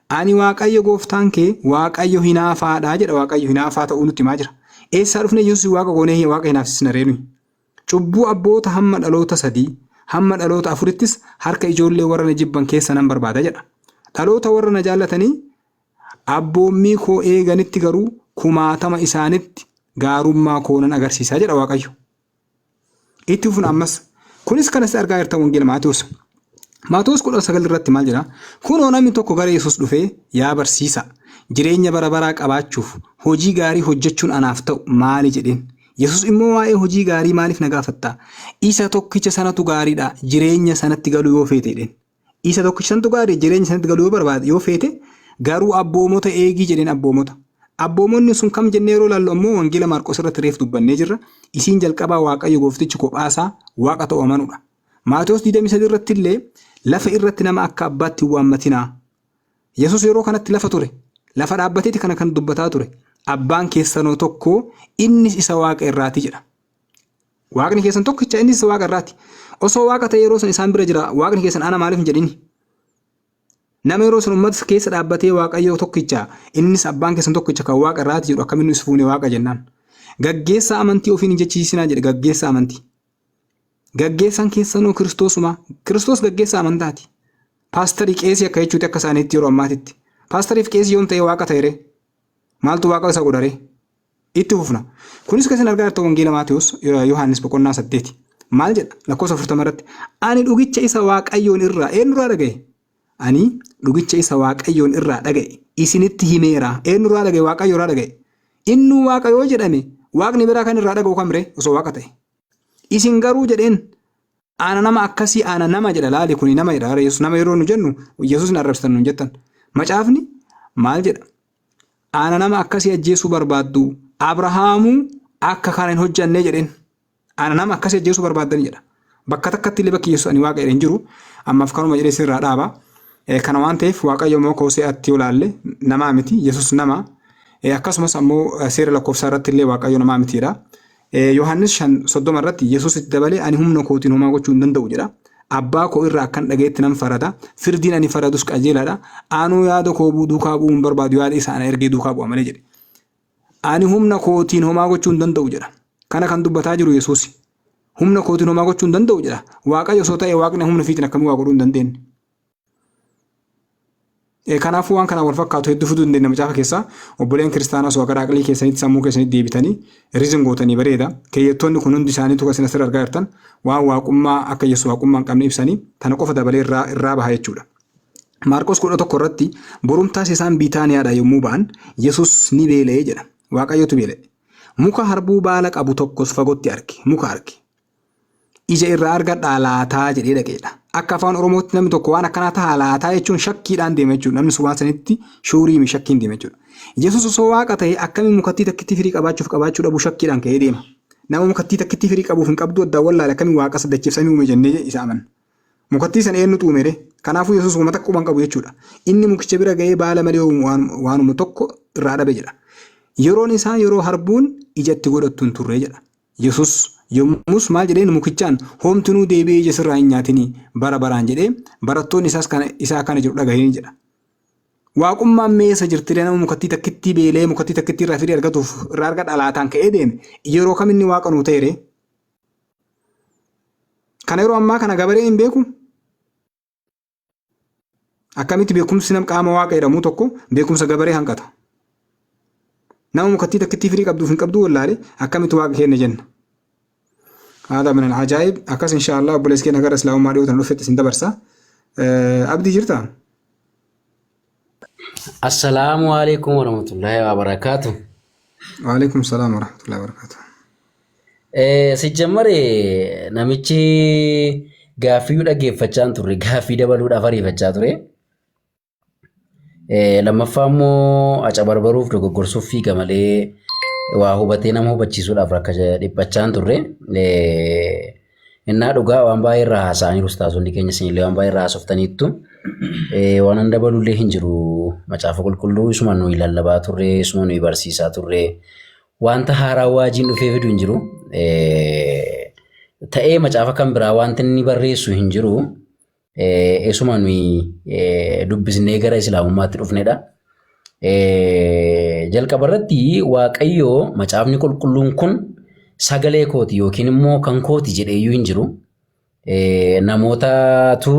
Ani Waaqayyo gooftaan kee Waaqayyo hinaafaadha jedha. Waaqayyo hinaafaa ta'uu nutti himaa jira. Eessaa dhufne Yesuus Waaqa goonee Waaqa hinaafsisna ree nuyi? Cubbuu abboota hamma dhaloota 3, hamma dhaloota 4ttis harka ijoollee warra na jibban keessa nan barbaada jedha. Dhaloota warra na jaallatanii abboommii koo eeganitti garuu kumaatama isaanitti gaarummaa koo nan agarsiisa jedha Waaqayyo. Itti fufna ammas. Kunis kan asitti argaa jirtan wangeela Maatewos. Maatewos 19 irratti maal jedha? Kunoo namni tokko gara Yesuus dhufee yaa barsiisaa jireenya bara baraa qabaachuuf hojii gaarii hojjechuun anaaf ta'u maali jedheen. Yesus immoo waa'ee hojii gaarii maaliif na gaafatta? Isa tokkicha sanatu gaariidha, jireenya sanatti galuu yoo feete jedheen. Isa tokkicha sanatu gaarii, jireenya sanatti galuu yoo barbaade yoo feete garuu abboomota eegii jedheen abboomota. Abboomonni sun kam jennee yeroo ilaallu ammoo wangeela Maarqos irratti reef dubbannee jirra. Isiin jalqabaa Waaqayyo gooftichi kophaasaa Waaqa ta'u amanuudha. Maatewos 23 irratti illee lafa irratti nama akka abbaatti hin waammatinaa. Yesus yeroo kanatti lafa ture. Lafa dhaabbateeti kana kan dubbataa ture. Abbaan keessanoo tokko innis isa waaqa irraati jedha. Waaqni keessan tokkicha innis isa waaqa irraati. Osoo waaqa ta'e yeroo san isaan bira jira waaqni keessan ana maaliif hin jedhini? Nama yeroo san uummata keessa dhaabbatee waaqayyo tokkicha innis abbaan keessan tokkicha kan waaqa irraati jedhu akkamiin nu fuune waaqa jennaan. Gaggeessaa amantii ofiin hin jechisiisinaa jedhe gaggeessaa amantii. Gaggeessaan keessanoo Kiristoosuma. Kiristoos gaggeessaa amantaati. Paastarii qeesii akka jechuuti akka isaaniitti yeroo ammaatitti. Paastariif qeesii yoom ta'ee waaqa ta'e ree? Maaltu waaqa isa godha ree? Itti fufna. Kunis kan isin argaa jirtan wangeela Maatewos Yohaannis boqonnaa 8. Maal jedha? Lakkoofsa 40 irratti. Ani dhugicha isa Waaqayyoon irraa eenyurraa dhaga'e? Ani dhugicha isa Waaqayyoon irraa dhaga'e isinitti himeera. Eenyurraa dhaga'e? Waaqayyo irraa dhaga'e. Innuu waaqa yoo jedhame waaqni biraa kan irraa dhaga'u kam ree? Osoo waaqa ta'e. Isin garuu jedheen. Ana nama akkasii ana nama jedha laali kuni nama jedha gara Yesuus nama yeroo nu jennu Yesuus hin arrabsitan nuun jettan. Macaafni maal jedha? Ana nama akkasii ajjeesuu barbaaddu Abrahaamuu akka kana hin hojjannee jedheen. Ana nama akkasii ajjeesuu barbaaddanii jedha. Bakka takkatti illee bakki Yesuus ani waaqa jedhe hin jiru. Ammaaf kanuma jedhee sirraa dhaaba. Kana waan ta'eef Waaqayyo immoo Hoose'aatti yoo ilaalle namaa miti Yesuus nama. Akkasumas ammoo seera lakkoofsaa irratti illee Waaqayyo namaa miti jedha. Yohaannis 5:30 irratti Yesuus itti dabalee ani humna kootiin homaa gochuu hin danda'u jedha. Abbaa koo irraa akkan dhaga'etti nan farada. Firdiin ani faradus qajeelaadha. Anuu yaada koo duukaa bu'uu hin barbaadu yaada isa ana ergee duukaa bu'a malee jedhe. Ani humna kootiin homaa gochuu hin danda'u jedha. Kana kan dubbataa jiru Yesuusi. Humna kootiin homaa gochuu hin danda'u jedha. Waaqayyo osoo ta'e waaqni humna ofiitiin akkamii waa godhuu hin dandeenye. Kanaafuu waan kanaan wal fakkaatu hedduu fiduu dandeenya macaafa keessaa. Obboleen kiristaanaa osoo gara aqlii keessanitti sammuu keessanitti deebitanii reason gootanii bareeda. Keeyyattoonni kun hundi isaaniitu kan isin asirra argaa jirtan waan waaqummaa akka Yesuus waaqummaa hin qabne ibsanii tana qofa dabalee irraa baha jechuudha. Maarqos 11 irratti borumtaas isaan Biitaaniyaadhaa yommuu ba'an Yesuus ni beela'e jedha. Waaqayyotu beela'e. Muka harbuu baala qabu tokkos fagootti arge. Muka arge. Ija irraa argadhaa laataa jedhee dhaqeedha. Akka afaan Oromootti namni tokko waan akkanaa tahaa laataa jechuun shakkiidhaan deema jechuudha. Namni sun waan sanitti shuurii mi shakkiin deema jechuudha. Yesuus osoo waaqa ta'e akkamiin mukattii takkitti firii qabaachuuf qabaachuu dhabuu shakkiidhaan ka'ee deema. Nama mukattii takkitti firii qabuuf hin qabduu addaan wallaale akkamiin waaqa sadacheef samii uume jennee isa amanna. Mukattii sana eenyutu uume ree? Kanaafuu Yesuus wama takka quba hin qabu jechuudha. Inni mukicha bira ga'ee baala malee waanuma tokko irraa dhabe jedha. Yeroon isaa yeroo harbuun ija itti godhattu hin turre jedha. Yesus yommus maal jedheen mukichaan, Homtinuu deebi'ee ija sirraa hin nyaatini bara baraan jedhee, barattoonni isaas kana isaa kana jedhu dhagahanii jedha. Waaqummaan mee eessa jirtiree nama mukattii takkittii beela'ee mukattii takkittii irraa firii argatuuf irraa arga dhalaataan ka'ee deeme yeroo kam inni waaqa nuu ta'e ree? Kana yeroo ammaa kana gabareen hin beeku? Akkamitti beekumsi nam qaama waaqa jedhamuu tokko beekumsa gabaree hanqata? Nama mukattii takkittii firii qabduuf hin qabduu wallaale akkamitti waaqa kenna jenna? Haadha min ajaa'ib akkas insha Allah obboleessi keenya gara islaamummaa dhiyootan dhufetti isin dabarsa. Abdii jirtaa? Assalaamu alaikum warahmatullahi wabarakatuh. Waalaikum salaam warahmatullahi wabarakatuh. Sijjammar namichi gaaffii dhaggeeffachaa hin turre gaaffii dabaluudhaaf ariifachaa ture. Lammaffaa immoo acabarbaruuf dogoggorsuuf fiiga malee waa hubatee nama hubachiisuudhaaf rakka dhiphachaa hin turre. Innaa dhugaa waan baay'ee irraa haasa'aniiru ustaazonni keenya isinillee waan baay'ee irraa haasoftaniittu. Waan an dabalullee hin jiru macaafa qulqulluu isuma nuyi lallabaa turre isuma nuyi barsiisaa turre Wanta haaraa waajiin dhufee fidu hin jiru. Ta'ee macaafa kan biraa wanti inni barreessu hin jiru. Isuma nuyi dubbisnee gara Islaamummaatti dhufnedha. Jalqaba irratti Waaqayyo macaafni qulqulluun kun sagalee kooti yookiin immoo kan kooti jedhee iyyuu hin jiru. Namootatu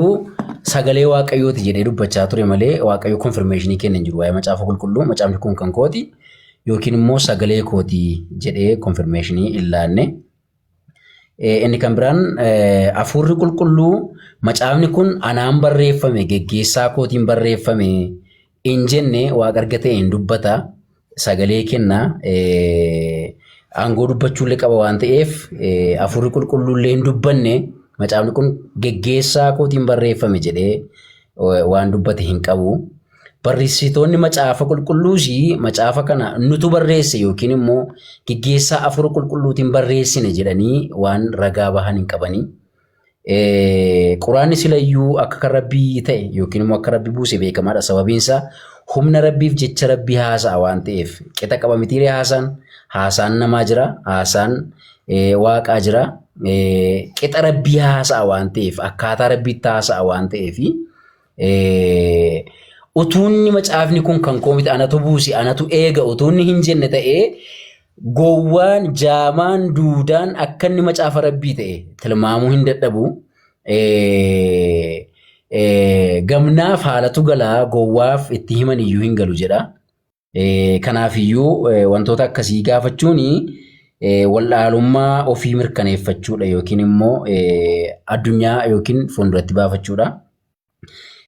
sagalee Waaqayyooti jedhee dubbachaa ture malee Waaqayyo konfirmeeshinii kenna hin jiru. Waa'ee macaafa qulqulluu macaafni kun kan kooti yookiin immoo sagalee kooti jedhee konfirmeeshinii hin laanne. Inni kan biraan hafuurri qulqulluu macaafni kun anaan barreeffame geggeessaa kootiin barreeffame hin jenne waaqa erga ta'e hin dubbata sagalee kenna aangoo dubbachuullee qaba waan ta'eef hafuurri qulqulluullee hin dubbanne macaafni kun geggeessaa kootiin barreeffame jedhee waan dubbate hin qabu. Barreessitoonni macaafa qulqulluus macaafa kana nutu barreesse yookiin immoo geggeessaa hafuura qulqulluutiin barreessine jedhanii waan ragaa bahan hin qabanii. Quraanni silayyuu akka kan rabbii ta'e yookiin immoo akka rabbi buuse beekamaadha. Sababiin isaa humna rabbiif jecha rabbii haasa'a waan ta'eef qixa qaba mitiiree haasaan haasaan namaa jira haasaan waaqaa jira qixa rabbii haasa'a waan ta'eef akkaataa rabbiitti haasa'a waan ta'eef utuunni macaafni kun kan koo miti anatu buuse anatu eega utuunni hin jenne ta'ee Gowwaan, jaamaan, duudaan akka inni macaafa rabbii ta'e tilmaamuu hin dadhabu. Gamnaaf haalatu galaa gowwaaf itti himan iyyuu hin galu jedha. Kanaaf iyyuu wantoota akkasii gaafachuun wallaalummaa ofii mirkaneeffachuudha yookiin immoo addunyaa yookiin fuulduratti baafachuudha.